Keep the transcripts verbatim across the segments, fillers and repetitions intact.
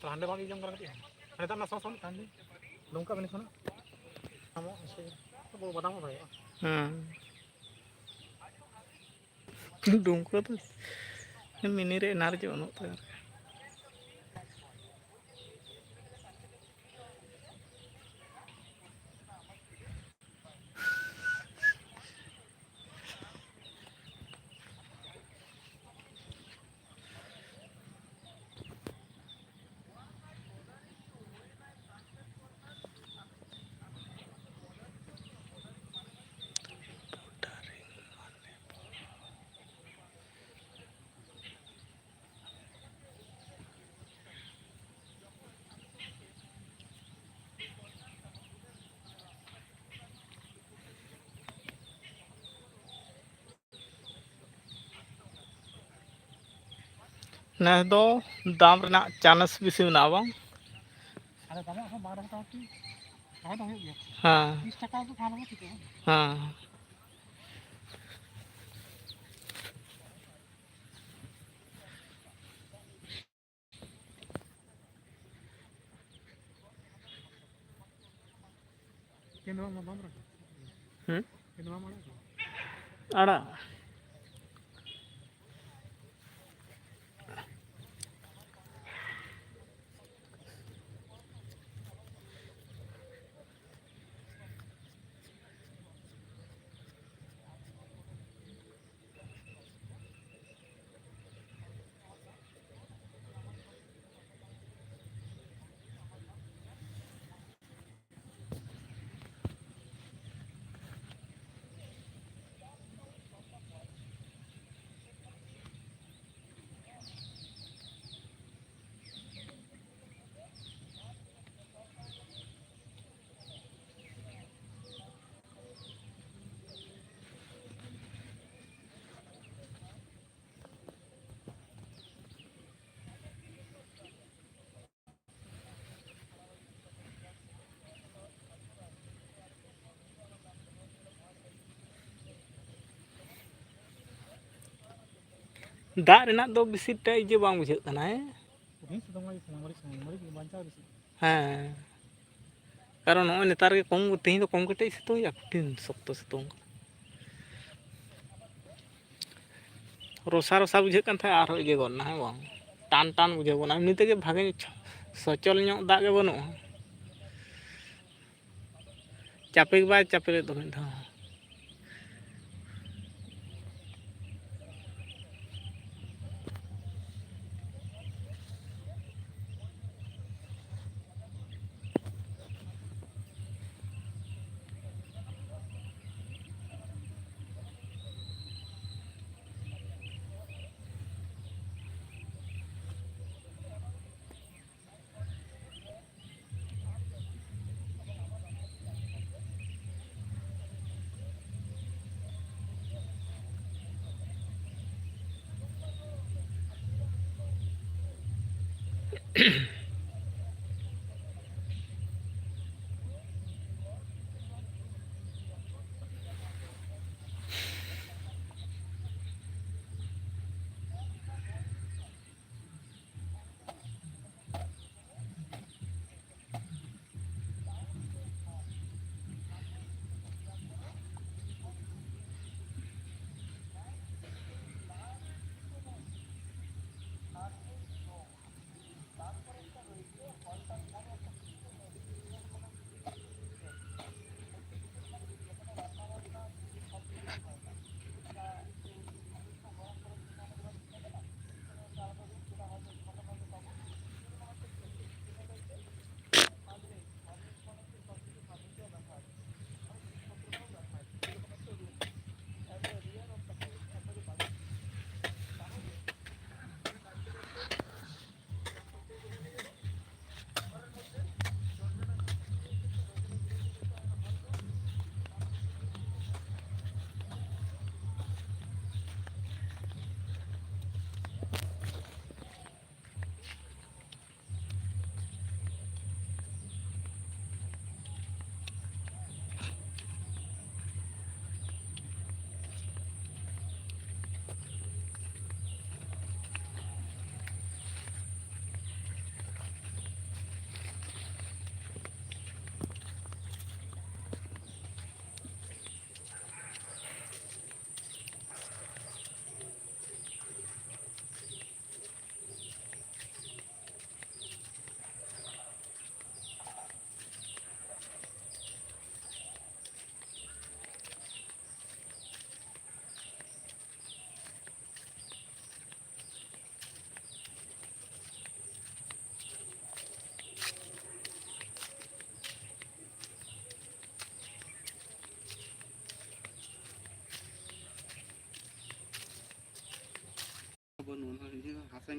ᱛᱟᱦᱞᱮ ᱦᱟᱸᱰᱮ ᱵᱟᱢ ᱤᱫᱤ ᱡᱚᱝ ᱠᱟᱱᱟ ᱠᱟᱹᱴᱤᱡ ᱦᱚᱸ? ᱦᱟᱸᱰᱮ ᱫᱟᱜ ᱨᱮᱱᱟᱜ ᱥᱚ ᱥᱚ ᱢᱤᱫᱴᱟᱝ ᱫᱤᱱ ᱱᱚᱝᱠᱟ ᱵᱮᱱ ᱠᱷᱚᱱᱟᱜ ᱟᱢᱟᱜ ᱥᱮ ᱵᱟᱵᱟ ᱫᱟᱢ ᱦᱚᱸ ᱫᱟᱲᱮᱭᱟᱜᱼᱟ᱾ ᱦᱮᱸ᱾ ᱰᱩᱢᱠᱟᱹ ᱫᱚ ᱢᱤᱱᱤ ᱨᱮ ᱮᱱᱟᱨᱡᱤ ᱵᱟᱹᱱᱩᱜ ᱛᱟᱭᱟ ᱟᱨᱠᱤ᱾ ᱱᱮᱥ ᱫᱚ ᱫᱟᱢ ᱨᱮᱱᱟᱜ ᱪᱟᱱᱥ ᱵᱮᱥᱤ ᱢᱮᱱᱟᱜᱼᱟ, ᱵᱟᱝ? ᱟᱫᱚ ᱫᱟᱢᱟᱜ ᱦᱚᱸ ᱵᱟᱝ ᱨᱮᱦᱚᱸ ᱢᱚᱴᱟᱢᱩᱴᱤ ᱨᱚᱦᱚᱭ ᱫᱚ ᱦᱩᱭᱩᱜ ᱜᱮᱭᱟ᱾ ᱦᱮᱸ᱾ ᱛᱤᱥ ᱴᱟᱠᱟ ᱫᱚ ᱛᱟᱦᱚᱞᱮ ᱦᱚᱸ ᱴᱷᱤᱠᱚᱜᱼᱟ᱾ ᱦᱮᱸ᱾ ᱦᱩᱸ? ᱟᱲᱟᱜ᱾ ᱫᱟᱜ ᱨᱮᱱᱟᱜ ᱫᱚ ᱵᱮᱥᱤ ᱴᱟ ᱤᱭᱟᱹ ᱵᱟᱝ ᱵᱩᱡᱷᱟᱹᱜ ᱠᱟᱱᱟ, ᱦᱮᱸ? ᱦᱮᱸ, ᱥᱤᱛᱩᱝ ᱢᱟ ᱥᱟᱱᱟᱢ ᱜᱷᱟᱹᱲᱤᱡ ᱥᱤᱛᱩᱝ, ᱜᱷᱟᱹᱲᱤᱡ ᱵᱟᱧᱪᱟᱣ ᱜᱮ ᱥᱤᱛᱩᱝ᱾ ᱦᱮᱸ, ᱠᱟᱨᱚᱱ ᱱᱚᱜᱼᱚᱭ ᱱᱮᱛᱟᱨ ᱜᱮ ᱠᱚᱢ, ᱛᱮᱦᱮᱧ ᱫᱚ ᱠᱚᱢ ᱠᱟᱹᱴᱤᱡ ᱥᱤᱛᱩᱝ ᱮᱫᱟ, ᱠᱚᱴᱷᱤᱱ ᱥᱚᱠᱛᱚ ᱥᱤᱛᱩᱝ ᱠᱟᱱᱟ᱾ ᱨᱚᱥᱟ ᱨᱚᱥᱟ ᱵᱩᱡᱷᱟᱹᱜ ᱠᱟᱱ ᱛᱟᱦᱮᱸᱫ, ᱟᱨᱦᱚᱸ ᱤᱭᱟᱹ ᱜᱚᱫ ᱮᱱᱟ, ᱦᱮᱸ ᱵᱟᱝ? ᱴᱟᱱ ᱴᱟᱱ ᱵᱩᱡᱷᱟᱹᱣ ᱜᱚᱫ ᱮᱱᱟ, ᱮᱢᱱᱤ ᱛᱮᱜᱮ ᱵᱷᱟᱜᱮ ᱥᱚᱪᱚᱞ ᱧᱚᱜ ᱫᱟᱜ ᱜᱮ ᱵᱟᱹᱱᱩᱜᱼᱟ᱾ ᱪᱟᱯᱮ ᱜᱮ ᱵᱟᱭ ᱪᱟᱯᱮ ᱞᱮᱫ ᱫᱚ ᱢᱤᱫ ᱫᱷᱟᱣ ᱦᱚᱸ᱾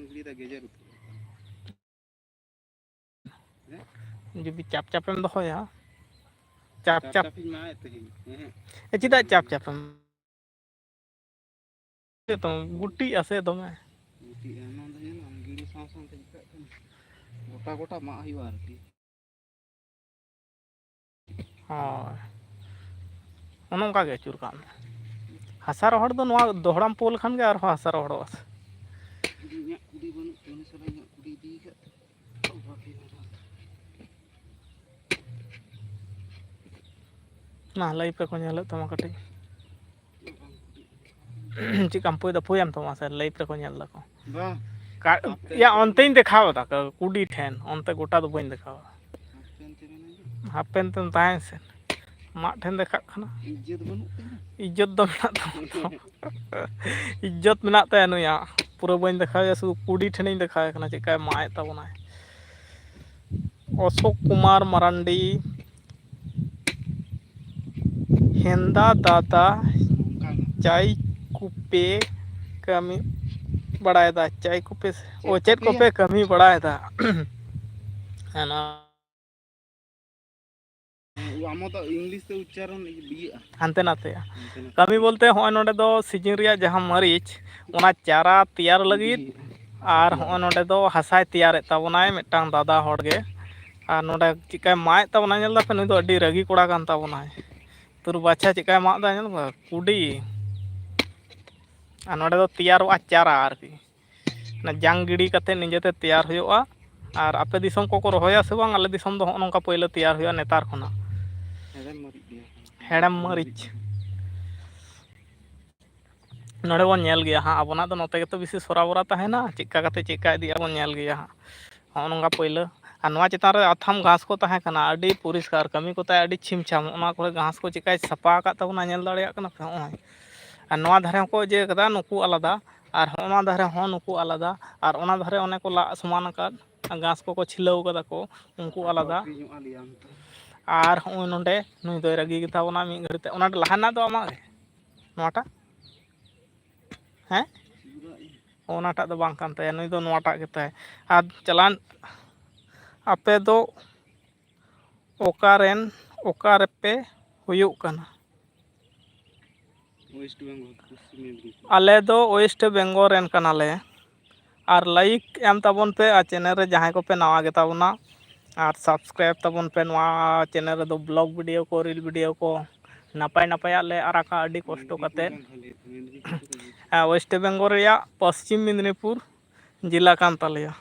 ᱜᱤᱰᱤᱭᱮᱫᱟ, ᱜᱮᱡᱮᱨ ᱩᱛᱟᱹᱨ᱾ ᱦᱮᱸ? ᱡᱩᱫᱤ ᱪᱟᱯ ᱪᱟᱯᱮᱢ ᱫᱚᱦᱚᱭᱟ, ᱪᱟᱯ ᱪᱟᱯ ᱪᱟᱯ᱾ ᱪᱟᱯᱤᱧ ᱢᱟᱜᱮᱫ ᱛᱟᱦᱮᱸᱧ᱾ ᱦᱮᱸ᱾ ᱮ, ᱪᱮᱫᱟᱜ ᱪᱟᱯ ᱪᱟᱯᱮᱢ? ᱪᱮᱫ ᱛᱟᱢ ᱜᱩᱴᱤᱜᱼᱟ ᱥᱮ ᱫᱚᱢᱮ? ᱜᱩᱴᱤᱜᱼᱟ, ᱚᱱᱟ ᱫᱚ ᱧᱮᱞ ᱢᱮ, ᱜᱤᱰᱤ ᱥᱟᱶ ᱥᱟᱶᱛᱮ ᱪᱤᱠᱟᱹᱜ ᱠᱟᱱᱟ᱾ ᱜᱚᱴᱟ ᱜᱚᱴᱟ ᱢᱟᱜ ᱦᱩᱭᱩᱜᱼᱟ ᱟᱨᱠᱤ᱾ ᱦᱳᱭ, ᱚᱱᱮ ᱚᱱᱠᱟ ᱜᱮ ᱟᱹᱪᱩᱨ ᱠᱟᱜ ᱢᱮ᱾ ᱦᱟᱥᱟ ᱨᱚᱦᱚᱲ ᱫᱚ ᱱᱚᱣᱟ ᱫᱚᱦᱲᱟᱢ ᱯᱳ ᱞᱮᱠᱷᱟᱱ ᱜᱮ ᱟᱨᱦᱚᱸ ᱦᱟᱥᱟ ᱨᱚᱦᱚᱲᱚᱜᱼᱟ ᱥᱮ᱾ ᱤᱧᱟᱹᱜ ᱠᱩᱰᱤ ᱵᱟᱹᱱᱩᱜ ᱛᱮ, ᱩᱱᱤ ᱥᱟᱞᱟᱜ ᱤᱧᱟᱹᱜ ᱠᱩᱰᱤ ᱤᱫᱤ ᱠᱟᱜ ᱛᱮ᱾ ᱢᱟ, ᱞᱟᱭᱤᱵᱷ ᱨᱮᱠᱚ ᱧᱮᱞᱮᱫ ᱛᱟᱢᱟ ᱠᱟᱹᱴᱤᱡ᱾ ᱪᱮᱫ ᱠᱟᱢ ᱯᱩᱭ ᱫᱟ? ᱯᱩᱭᱟᱢ ᱛᱚ, ᱢᱟᱥᱮ, ᱞᱟᱭᱤᱵᱷ ᱨᱮᱠᱚ ᱧᱮᱞ ᱫᱟᱠᱚ᱾ ᱵᱟᱝ᱾ ᱠᱟ-, ᱦᱟᱯᱮ ᱭᱟ, ᱦᱟᱯᱮ᱾ ᱚᱱᱛᱮᱧ ᱫᱮᱠᱷᱟᱣ ᱫᱟ, ᱠᱟ-, ᱠᱩᱰᱤ ᱴᱷᱮᱱ, ᱚᱱᱛᱮ ᱜᱚᱴᱟ ᱫᱚ ᱵᱟᱹᱧ ᱫᱮᱠᱷᱟᱣᱟ᱾ ᱦᱟᱯᱮᱱ ᱛᱮ ᱢᱮᱱᱟᱭ ᱜᱮ᱾ ᱦᱟᱯᱮᱱ ᱛᱮᱢ ᱛᱟᱦᱮᱸᱭ ᱥᱮ᱾ ᱢᱟᱫ ᱴᱷᱮᱱ ᱫᱮᱠᱷᱟᱜ ᱠᱟᱱᱟ᱾ ᱤᱡᱽᱡᱚᱛ ᱵᱟᱹᱱᱩᱜ ᱛᱤᱧᱟ᱾ ᱤᱡᱽᱡᱚᱛ ᱫᱚ ᱢᱮᱱᱟᱜ ᱛᱟᱢᱟ ᱛᱚ᱾ ᱤᱡᱽᱡᱚᱛ ᱢᱮᱱᱟᱜ ᱛᱟᱭᱟ ᱱᱩᱭᱟᱜ᱾ ᱯᱩᱨᱟᱹ ᱵᱟᱹᱧ ᱫᱮᱠᱷᱟᱣᱮᱭᱟ, ᱥᱩᱫᱷᱩ ᱠᱩᱰᱤ ᱴᱷᱮᱱᱤᱧ ᱫᱮᱠᱷᱟᱣᱮ ᱠᱟᱱᱟ, ᱪᱮᱫᱠᱟᱭ ᱢᱟᱜ ᱮᱫ ᱛᱟᱵᱚᱱᱟᱭ᱾ ᱚᱥᱳᱠ ᱠᱩᱢᱟᱨ ᱢᱟᱨᱟᱱᱰᱤ, ᱦᱮᱸᱫᱟ ᱫᱟᱫᱟ, ᱱᱚᱝᱠᱟ ᱜᱮ᱾ ᱪᱟᱭ ᱠᱚᱯᱮ ᱠᱟᱹᱢᱤ ᱵᱟᱲᱟᱭᱮᱫᱟ? ᱪᱟᱭ ᱠᱚᱯᱮ, ᱚ, ᱪᱮᱫ ᱪᱮᱫ ᱠᱚᱯᱮ ᱠᱚᱯᱮ ᱠᱟᱹᱢᱤ ᱵᱟᱲᱟᱭᱮᱫᱟ? ᱦᱮᱸ, ᱱᱚᱣᱟ ᱟᱢ ᱫᱚ ᱤᱝᱞᱤᱥ ᱛᱮ ᱩᱪᱪᱟᱨᱚᱱ ᱤᱭᱟᱹᱜᱼᱟ᱾ ᱦᱟᱱᱛᱮ ᱱᱟᱛᱮᱜᱼᱟ᱾ ᱦᱟᱱᱛᱮ ᱱᱟᱛᱮ᱾ ᱠᱟᱹᱢᱤ ᱵᱚᱞᱛᱮ ᱦᱚᱸᱜᱼᱚᱭ ᱱᱚᱰᱮ ᱫᱚ ᱥᱤᱡᱤᱱ ᱨᱮᱭᱟᱜ ᱡᱟᱦᱟᱸ ᱢᱟᱹᱨᱤᱪ, ᱚᱱᱟ ᱪᱟᱨᱟ ᱛᱮᱭᱟᱨ ᱞᱟᱹᱜᱤᱫ, ᱟᱨ ᱦᱚᱸᱜᱼᱚᱭ ᱱᱚᱰᱮ ᱫᱚ ᱦᱟᱥᱟᱭ ᱛᱮᱭᱟᱨᱮᱫ ᱛᱟᱵᱚᱱᱟᱭ ᱢᱤᱫᱴᱟᱝ ᱫᱟᱫᱟ ᱦᱚᱲ ᱜᱮ᱾ ᱟᱨ ᱱᱚᱰᱮ ᱪᱮᱫᱠᱟᱭ ᱢᱟᱜ ᱮᱫ ᱛᱟᱵᱚᱱᱟ, ᱧᱮᱞ ᱫᱟᱯᱮ, ᱱᱩᱭ ᱫᱚ ᱟᱹᱰᱤ ᱨᱟᱹᱜᱤ ᱠᱚᱲᱟ ᱠᱟᱱ ᱛᱟᱵᱚᱱᱟᱭ᱾ ᱛᱩᱨ ᱵᱟᱪᱷᱟ ᱪᱮᱫᱠᱟᱭ ᱢᱟᱜ ᱮᱫᱟ, ᱧᱮᱞ ᱢᱮ, ᱠᱩᱰᱤ᱾ ᱟᱨ ᱱᱚᱰᱮ ᱫᱚ ᱛᱮᱭᱟᱨᱚᱜᱼᱟ ᱪᱟᱨᱟ ᱟᱨᱠᱤ᱾ ᱚᱱᱟ ᱡᱟᱝ ᱜᱤᱰᱤ ᱠᱟᱛᱮ ᱱᱤᱡᱮᱛᱮ ᱛᱮᱭᱟᱨ ᱦᱩᱭᱩᱜᱼᱟ᱾ ᱟᱨ ᱟᱯᱮ ᱫᱤᱥᱚᱢ ᱠᱚᱠᱚ ᱨᱚᱦᱚᱭᱟ ᱥᱮ ᱵᱟᱝ? ᱟᱞᱮ ᱫᱤᱥᱚᱢ ᱫᱚ ᱦᱚᱸᱜᱼᱚ ᱱᱚᱝᱠᱟ ᱯᱳᱭᱞᱳ ᱛᱮᱭᱟᱨ ᱦᱩᱭᱩᱜᱼᱟ ᱱᱮᱛᱟᱨ ᱠᱷᱚᱱᱟᱜ᱾ ᱦᱮᱲᱮᱢ ᱢᱟᱹᱨᱤᱪ ᱜᱮᱭᱟ᱾ ᱦᱮᱲᱮᱢ ᱢᱟᱹᱨᱤᱪ᱾ ᱱᱚᱰᱮ ᱵᱚᱱ ᱧᱮᱞ ᱜᱮᱭᱟ ᱦᱟᱸᱜ, ᱟᱵᱚᱱᱟᱜ ᱫᱚ ᱱᱚᱛᱮ ᱜᱮᱛᱚ ᱵᱮᱥᱤ ᱥᱚᱨᱟᱵᱚᱨᱟ ᱛᱟᱦᱮᱱᱟ, ᱪᱮᱫᱠᱟ ᱠᱟᱛᱮ ᱪᱮᱫᱠᱟ ᱤᱫᱤᱜᱼᱟ ᱵᱚᱱ ᱧᱮᱞ ᱜᱮᱭᱟ ᱦᱟᱸᱜ᱾ ᱦᱚᱸᱜᱼᱚ ᱱᱚᱝᱠᱟ ᱯᱳᱭᱞᱳ᱾ ᱟᱨ ᱱᱚᱣᱟ ᱪᱮᱛᱟᱱ ᱨᱮ ᱟᱛᱷᱟᱢ ᱜᱷᱟᱥ ᱠᱚ ᱛᱟᱦᱮᱸ ᱠᱟᱱᱟ, ᱟᱹᱰᱤ ᱯᱚᱨᱤᱥᱠᱟᱨ, ᱠᱟᱹᱢᱤ ᱠᱚᱛᱟᱭ ᱟᱹᱰᱤ ᱪᱷᱤᱢ ᱪᱷᱟᱢ᱾ ᱚᱱᱟ ᱠᱚᱨᱮ ᱜᱷᱟᱥ ᱠᱚ ᱪᱮᱠᱟᱭ ᱥᱟᱯᱷᱟ ᱟᱠᱟᱫ ᱛᱟᱵᱚᱱᱟ, ᱧᱮᱞ ᱫᱟᱲᱮᱭᱟᱜ ᱠᱟᱱᱟ ᱯᱮ ᱦᱚᱸᱜᱼᱚᱭ᱾ ᱟᱨ ᱱᱚᱣᱟ ᱫᱷᱟᱨᱮ ᱦᱚᱸᱠᱚ ᱤᱭᱟᱹ ᱠᱟᱫᱟ, ᱱᱩᱠᱩ ᱟᱞᱟᱫᱟ, ᱟᱨ ᱦᱚᱸᱜᱼᱚ ᱱᱚᱣᱟ ᱫᱷᱟᱨᱮ ᱦᱚᱸ ᱱᱩᱠᱩ ᱟᱞᱟᱫᱟ, ᱟᱨ ᱚᱱᱟ ᱫᱷᱟᱨᱮ ᱚᱱᱮ ᱠᱚ ᱞᱟᱜ ᱥᱚᱢᱟᱱ ᱟᱠᱟᱫ, ᱜᱷᱟᱥ ᱠᱚᱠᱚ ᱪᱷᱤᱞᱟᱹᱣ ᱠᱟᱫᱟ ᱠᱚ, ᱩᱱᱠᱩ ᱟᱞᱟᱫᱟ᱾ ᱟᱨ ᱦᱚᱸᱜᱼᱚᱭ ᱱᱚᱰᱮ ᱱᱩᱭ ᱫᱚᱭ ᱨᱟᱹᱜᱤ ᱜᱮᱛᱟ ᱵᱚᱱᱟ ᱢᱤᱫ ᱜᱷᱟᱹᱲᱤᱡ ᱛᱮ᱾ ᱚᱱᱟ ᱞᱟᱦᱟ ᱨᱮᱱᱟᱜ ᱫᱚ ᱟᱢᱟᱜ ᱜᱮ ᱱᱚᱣᱟᱴᱟᱜ? ᱦᱮᱸ? ᱚᱱᱟᱴᱟᱜ ᱫᱚ ᱵᱟᱝ ᱠᱟᱱ ᱛᱟᱭᱟ, ᱱᱩᱭ ᱫᱚ ᱱᱚᱣᱟᱴᱟᱜ ᱜᱮᱛᱟᱭ᱾ ᱟᱨ ᱪᱟᱞᱟᱱ, ᱟᱯᱮ ᱫᱚ ᱚᱠᱟᱨᱮᱱ, ᱚᱠᱟ ᱨᱮᱯᱮ ᱦᱩᱭᱩᱜ ᱠᱟᱱᱟ? ᱳᱭᱮᱥᱴ ᱵᱮᱝᱜᱚᱞ, ᱯᱚᱥᱪᱤᱢ ᱢᱮᱫᱽᱱᱤᱯᱩᱨ᱾ ᱟᱞᱮ ᱫᱚ ᱳᱭᱮᱥᱴ ᱵᱮᱝᱜᱚᱞ ᱨᱮᱱ ᱠᱟᱱᱟᱞᱮ᱾ ᱟᱨ ᱞᱟᱭᱤᱠ ᱮᱢ ᱛᱟᱵᱚᱱ ᱯᱮ, ᱟᱨ ᱪᱮᱱᱮᱞ ᱨᱮ ᱡᱟᱦᱟᱸᱭ ᱠᱚᱯᱮ ᱱᱟᱣᱟ ᱜᱮᱛᱟ ᱵᱚᱱᱟ, ᱟᱨ ᱥᱟᱵᱥᱠᱨᱟᱭᱤᱵ ᱛᱟᱵᱚᱱ ᱯᱮ᱾ ᱱᱚᱣᱟ ᱪᱮᱱᱮᱞ ᱨᱮᱫᱚ ᱵᱞᱚᱜ ᱵᱷᱤᱰᱤᱭᱳ ᱠᱚ, ᱨᱤᱞ ᱵᱷᱤᱰᱤᱭᱳ ᱠᱚ ᱱᱟᱯᱟᱭ ᱱᱟᱯᱟᱭᱟᱜ ᱞᱮ ᱟᱨᱟᱜᱟ, ᱟᱹᱰᱤ ᱠᱚᱥᱴᱚ ᱠᱟᱛᱮᱫ᱾ ᱦᱮᱸ, ᱳᱭᱮᱥᱴ ᱵᱮᱝᱜᱚᱞ ᱨᱮᱭᱟᱜ ᱯᱚᱥᱪᱤᱢ ᱢᱮᱫᱽᱱᱤᱯᱩᱨ ᱡᱮᱞᱟ ᱠᱟᱱ ᱛᱟᱞᱮᱭᱟ᱾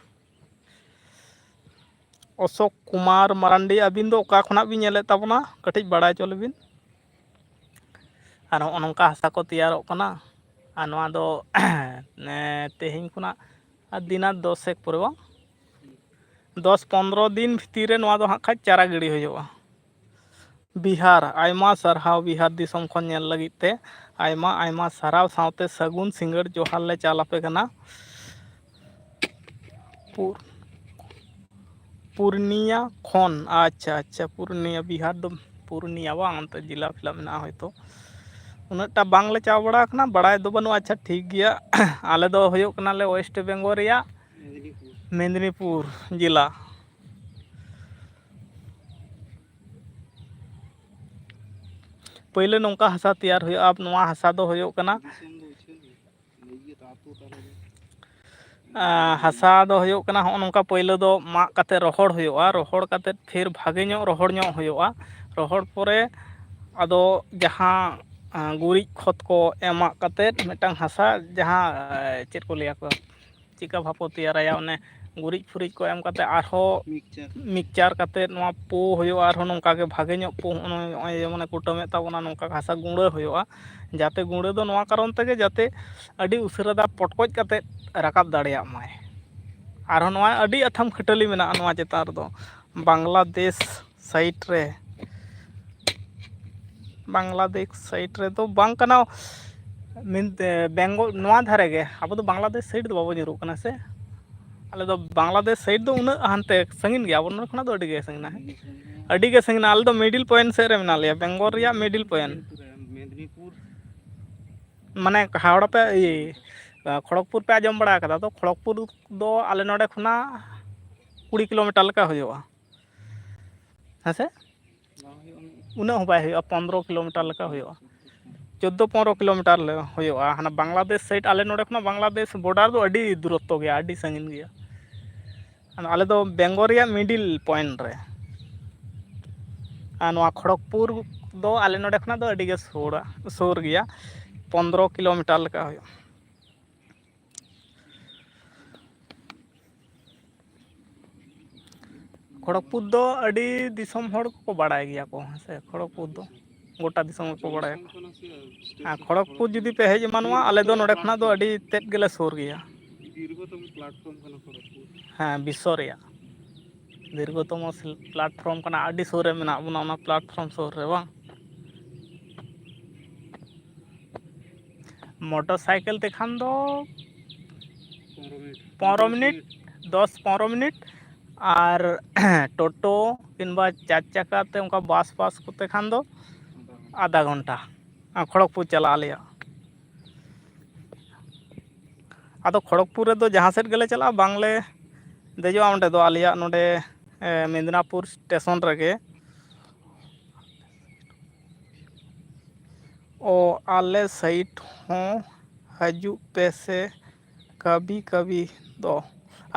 ᱚᱥᱳᱠ ᱠᱩᱢᱟᱨ ᱢᱟᱨᱟᱱᱰᱤ, ᱟᱹᱵᱤᱱ ᱫᱚ ᱚᱠᱟ ᱠᱷᱚᱱᱟᱜ ᱵᱤᱱ ᱧᱮᱞᱮᱫ ᱛᱟᱵᱚᱱᱟ? ᱠᱟᱹᱴᱤᱡ ᱵᱟᱲᱟᱭ ᱦᱚᱪᱚ ᱞᱮᱵᱤᱱ᱾ ᱟᱨ ᱱᱚᱜᱼᱚ ᱱᱚᱝᱠᱟ ᱦᱟᱥᱟ ᱠᱚ ᱛᱮᱭᱟᱨᱚᱜ ᱠᱟᱱᱟ᱾ ᱟᱨ ᱱᱚᱣᱟ ᱫᱚ ᱛᱮᱦᱮᱧ ᱠᱷᱚᱱᱟᱜ ᱟᱨ ᱫᱤᱱᱟᱜ ᱫᱚᱥ ᱮᱠ ᱯᱚᱨᱮ ᱵᱟᱝ, ᱫᱚᱥ ᱯᱚᱱᱨᱚ ᱫᱤᱱ ᱵᱷᱤᱛᱤᱨ ᱨᱮ ᱱᱚᱣᱟ ᱫᱚ ᱦᱟᱸᱜ ᱠᱷᱟᱡ ᱪᱟᱨᱟ ᱜᱤᱰᱤ ᱦᱩᱭᱩᱜᱼᱟ᱾ ᱵᱤᱦᱟᱨ, ᱟᱭᱢᱟ ᱥᱟᱨᱦᱟᱣ ᱵᱤᱦᱟᱨ ᱫᱤᱥᱚᱢ ᱠᱷᱚᱱ ᱧᱮᱞ ᱞᱟᱹᱜᱤᱫ ᱛᱮ, ᱟᱭᱢᱟ ᱟᱭᱢᱟ ᱥᱟᱨᱦᱟᱣ ᱥᱟᱶᱛᱮ ᱥᱟᱹᱜᱩᱱ ᱥᱤᱸᱜᱟᱹᱲ ᱡᱚᱦᱟᱨ ᱞᱮ ᱪᱟᱞ ᱟᱯᱮ ᱠᱟᱱᱟ᱾ ᱯᱩᱨ- ᱯᱩᱨᱱᱤᱭᱟ ᱠᱷᱚᱱ᱾ ᱟᱪᱪᱷᱟ ᱟᱪᱪᱷᱟ, ᱯᱩᱨᱱᱤᱭᱟ, ᱵᱤᱦᱟᱨ ᱫᱚ ᱯᱩᱨᱱᱤᱭᱟ ᱵᱟᱝ, ᱚᱱᱛᱮ ᱡᱮᱞᱟ ᱯᱷᱮᱞᱟ ᱢᱮᱱᱟᱜᱼᱟ ᱦᱚᱭᱛᱳ, ᱩᱱᱟᱹᱜ ᱴᱟ ᱵᱟᱝᱞᱮ ᱪᱟᱣ ᱵᱟᱲᱟ ᱟᱠᱟᱱᱟ, ᱵᱟᱲᱟᱭ ᱫᱚ ᱵᱟᱹᱱᱩᱜᱼᱟ᱾ ᱟᱪᱪᱷᱟ ᱴᱷᱤᱠ ᱜᱮᱭᱟ, ᱟᱞᱮ ᱫᱚ ᱦᱩᱭᱩᱜ ᱠᱟᱱᱟᱞᱮ ᱳᱭᱮᱥᱴ ᱵᱮᱝᱜᱚᱞ ᱨᱮᱭᱟᱜ ᱢᱮᱫᱽᱱᱤᱯᱩᱨ ᱡᱮᱞᱟ᱾ ᱯᱳᱭᱞᱳ ᱱᱚᱝᱠᱟ ᱦᱟᱥᱟ ᱛᱮᱭᱟᱨ ᱦᱩᱭᱩᱜᱼᱟ᱾ ᱱᱚᱣᱟ ᱦᱟᱥᱟ ᱫᱚ ᱦᱩᱭᱩᱜ ᱠᱟᱱᱟ, ᱦᱟᱥᱟ ᱫᱚ ᱦᱩᱭᱩᱜ ᱠᱟᱱᱟ ᱦᱚᱸᱜᱼᱚ ᱱᱚᱝᱠᱟ, ᱯᱳᱭᱞᱳ ᱫᱚ ᱢᱟᱜ ᱠᱟᱛᱮ ᱨᱚᱦᱚᱲ ᱦᱩᱭᱩᱜᱼᱟ᱾ ᱨᱚᱦᱚᱲ ᱠᱟᱛᱮ ᱯᱷᱤᱨ ᱵᱷᱟᱜᱮ ᱧᱚᱜ ᱨᱚᱦᱚᱲ ᱧᱚᱜ ᱦᱩᱭᱩᱜᱼᱟ᱾ ᱨᱚᱦᱚᱲ ᱯᱚᱨᱮ ᱟᱫᱚ ᱡᱟᱦᱟᱸ ᱜᱩᱨᱤᱡ ᱠᱷᱚᱛ ᱠᱚ ᱮᱢᱟᱜ ᱠᱟᱛᱮ ᱢᱤᱫᱴᱟᱝ ᱦᱟᱥᱟ, ᱡᱟᱦᱟᱸ ᱪᱮᱫ ᱠᱚ ᱞᱟᱹᱭᱟ ᱠᱚ, ᱪᱮᱫᱠᱟ ᱵᱷᱟᱵᱽ ᱠᱚ ᱛᱮᱭᱟᱨᱟᱭᱟ, ᱚᱱᱮ ᱜᱩᱨᱤᱡ ᱯᱷᱩᱨᱤᱡ ᱠᱚ ᱮᱢ ᱠᱟᱛᱮ ᱟᱨᱦᱚᱸ ᱢᱤᱠᱥᱪᱟᱨ ᱠᱟᱛᱮ ᱱᱚᱣᱟ ᱯᱳ ᱦᱩᱭᱩᱜᱼᱟ᱾ ᱟᱨᱦᱚᱸ ᱱᱚᱝᱠᱟ ᱜᱮ ᱵᱷᱟᱜᱮ ᱧᱚᱜ ᱯᱳ, ᱱᱚᱜᱼᱚᱭ ᱡᱮᱢᱚᱱᱮ ᱠᱩᱴᱟᱹᱢᱮᱫ ᱛᱟᱵᱚᱱᱟ, ᱱᱚᱝᱠᱟ ᱦᱟᱥᱟ ᱜᱩᱸᱰᱟᱹ ᱦᱩᱭᱩᱜᱼᱟ᱾ ᱡᱟᱛᱮ ᱜᱩᱸᱰᱟᱹ ᱫᱚ ᱱᱚᱣᱟ ᱠᱟᱨᱚᱱ ᱛᱮᱜᱮ, ᱡᱟᱛᱮ ᱟᱹᱰᱤ ᱩᱥᱟᱹᱨᱟ ᱫᱟᱜ ᱯᱚᱴᱠᱚᱡ ᱠᱟᱛᱮ ᱨᱟᱠᱟᱵ ᱫᱟᱲᱮᱭᱟᱜ ᱢᱟᱭ᱾ ᱟᱨᱦᱚᱸ ᱱᱚᱣᱟ ᱟᱹᱰᱤ ᱟᱛᱷᱟᱢ ᱠᱷᱟᱹᱴᱟᱹᱞᱤ ᱢᱮᱱᱟᱜᱼᱟ ᱱᱚᱣᱟ ᱪᱮᱛᱟᱱ ᱨᱮᱫᱚ᱾ ᱵᱟᱝᱞᱟᱫᱮᱥ ᱥᱟᱭᱤᱰ ᱨᱮ, ᱵᱟᱝᱞᱟᱫᱮᱥ ᱥᱟᱭᱤᱰ ᱨᱮᱫᱚ ᱵᱟᱝ ᱠᱟᱱᱟ, ᱢᱮᱱᱛᱮ ᱵᱮᱝᱜᱚᱞ ᱱᱚᱣᱟ ᱫᱷᱟᱨᱮ ᱜᱮ᱾ ᱟᱵᱚ ᱫᱚ ᱵᱟᱝᱞᱟᱫᱮᱥ ᱥᱟᱭᱤᱰ ᱫᱚ ᱵᱟᱵᱚ ᱧᱩᱨᱩᱜ ᱠᱟᱱᱟ ᱥᱮ? ᱟᱞᱮ ᱫᱚ ᱵᱟᱝᱞᱟᱫᱮᱥ ᱥᱟᱭᱤᱰ ᱫᱚ ᱩᱱᱟᱹᱜ ᱦᱟᱱᱛᱮ ᱥᱟᱺᱜᱤᱧ ᱜᱮᱭᱟ, ᱟᱵᱚ ᱱᱚᱰᱮ ᱠᱷᱚᱱᱟᱜ ᱫᱚ ᱟᱹᱰᱤ ᱜᱮ ᱥᱟᱺᱜᱤᱧᱟ᱾ ᱟᱹᱰᱤ ᱜᱮ ᱥᱟᱺᱜᱤᱧᱟ᱾ ᱟᱞᱮ ᱫᱚ ᱢᱤᱰᱤᱞ ᱯᱚᱭᱮᱱᱴ ᱥᱮᱫ ᱨᱮ ᱢᱮᱱᱟᱜ ᱞᱮᱭᱟ, ᱵᱮᱝᱜᱚᱞ ᱨᱮᱭᱟᱜ ᱢᱤᱰᱤᱞ ᱯᱚᱭᱮᱱᱴ᱾ ᱢᱮᱫᱽᱱᱤᱯᱩᱨ᱾ ᱢᱟᱱᱮ ᱦᱟᱣᱲᱟ ᱯᱮ, ᱤᱭᱟᱹ, ᱠᱷᱚᱲᱚᱜᱽᱯᱩᱨ ᱯᱮ ᱟᱸᱡᱚᱢ ᱵᱟᱲᱟ ᱟᱠᱟᱫᱟ? ᱛᱚ, ᱠᱷᱚᱲᱚᱜᱽᱯᱩᱨ ᱫᱚ ᱟᱞᱮ ᱱᱚᱰᱮ ᱠᱷᱚᱱᱟᱜ ᱠᱩᱲᱤ ᱠᱤᱞᱳᱢᱤᱴᱟᱨ ᱞᱮᱠᱟ ᱦᱩᱭᱩᱜᱼᱟ, ᱦᱮᱸ ᱥᱮ? ᱩᱱᱟᱹᱜ ᱦᱚᱸ ᱵᱟᱭ ᱦᱩᱭᱩᱜᱼᱟ, ᱯᱚᱱᱨᱚ ᱠᱤᱞᱳᱢᱤᱴᱟᱨ ᱞᱮᱠᱟ ᱦᱩᱭᱩᱜᱼᱟ, ᱪᱳᱫᱽᱫᱳ ᱯᱚᱱᱨᱚ ᱠᱤᱞᱳᱢᱤᱴᱟᱨ ᱞᱮ ᱦᱩᱭᱩᱜᱼᱟ᱾ ᱦᱟᱱᱟ ᱵᱟᱝᱞᱟᱫᱮᱥ ᱥᱟᱭᱤᱰ, ᱟᱞᱮ ᱱᱚᱰᱮ ᱠᱷᱚᱱᱟᱜ ᱵᱟᱝᱞᱟᱫᱮᱥ ᱵᱚᱰᱟᱨ ᱫᱚ ᱟᱹᱰᱤ ᱫᱩᱨᱚᱛᱛᱚ ᱜᱮᱭᱟ, ᱟᱹᱰᱤ ᱥᱟᱺᱜᱤᱧ ᱜᱮᱭᱟ᱾ ᱟᱞᱮ ᱫᱚ ᱵᱮᱝᱜᱚᱞ ᱨᱮᱭᱟᱜ ᱢᱤᱰᱤᱞ ᱯᱚᱭᱮᱱᱴ ᱨᱮ᱾ ᱟᱨ ᱱᱚᱣᱟ ᱠᱷᱚᱲᱚᱜᱽᱯᱩᱨ ᱫᱚ ᱟᱞᱮ ᱱᱚᱰᱮ ᱠᱷᱚᱱᱟᱜ ᱫᱚ ᱟᱹᱰᱤ ᱜᱮ ᱥᱩᱨᱟ, ᱥᱩᱨ ᱜᱮᱭᱟ, ᱯᱚᱱᱨᱚ ᱠᱤᱞᱳᱢᱤᱴᱟᱨ ᱞᱮᱠᱟ ᱦᱩᱭᱩᱜᱼᱟ᱾ ᱠᱷᱚᱲᱚᱜᱽᱯᱩᱨ ᱫᱚ ᱟᱹᱰᱤ ᱫᱤᱥᱚᱢ ᱦᱚᱲ ᱠᱚᱠᱚ ᱵᱟᱲᱟᱭ ᱜᱮᱭᱟ ᱠᱚ, ᱦᱮᱸ ᱥᱮ? ᱠᱷᱚᱲᱚᱜᱽᱯᱩᱨ ᱫᱚ ᱜᱚᱴᱟ ᱫᱤᱥᱚᱢ ᱜᱮᱠᱚ ᱵᱟᱲᱟᱭᱟ᱾ ᱟᱨ ᱠᱷᱚᱲᱚᱜᱽᱯᱩᱨ ᱡᱩᱫᱤ ᱯᱮ ᱦᱮᱡ ᱮᱢᱟᱱᱚᱜᱼᱟ, ᱟᱞᱮ ᱫᱚ ᱱᱚᱰᱮ ᱠᱷᱚᱱᱟᱜ ᱫᱚ ᱟᱹᱰᱤ ᱛᱮᱫ ᱜᱮᱞᱮ ᱥᱩᱨ ᱜᱮᱭᱟ᱾ ᱦᱮᱸ, ᱵᱤᱥᱥᱚ ᱨᱮᱭᱟᱜ ᱫᱤᱨᱜᱷᱚᱛᱚᱢᱚ ᱥᱤᱞ-, platform ᱠᱟᱱᱟ᱾ ᱟᱹᱰᱤ ᱥᱩᱨ ᱨᱮ ᱢᱮᱱᱟᱜ ᱵᱚᱱᱟ ᱚᱱᱟ platform ᱥᱩᱨ ᱨᱮ, ᱵᱟᱝ? ᱢᱚᱴᱚᱨ ᱥᱟᱭᱠᱮᱞ ᱛᱮᱠᱷᱟᱱ ᱫᱚ ᱯᱚᱱᱨᱚ ᱢᱤᱱᱤᱴ, ᱫᱚᱥ ᱯᱚᱱᱨᱚ ᱢᱤᱱᱤᱴ, ᱟᱨ ᱴᱳᱴᱳ ᱠᱤᱝᱵᱟ ᱪᱟᱨ ᱪᱟᱠᱟ ᱛᱮ, ᱚᱱᱠᱟ ᱵᱟᱥ ᱯᱟᱥ ᱠᱚᱛᱮ ᱠᱷᱟᱱ ᱫᱚ ᱟᱫᱷᱟ ᱜᱷᱚᱱᱴᱟ᱾ ᱟᱨ ᱠᱷᱚᱲᱚᱜᱽᱯᱩᱨ ᱪᱟᱞᱟᱜ ᱟᱞᱮᱭᱟᱜ᱾ ᱟᱫᱚ ᱠᱷᱚᱲᱚᱜᱽᱯᱩᱨ ᱨᱮᱫᱚ ᱡᱟᱦᱟᱸ ᱥᱮᱫ ᱜᱮᱞᱮ ᱪᱟᱞᱟᱜᱼᱟ, ᱵᱟᱝᱞᱮ ᱫᱮᱡᱚᱜᱼᱟ ᱚᱸᱰᱮ ᱫᱚ, ᱟᱞᱮᱭᱟᱜ ᱱᱚᱰᱮ, ᱮ, ᱢᱮᱫᱽᱱᱟᱯᱩᱨ ᱥᱴᱮᱥᱚᱱ ᱨᱮᱜᱮ᱾ ᱚ, ᱟᱞᱮ ᱥᱟᱭᱤᱰ ᱦᱚᱸ ᱦᱤᱡᱩᱜ ᱯᱮ ᱥᱮ ᱠᱟᱵᱷᱤ ᱠᱟᱵᱷᱤ ᱫᱚ᱾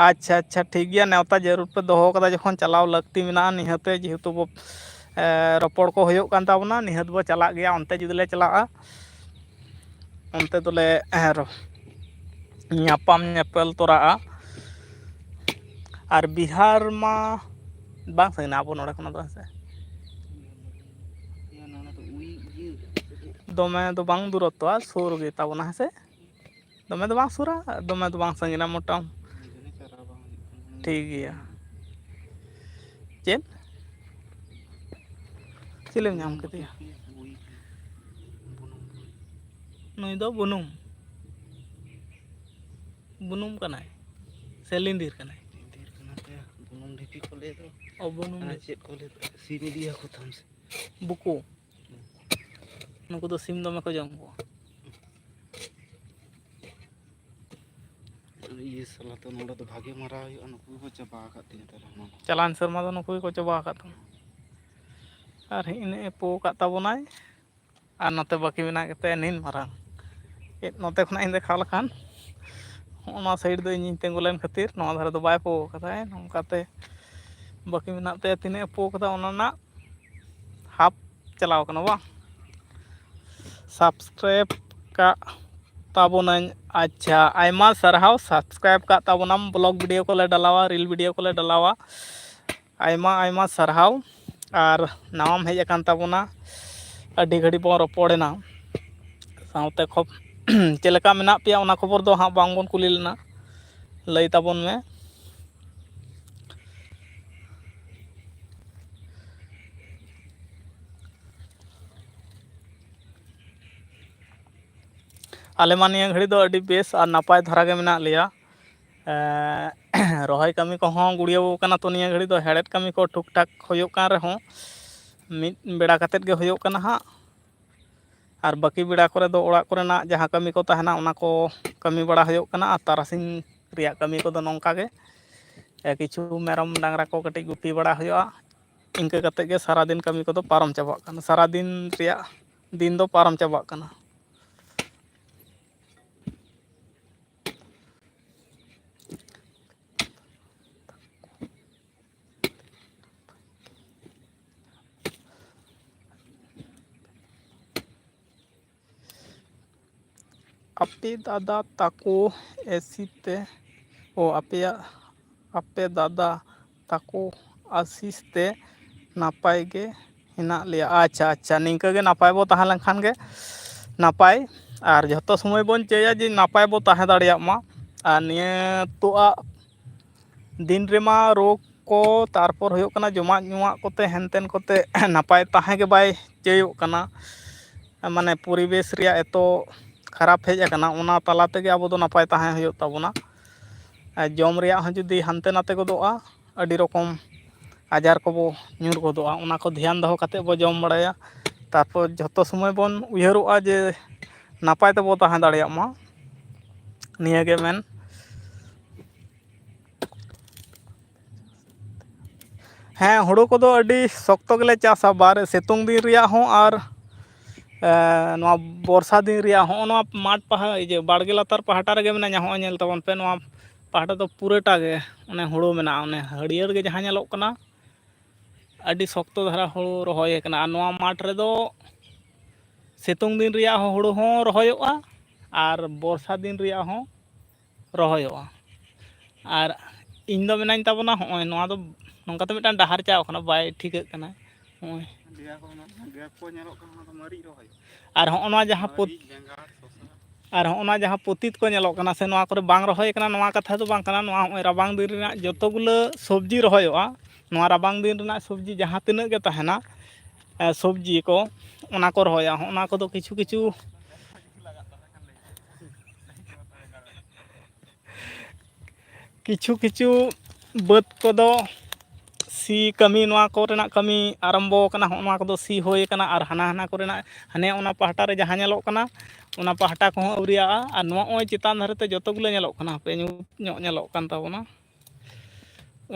ᱟᱪᱪᱷᱟ, ᱟᱪᱪᱷᱟ, ᱴᱷᱤᱠ ᱜᱮᱭᱟ, ᱱᱮᱣᱛᱟ ᱡᱟᱹᱨᱩᱲ ᱯᱮ ᱫᱚᱦᱚ ᱠᱟᱫᱟ, ᱡᱚᱠᱷᱚᱱ ᱪᱟᱞᱟᱣ ᱞᱟᱹᱠᱛᱤ ᱢᱮᱱᱟᱜᱼᱟ, ᱱᱤᱦᱟᱹᱛ ᱡᱮᱦᱮᱛᱩ ᱵᱚ, ᱮ, ᱨᱚᱯᱚᱲ ᱠᱚ ᱦᱩᱭᱩᱜ ᱠᱟᱱ ᱛᱟᱵᱚᱱᱟ, ᱱᱤᱦᱟᱹᱛ ᱵᱚ ᱪᱟᱞᱟᱜ ᱜᱮᱭᱟ᱾ ᱚᱱᱛᱮ ᱡᱩᱫᱤ ᱞᱮ ᱪᱟᱞᱟᱜᱼᱟ, ᱚᱱᱛᱮ ᱫᱚᱞᱮ, ᱮ, ᱨᱚ-, ᱧᱟᱯᱟᱢ ᱧᱮᱯᱮᱞ ᱛᱚᱨᱟᱜᱼᱟ᱾ ᱟᱨ ᱵᱤᱦᱟᱨ ᱢᱟ ᱵᱟᱝ ᱥᱟᱺᱜᱤᱧᱟ ᱟᱵᱚ ᱱᱚᱰᱮ ᱠᱷᱚᱱᱟᱜ ᱫᱚ, ᱦᱮᱸ ᱥᱮ? ᱫᱚᱢᱮ ᱫᱚ ᱵᱟᱝ ᱫᱩᱨᱚᱛᱛᱚᱼᱟ, ᱥᱩᱨ ᱜᱮ ᱛᱟᱵᱚᱱᱟ, ᱦᱮᱸ ᱥᱮ? ᱫᱚᱢᱮ ᱫᱚ ᱵᱟᱝ ᱥᱩᱨᱟ, ᱫᱚᱢᱮ ᱫᱚ ᱵᱟᱝ ᱥᱟᱺᱜᱤᱧᱟ, ᱢᱚᱴᱟᱢ-, ᱴᱷᱤᱠ ᱜᱮᱭᱟ᱾ ᱪᱮᱫ? ᱪᱤᱞᱤᱢ ᱧᱟᱢ ᱠᱮᱫᱮᱭᱟ? ᱱᱩᱭ ᱫᱚ ᱵᱩᱱᱩᱢ᱾ ᱵᱩᱱᱩᱢ ᱠᱟᱱᱟᱭ ᱥᱮ ᱞᱤᱸᱫᱤᱨ ᱠᱟᱱᱟᱭ? ᱞᱤᱸᱫᱤᱨ ᱠᱟᱱᱟ ᱛᱚᱭᱟ, ᱵᱩᱱᱩᱢ ᱰᱷᱤᱯᱤ ᱠᱚ ᱞᱟᱹᱭ ᱫᱚ᱾ ᱚ, ᱵᱩᱱᱩᱢ ᱟᱨ ᱰᱷᱤᱯᱤ᱾ ᱪᱮᱫ ᱠᱚ ᱞᱟᱹᱭ ᱫᱚ? ᱥᱤᱢ ᱤᱫᱤᱭᱟᱠᱚ ᱛᱟᱢ ᱥᱮ? ᱵᱩᱠᱩ᱾ ᱱᱩᱠᱩ ᱫᱚ ᱥᱤᱢ ᱫᱚᱢᱮ ᱠᱚ ᱡᱚᱢ ᱠᱚᱣᱟ᱾ ᱤᱭᱟᱹ ᱥᱟᱞᱟ ᱛᱚ ᱱᱚᱰᱮ ᱫᱚ ᱵᱷᱟᱜᱮ ᱢᱟᱨᱟ ᱦᱩᱭᱩᱜᱼᱟ, ᱱᱩᱠᱩ ᱜᱮᱠᱚ ᱪᱟᱵᱟ ᱟᱠᱟᱫ ᱛᱤᱧ ᱛᱟᱞᱮ ᱦᱟᱱᱟ ᱱᱚᱣᱟ᱾ ᱪᱟᱞᱟᱣᱮᱱ ᱥᱮᱨᱢᱟ ᱫᱚ ᱱᱩᱠᱩ ᱜᱮᱠᱚ ᱪᱟᱵᱟ ᱟᱠᱟᱫ ᱛᱟᱢᱟ᱾ ᱟᱨ ᱦᱮᱸ, ᱤᱱᱟᱹᱜ ᱮ ᱯᱳ ᱟᱠᱟᱫ ᱛᱟᱵᱚᱱᱟᱭ᱾ ᱟᱨ ᱱᱚᱛᱮ ᱵᱟᱹᱠᱤ ᱢᱮᱱᱟᱜ ᱜᱮᱛᱟᱭᱟ ᱱᱤᱱ ᱢᱟᱨᱟᱝ᱾ ᱪᱮᱫ ᱱᱚᱛᱮ ᱠᱷᱚᱱᱟᱜ ᱤᱧ ᱫᱮᱠᱷᱟᱣ ᱞᱮᱠᱷᱟᱱ, ᱦᱚᱸᱜᱼᱚ ᱱᱚᱣᱟ side ᱫᱚ ᱤᱧᱤᱧ ᱛᱤᱸᱜᱩ ᱞᱮᱱ ᱠᱷᱟᱹᱛᱤᱨ ᱱᱚᱣᱟ ᱫᱷᱟᱨᱮ ᱫᱚ ᱵᱟᱭ ᱯᱳ ᱟᱠᱟᱫᱟᱭ᱾ ᱱᱚᱝᱠᱟᱛᱮ ᱵᱟᱹᱠᱤ ᱢᱮᱱᱟᱜ ᱛᱟᱭᱟ, ᱛᱤᱱᱟᱹᱜ ᱮ ᱯᱳ ᱠᱟᱫᱟ ᱚᱱᱟ ᱨᱮᱱᱟᱜ half ᱪᱟᱞᱟᱣ ᱠᱟᱱᱟ ᱵᱟᱝ᱾ Subscribe ᱠᱟᱜ ᱛᱟᱵᱚᱱᱟᱹᱧ᱾ ᱟᱪᱪᱷᱟ, ᱟᱭᱢᱟ ᱥᱟᱨᱦᱟᱣ, subscribe ᱠᱟᱜ ᱛᱟᱵᱚᱱᱟᱢ᱾ Vlog video ᱠᱚᱞᱮ ᱰᱟᱞᱟᱣᱟ, reel video ᱠᱚᱞᱮ ᱰᱟᱞᱟᱣᱟ᱾ ᱟᱭᱢᱟ ᱟᱭᱢᱟ ᱥᱟᱨᱦᱟᱣ᱾ ᱟᱨ ᱱᱟᱣᱟᱢ ᱦᱮᱡ ᱟᱠᱟᱱ ᱛᱟᱵᱚᱱᱟ, ᱟᱹᱰᱤ ᱜᱷᱟᱹᱲᱤᱡ ᱵᱚᱱ ᱨᱚᱯᱚᱲᱮᱱᱟ᱾ ᱥᱟᱶᱛᱮ ᱠᱷᱚᱵ-, ᱪᱮᱫ ᱞᱮᱠᱟ ᱢᱮᱱᱟᱜ ᱯᱮᱭᱟ ᱚᱱᱟ ᱠᱷᱚᱵᱚᱨ ᱫᱚ ᱦᱟᱸᱜ ᱵᱟᱝᱵᱚᱱ ᱠᱩᱞᱤ ᱞᱮᱱᱟ, ᱞᱟᱹᱭ ᱛᱟᱵᱚᱱ ᱢᱮ᱾ ᱟᱞᱮ ᱢᱟ ᱱᱤᱭᱟᱹ ᱜᱷᱟᱹᱲᱤ ᱫᱚ ᱟᱹᱰᱤ ᱵᱮᱥ ᱟᱨ ᱱᱟᱯᱟᱭ ᱫᱷᱟᱨᱟ ᱜᱮ ᱢᱮᱱᱟᱜ ᱞᱮᱭᱟ᱾ ᱮᱸ, ᱨᱚᱦᱚᱭ ᱠᱟᱹᱢᱤ ᱠᱚᱦᱚᱸ ᱜᱩᱲᱭᱟᱹᱣ ᱠᱟᱱᱟ, ᱛᱚ ᱱᱤᱭᱟᱹ ᱜᱷᱟᱹᱲᱤ ᱫᱚ ᱦᱮᱲᱦᱮᱫ ᱠᱟᱹᱢᱤ ᱠᱚ ᱴᱷᱩᱠ ᱴᱷᱟᱠ ᱦᱩᱭᱩᱜ ᱠᱟᱱ ᱨᱮᱦᱚᱸ, ᱢᱤᱫ ᱵᱮᱲᱟ ᱠᱟᱛᱮᱫ ᱜᱮ ᱦᱩᱭᱩᱜ ᱠᱟᱱᱟ ᱦᱟᱸᱜ᱾ ᱟᱨ ᱵᱟᱹᱠᱤ ᱵᱮᱲᱟ ᱠᱚᱨᱮ ᱫᱚ ᱚᱲᱟᱜ ᱠᱚᱨᱮᱱᱟᱜ ᱡᱟᱦᱟᱸ ᱠᱟᱹᱢᱤ ᱠᱚ ᱛᱟᱦᱮᱱᱟ, ᱚᱱᱟ ᱠᱚ ᱠᱟᱹᱢᱤ ᱵᱟᱲᱟ ᱦᱩᱭᱩᱜ ᱠᱟᱱᱟ᱾ ᱟᱨ ᱛᱟᱨᱟᱥᱤᱧ ᱨᱮᱭᱟᱜ ᱠᱟᱹᱢᱤ ᱠᱚᱫᱚ ᱱᱚᱝᱠᱟ ᱜᱮ, ᱮ, ᱠᱤᱪᱷᱩ ᱢᱮᱨᱚᱢ ᱰᱟᱝᱨᱟ ᱠᱚ ᱠᱟᱹᱴᱤᱡ ᱜᱩᱯᱤ ᱵᱟᱲᱟ ᱦᱩᱭᱩᱜᱼᱟ᱾ ᱤᱱᱠᱟᱹ ᱠᱟᱛᱮᱫ ᱜᱮ ᱥᱟᱨᱟᱫᱤᱱ ᱠᱟᱹᱢᱤ ᱠᱚᱫᱚ ᱯᱟᱨᱚᱢ ᱪᱟᱵᱟᱜ ᱠᱟᱱᱟ, ᱥᱟᱨᱟᱫᱤᱱ ᱨᱮᱭᱟᱜ ᱫᱤᱱ ᱫᱚ ᱯᱟᱨᱚᱢ ᱪᱟᱵᱟᱜ ᱠᱟᱱᱟ᱾ ᱟᱯᱮ ᱫᱟᱫᱟ ᱛᱟᱠᱚ ᱮᱥᱤ ᱛᱮ, ᱚ, ᱟᱯᱮᱭᱟᱜ, ᱟᱯᱮ ᱫᱟᱫᱟ ᱛᱟᱠᱚ ᱟᱥᱤᱥ ᱛᱮ ᱱᱟᱯᱟᱭ ᱜᱮ ᱦᱮᱱᱟᱜ ᱞᱮᱭᱟ᱾ ᱟᱪᱪᱷᱟ, ᱟᱪᱪᱷᱟ, ᱱᱤᱝᱠᱟᱹ ᱜᱮ ᱱᱟᱯᱟᱭ ᱵᱚ ᱛᱟᱦᱮᱸ ᱞᱮᱱᱠᱷᱟᱱ ᱜᱮ ᱱᱟᱯᱟᱭ᱾ ᱟᱨ ᱡᱷᱚᱛᱚ ᱥᱚᱢᱚᱭ ᱵᱚᱱ ᱪᱟᱹᱭᱟ ᱡᱮ ᱱᱟᱯᱟᱭ ᱵᱚ ᱛᱟᱦᱮᱸ ᱫᱟᱲᱮᱭᱟᱜ ᱢᱟ᱾ ᱟᱨ ᱱᱤᱭᱟᱹ ᱛᱚ ᱟᱜ ᱫᱤᱱ ᱨᱮᱢᱟ ᱨᱳᱜᱽ ᱠᱚ, ᱛᱟᱨᱯᱚᱨ ᱦᱩᱭᱩᱜ ᱠᱟᱱᱟ ᱡᱚᱢᱟᱜ ᱧᱩᱣᱟᱜ ᱠᱚᱛᱮ, ᱦᱮᱱᱛᱮᱱ ᱠᱚᱛᱮ ᱱᱟᱯᱟᱭ ᱛᱟᱦᱮᱸ ᱜᱮ ᱵᱟᱭ ᱪᱟᱹᱭᱚᱜ ᱠᱟᱱᱟ᱾ ᱢᱟᱱᱮ ᱯᱚᱨᱤᱵᱮᱥ ᱨᱮᱭᱟᱜ ᱮᱛᱚ ᱠᱷᱟᱨᱟᱯ ᱦᱮᱡ ᱟᱠᱟᱱᱟ, ᱚᱱᱟ ᱛᱟᱞᱟ ᱛᱮᱜᱮ ᱟᱵᱚ ᱫᱚ ᱱᱟᱯᱟᱭ ᱛᱟᱦᱮᱸ ᱦᱩᱭᱩᱜ ᱛᱟᱵᱚᱱᱟ᱾ ᱟᱨ ᱡᱚᱢ ᱨᱮᱭᱟᱜ ᱦᱚᱸ ᱡᱩᱫᱤ ᱦᱟᱱᱛᱮ ᱱᱟᱛᱮ ᱜᱚᱫᱚᱜᱼᱟ, ᱟᱹᱰᱤ ᱨᱚᱠᱚᱢ ᱟᱡᱟᱨ ᱠᱚᱵᱚ ᱧᱩᱨ ᱜᱚᱫᱚᱜᱼᱟ᱾ ᱚᱱᱟ ᱠᱚ ᱫᱷᱮᱭᱟᱱ ᱫᱚᱦᱚ ᱠᱟᱛᱮᱫ ᱵᱚ ᱡᱚᱢ ᱵᱟᱲᱟᱭᱟ᱾ ᱛᱟᱨᱯᱚᱨ ᱡᱷᱚᱛᱚ ᱥᱚᱢᱚᱭ ᱵᱚᱱ ᱩᱭᱦᱟᱹᱨᱚᱜᱼᱟ ᱡᱮ ᱱᱟᱯᱟᱭ ᱛᱮᱵᱚ ᱛᱟᱦᱮᱸ ᱫᱟᱲᱮᱭᱟᱜ ᱢᱟ, ᱱᱤᱭᱟᱹ ᱜᱮ ᱢᱮᱱ᱾ ᱦᱮᱸ, ᱦᱩᱲᱩ ᱠᱚᱫᱚ ᱟᱹᱰᱤ ᱥᱚᱠᱛᱚ ᱜᱮᱞᱮ ᱪᱟᱥᱟ, ᱵᱟᱨ ᱥᱤᱛᱩᱝ ᱫᱤᱱ ᱨᱮᱭᱟᱜ ᱦᱚᱸ ᱟᱨ ᱮ, ᱱᱚᱣᱟ ᱵᱚᱨᱥᱟ ᱫᱤᱱ ᱨᱮᱭᱟᱜ ᱦᱚᱸ᱾ ᱱᱚᱣᱟ ᱢᱟᱴᱷ ᱯᱟᱦᱟ, ᱤᱭᱟᱹ, ᱵᱟᱲᱜᱮ ᱞᱟᱛᱟᱨ ᱯᱟᱦᱴᱟ ᱨᱮᱜᱮ ᱢᱮᱱᱟᱧᱟ᱾ ᱦᱚᱸᱜᱼᱚᱭ ᱧᱮᱞ ᱛᱟᱵᱚᱱ ᱯᱮ, ᱱᱚᱣᱟ ᱯᱟᱦᱴᱟ ᱫᱚ ᱯᱩᱨᱟᱹᱴᱟ ᱜᱮ ᱚᱱᱮ ᱦᱩᱲᱩ ᱢᱮᱱᱟᱜᱼᱟ, ᱚᱱᱮ ᱦᱟᱹᱨᱭᱟᱹᱲ ᱜᱮ ᱡᱟᱦᱟᱸ ᱧᱮᱞᱚᱜ ᱠᱟᱱᱟ, ᱟᱹᱰᱤ ᱥᱚᱠᱛᱚ ᱫᱷᱟᱨᱟ ᱦᱩᱲᱩ ᱨᱚᱦᱚᱭ ᱟᱠᱟᱱᱟ᱾ ᱟᱨ ᱱᱚᱣᱟ ᱢᱟᱴᱷ ᱨᱮᱫᱚ ᱥᱤᱛᱩᱝ ᱫᱤᱱ ᱨᱮᱭᱟᱜ ᱦᱚᱸ ᱦᱩᱲᱩ ᱦᱚᱸ ᱨᱚᱦᱚᱭᱚᱜᱼᱟ ᱟᱨ ᱵᱚᱨᱥᱟ ᱫᱤᱱ ᱨᱮᱭᱟᱜ ᱦᱚᱸ ᱨᱚᱦᱚᱭᱚᱜᱼᱟ᱾ ᱟᱨ ᱤᱧ ᱫᱚ ᱢᱮᱱᱟᱧ ᱛᱟᱵᱚᱱᱟ, ᱦᱚᱸᱜᱼᱚᱭ ᱱᱚᱣᱟ ᱫᱚ ᱱᱚᱝᱠᱟ ᱛᱮ ᱢᱤᱫᱴᱟᱝ ᱰᱟᱦᱟᱨ ᱪᱟᱣ ᱠᱟᱱᱟ, ᱵᱟᱭ ᱴᱷᱤᱠᱟᱹᱜ ᱠᱟᱱᱟ᱾ ᱦᱚᱸᱜᱼᱚᱭ ᱜᱮᱯ ᱠᱚ ᱧᱮᱞᱚᱜ ᱠᱟᱱᱟ, ᱚᱱᱟ ᱫᱚ ᱢᱟᱹᱨᱤᱪ ᱨᱚᱦᱚᱭ᱾ ᱟᱨ ᱦᱚᱸᱜᱼᱚ ᱱᱚᱣᱟ ᱡᱟᱦᱟᱸ ᱯᱚᱛ-, ᱢᱟᱹᱨᱤᱪ, ᱵᱮᱸᱜᱟᱲ, ᱥᱚᱥᱟ᱾ ᱟᱨ ᱦᱚᱸᱜᱼᱚ ᱱᱚᱣᱟ ᱡᱟᱦᱟᱸ ᱯᱚᱛᱤᱛ ᱠᱚ ᱧᱮᱞᱚᱜ ᱠᱟᱱᱟ ᱥᱮ, ᱱᱚᱣᱟ ᱠᱚᱨᱮ ᱵᱟᱝ ᱨᱚᱦᱚᱭ ᱠᱟᱱᱟ, ᱱᱚᱣᱟ ᱠᱟᱛᱷᱟ ᱫᱚ ᱵᱟᱝ ᱠᱟᱱᱟ᱾ ᱱᱚᱣᱟ ᱦᱚᱸᱜᱼᱚᱭ ᱨᱟᱵᱟᱝ ᱫᱤᱱ ᱨᱮᱱᱟᱜ ᱡᱚᱛᱚ ᱜᱩᱞᱟᱹ ᱥᱚᱵᱽᱡᱤ ᱨᱚᱦᱚᱭᱚᱜᱼᱟ, ᱱᱚᱣᱟ ᱨᱟᱵᱟᱝ ᱫᱤᱱ ᱨᱮᱱᱟᱜ ᱥᱚᱵᱽᱡᱤ ᱡᱟᱦᱟᱸ ᱛᱤᱱᱟᱹᱜ ᱜᱮ ᱛᱟᱦᱮᱱᱟ, ᱮ, ᱥᱚᱵᱽᱡᱤ ᱠᱚ, ᱚᱱᱟ ᱠᱚ ᱨᱚᱦᱚᱭᱟ᱾ ᱚᱱᱟ ᱠᱚᱫᱚ ᱠᱤᱪᱷᱩ ᱠᱤᱪᱷᱩ ᱠᱤᱪᱷᱩ ᱠᱤᱪᱷᱩ ᱵᱟᱹᱫᱽ ᱠᱚᱫᱚ ᱥᱤ ᱠᱟᱹᱢᱤ, ᱱᱚᱣᱟ ᱠᱚᱨᱮᱱᱟᱜ ᱠᱟᱹᱢᱤ ᱟᱨᱟᱢᱵᱚ ᱟᱠᱟᱱᱟ᱾ ᱦᱚᱸᱜᱼᱚ ᱱᱚᱣᱟ ᱠᱚᱫᱚ ᱥᱤ ᱦᱩᱭ ᱟᱠᱟᱱᱟ, ᱟᱨ ᱦᱟᱱᱟ ᱦᱟᱱᱟ ᱠᱚᱨᱮᱱᱟᱜ, ᱦᱟᱱᱮ ᱚᱱᱟ ᱯᱟᱦᱴᱟ ᱨᱮ ᱡᱟᱦᱟᱸ ᱧᱮᱞᱚᱜ ᱠᱟᱱᱟ, ᱚᱱᱟ ᱯᱟᱦᱴᱟ ᱠᱚᱦᱚᱸ ᱟᱹᱣᱨᱤᱭᱟᱜᱼᱟ᱾ ᱟᱨ ᱱᱚᱜᱼᱚᱭ ᱪᱮᱛᱟᱱ ᱫᱷᱟᱨᱮ ᱛᱮ ᱡᱚᱛᱚ ᱜᱩᱞᱟᱹ ᱧᱮᱞᱚᱜ ᱠᱟᱱᱟ, ᱦᱟᱯᱮ ᱧᱩᱛ ᱧᱚᱜ ᱧᱮᱞᱚᱜ ᱠᱟᱱ ᱛᱟᱵᱚᱱᱟ᱾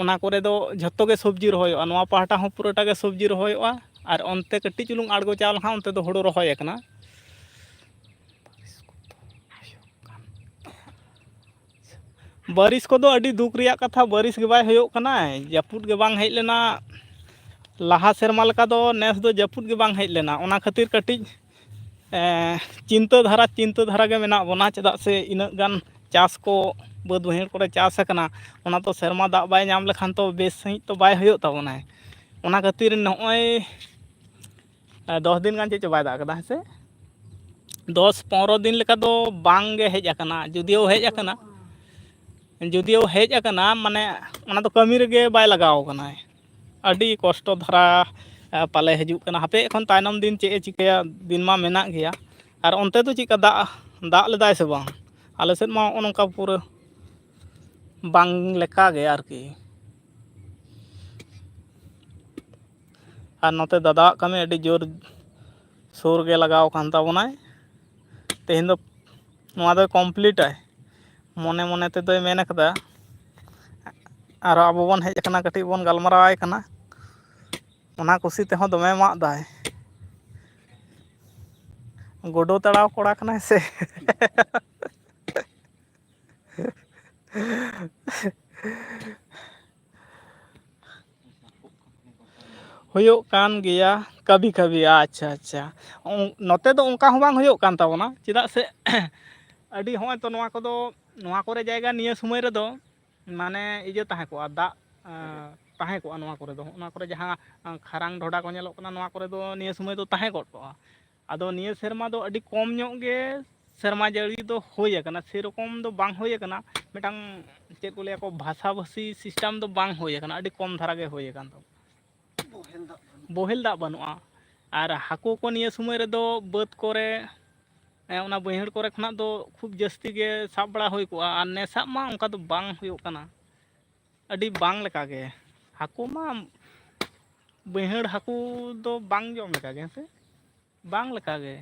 ᱚᱱᱟ ᱠᱚᱨᱮ ᱫᱚ ᱡᱷᱚᱛᱚ ᱜᱮ ᱥᱚᱵᱽᱡᱤ ᱨᱚᱦᱚᱭᱚᱜᱼᱟ, ᱱᱚᱣᱟ ᱯᱟᱦᱴᱟ ᱦᱚᱸ ᱯᱩᱨᱟᱹᱴᱟ ᱜᱮ ᱥᱚᱵᱽᱡᱤ ᱨᱚᱦᱚᱭᱚᱜᱼᱟ᱾ ᱟᱨ ᱚᱱᱛᱮ ᱠᱟᱹᱴᱤᱡ ᱪᱩᱞᱩᱝ ᱟᱬᱜᱚ ᱪᱟᱣ ᱞᱮᱠᱷᱟᱱ ᱚᱱᱛᱮ ᱫᱚ ᱦᱩᱲᱩ ᱨᱚᱦᱚᱭ ᱟᱠᱟᱱᱟ᱾ ᱵᱟᱹᱨᱤᱥ ᱠᱚᱫᱚ ᱟᱹᱰᱤ ᱫᱩᱠ ᱨᱮᱭᱟᱜ ᱠᱟᱛᱷᱟ, ᱵᱟᱹᱨᱤᱥ ᱜᱮ ᱵᱟᱭ ᱦᱩᱭᱩᱜ ᱠᱟᱱᱟᱭ, ᱡᱟᱹᱯᱩᱫ ᱜᱮ ᱵᱟᱝ ᱦᱮᱡ ᱞᱮᱱᱟ᱾ ᱞᱟᱦᱟ ᱥᱮᱨᱢᱟ ᱞᱮᱠᱟ ᱫᱚ ᱱᱮᱥ ᱫᱚ ᱡᱟᱹᱯᱩᱫ ᱜᱮ ᱵᱟᱝ ᱦᱮᱡ ᱞᱮᱱᱟ, ᱚᱱᱟ ᱠᱷᱟᱹᱛᱤᱨ ᱠᱟᱹᱴᱤᱡ, ᱮᱸ, ᱪᱤᱱᱛᱟᱹ ᱫᱷᱟᱨᱟ, ᱪᱤᱱᱛᱟᱹ ᱫᱷᱟᱨᱟ ᱜᱮ ᱢᱮᱱᱟᱜ ᱵᱚᱱᱟ᱾ ᱪᱮᱫᱟᱜ ᱥᱮ ᱤᱱᱟᱹᱜ ᱜᱟᱱ ᱪᱟᱥ ᱠᱚ ᱵᱟᱹᱫᱽ ᱵᱟᱹᱭᱦᱟᱹᱲ ᱠᱚᱨᱮ ᱪᱟᱥ ᱟᱠᱟᱱᱟ, ᱚᱱᱟ ᱛᱚ ᱥᱮᱨᱢᱟ ᱫᱟᱜ ᱵᱟᱭ ᱧᱟᱢ ᱞᱮᱠᱷᱟᱱ ᱛᱚ ᱵᱮᱥ ᱥᱟᱺᱦᱤᱡ ᱛᱚ ᱵᱟᱭ ᱦᱩᱭᱩᱜ ᱛᱟᱵᱚᱱᱟᱭ᱾ ᱚᱱᱟ ᱠᱷᱟᱹᱛᱤᱨ ᱱᱚᱜᱼᱚᱭ ᱮ, ᱫᱚᱥ ᱫᱤᱱ ᱜᱟᱱ ᱪᱮᱫ ᱪᱚ ᱵᱟᱭ ᱫᱟᱜ ᱠᱟᱫᱟ, ᱦᱮᱸ ᱥᱮ? ᱫᱚᱥ ᱯᱚᱱᱨᱚ ᱫᱤᱱ ᱞᱮᱠᱟ ᱫᱚ ᱵᱟᱝ ᱜᱮ ᱦᱮᱡ ᱟᱠᱟᱱᱟ᱾ ᱡᱩᱫᱤᱭᱳ ᱦᱮᱡ ᱟᱠᱟᱱᱟ, ᱡᱩᱫᱤᱭᱳ ᱦᱮᱡ ᱟᱠᱟᱱᱟ, ᱢᱟᱱᱮ ᱚᱱᱟ ᱫᱚ ᱠᱟᱹᱢᱤ ᱨᱮᱜᱮ ᱵᱟᱭ ᱞᱟᱜᱟᱣ ᱠᱟᱱᱟᱭ᱾ ᱟᱹᱰᱤ ᱠᱚᱥᱴᱚ ᱫᱷᱟᱨᱟ, ᱮ, ᱯᱟᱞᱮ ᱦᱤᱡᱩᱜ ᱠᱟᱱᱟ᱾ ᱦᱟᱯᱮ ᱮᱠᱷᱚᱱ ᱛᱟᱭᱱᱚᱢ ᱫᱤᱱ ᱪᱮᱫ ᱮ ᱪᱤᱠᱟᱹᱭᱟ, ᱫᱤᱱ ᱢᱟ ᱢᱮᱱᱟᱜ ᱜᱮᱭᱟ᱾ ᱟᱨ ᱚᱱᱛᱮ ᱫᱚ ᱪᱮᱫᱠᱟ ᱫᱟᱜ, ᱫᱟᱜ ᱞᱮᱫᱟᱭ ᱥᱮ ᱵᱟᱝ? ᱟᱞᱮ ᱥᱮᱫ ᱢᱟ ᱱᱚᱜᱼᱚ ᱱᱚᱝᱠᱟ ᱯᱩᱨᱟᱹ ᱵᱟᱝ ᱞᱮᱠᱟ ᱜᱮ ᱟᱨᱠᱤ᱾ ᱟᱨ ᱱᱚᱛᱮ ᱫᱟᱫᱟᱣᱟᱜ ᱠᱟᱹᱢᱤ ᱟᱹᱰᱤ ᱡᱳᱨ ᱥᱳᱨ ᱜᱮ ᱞᱟᱜᱟᱣ ᱟᱠᱟᱱ ᱛᱟᱵᱚᱱᱟᱭ᱾ ᱛᱮᱦᱮᱧ ᱫᱚ ᱱᱚᱣᱟ ᱫᱚᱭ ᱠᱚᱢᱯᱞᱤᱴᱟᱭ, ᱢᱚᱱᱮ ᱢᱚᱱᱮ ᱛᱮᱫᱚᱭ ᱢᱮᱱ ᱟᱠᱟᱫᱟ, ᱟᱨᱚ ᱟᱵᱚ ᱵᱚᱱ ᱦᱮᱡ ᱟᱠᱟᱱᱟ, ᱠᱟᱹᱴᱤᱡ ᱵᱚᱱ ᱜᱟᱞᱢᱟᱨᱟᱣ ᱟᱭ ᱠᱟᱱᱟ᱾ ᱚᱱᱟ ᱠᱩᱥᱤ ᱛᱮᱦᱚᱸ ᱫᱚᱢᱮ ᱢᱟᱜ ᱫᱟᱭ᱾ ᱜᱩᱰᱩ ᱛᱟᱲᱟᱣ ᱠᱚᱲᱟ ᱠᱟᱱᱟᱭ ᱥᱮ᱾ ᱦᱩᱭᱩᱜ ᱠᱟᱱ ᱜᱮᱭᱟ ᱠᱟᱵᱷᱤ ᱠᱟᱵᱷᱤ᱾ ᱟᱪᱪᱷᱟ, ᱟᱪᱪᱷᱟ᱾ ᱚᱝ-, ᱱᱚᱛᱮ ᱫᱚ ᱚᱱᱠᱟ ᱦᱚᱸ ᱵᱟᱝ ᱦᱩᱭᱩᱜ ᱠᱟᱱ ᱛᱟᱵᱚᱱᱟ, ᱪᱮᱫᱟᱜ ᱥᱮ ᱟᱹᱰᱤ, ᱦᱚᱸᱜᱼᱚᱭ ᱛᱚ, ᱱᱚᱣᱟ ᱠᱚᱫᱚ, ᱱᱚᱣᱟ ᱠᱚᱨᱮ ᱡᱟᱭᱜᱟ ᱱᱤᱭᱟᱹ ᱥᱚᱢᱚᱭ ᱨᱮᱫᱚ ᱢᱟᱱᱮ ᱤᱭᱟᱹ ᱛᱟᱦᱮᱸ ᱠᱚᱜᱼᱟ, ᱫᱟᱜ, ᱟᱸ, ᱛᱟᱦᱮᱸ ᱠᱚᱜᱼᱟ ᱱᱚᱣᱟ ᱠᱚᱨᱮ ᱫᱚ᱾ ᱚᱱᱟ ᱠᱚᱨᱮ ᱡᱟᱦᱟᱸ, ᱟᱸ, ᱠᱷᱟᱨᱟᱝ ᱰᱷᱚᱰᱟ ᱠᱚ ᱧᱮᱞᱚᱜ ᱠᱟᱱᱟ, ᱱᱚᱣᱟ ᱠᱚᱨᱮ ᱫᱚ ᱱᱤᱭᱟᱹ ᱥᱚᱢᱚᱭ ᱫᱚ ᱛᱟᱦᱮᱸ ᱜᱚᱫ ᱠᱚᱜᱼᱟ᱾ ᱟᱫᱚ ᱱᱤᱭᱟᱹ ᱥᱮᱨᱢᱟ ᱫᱚ ᱟᱹᱰᱤ ᱠᱚᱢ ᱧᱚᱜ ᱜᱮ ᱥᱮᱨᱢᱟ ᱡᱟᱹᱲᱤ ᱫᱚ ᱦᱩᱭ ᱟᱠᱟᱱᱟ, ᱥᱮᱨᱚᱠᱚᱢ ᱫᱚ ᱵᱟᱝ ᱦᱩᱭ ᱟᱠᱟᱱᱟ᱾ ᱢᱤᱫᱴᱟᱝ ᱪᱮᱫ ᱠᱚ ᱞᱟᱹᱭᱟ ᱠᱚ, ᱵᱷᱟᱥᱟᱵᱷᱟᱥᱤ system ᱫᱚ ᱵᱟᱝ ᱦᱩᱭ ᱟᱠᱟᱱᱟ, ᱟᱹᱰᱤ ᱠᱚᱢ ᱫᱷᱟᱨᱟ ᱜᱮ ᱦᱩᱭ ᱟᱠᱟᱱ ᱛᱟᱵᱚᱱᱟ᱾ ᱵᱚᱦᱮᱞ ᱫᱟᱜ ᱵᱟᱹᱱᱩᱜᱼᱟ᱾ ᱵᱚᱦᱮᱞ ᱫᱟᱜ ᱵᱟᱹᱱᱩᱜᱼᱟ᱾ ᱟᱨ ᱦᱟᱹᱠᱩ ᱠᱚ ᱱᱤᱭᱟᱹ ᱥᱚᱢᱚᱭ ᱨᱮᱫᱚ ᱵᱟᱹᱫᱽ ᱠᱚᱨᱮ, ᱦᱮᱸ, ᱚᱱᱟ ᱵᱟᱹᱭᱦᱟᱹᱲ ᱠᱚᱨᱮ ᱠᱷᱚᱱᱟᱜ ᱫᱚ ᱠᱷᱩᱵ ᱡᱟᱹᱥᱛᱤ ᱜᱮ ᱥᱟᱵ ᱵᱟᱲᱟ ᱦᱩᱭ ᱠᱚᱜᱼᱟ, ᱟᱨ ᱱᱮᱥᱟᱜ ᱢᱟ ᱚᱱᱠᱟ ᱫᱚ ᱵᱟᱝ ᱦᱩᱭᱩᱜ ᱠᱟᱱᱟ, ᱟᱹᱰᱤ ᱵᱟᱝ ᱞᱮᱠᱟᱜᱮ᱾ ᱦᱟᱹᱠᱩ ᱢᱟ ᱵᱟᱹᱭᱦᱟᱹᱲ ᱦᱟᱹᱠᱩ ᱫᱚ ᱵᱟᱝ ᱡᱚᱢ ᱞᱮᱠᱟᱜᱮ, ᱦᱮᱸ ᱥᱮ, ᱵᱟᱝ ᱞᱮᱠᱟᱜᱮ᱾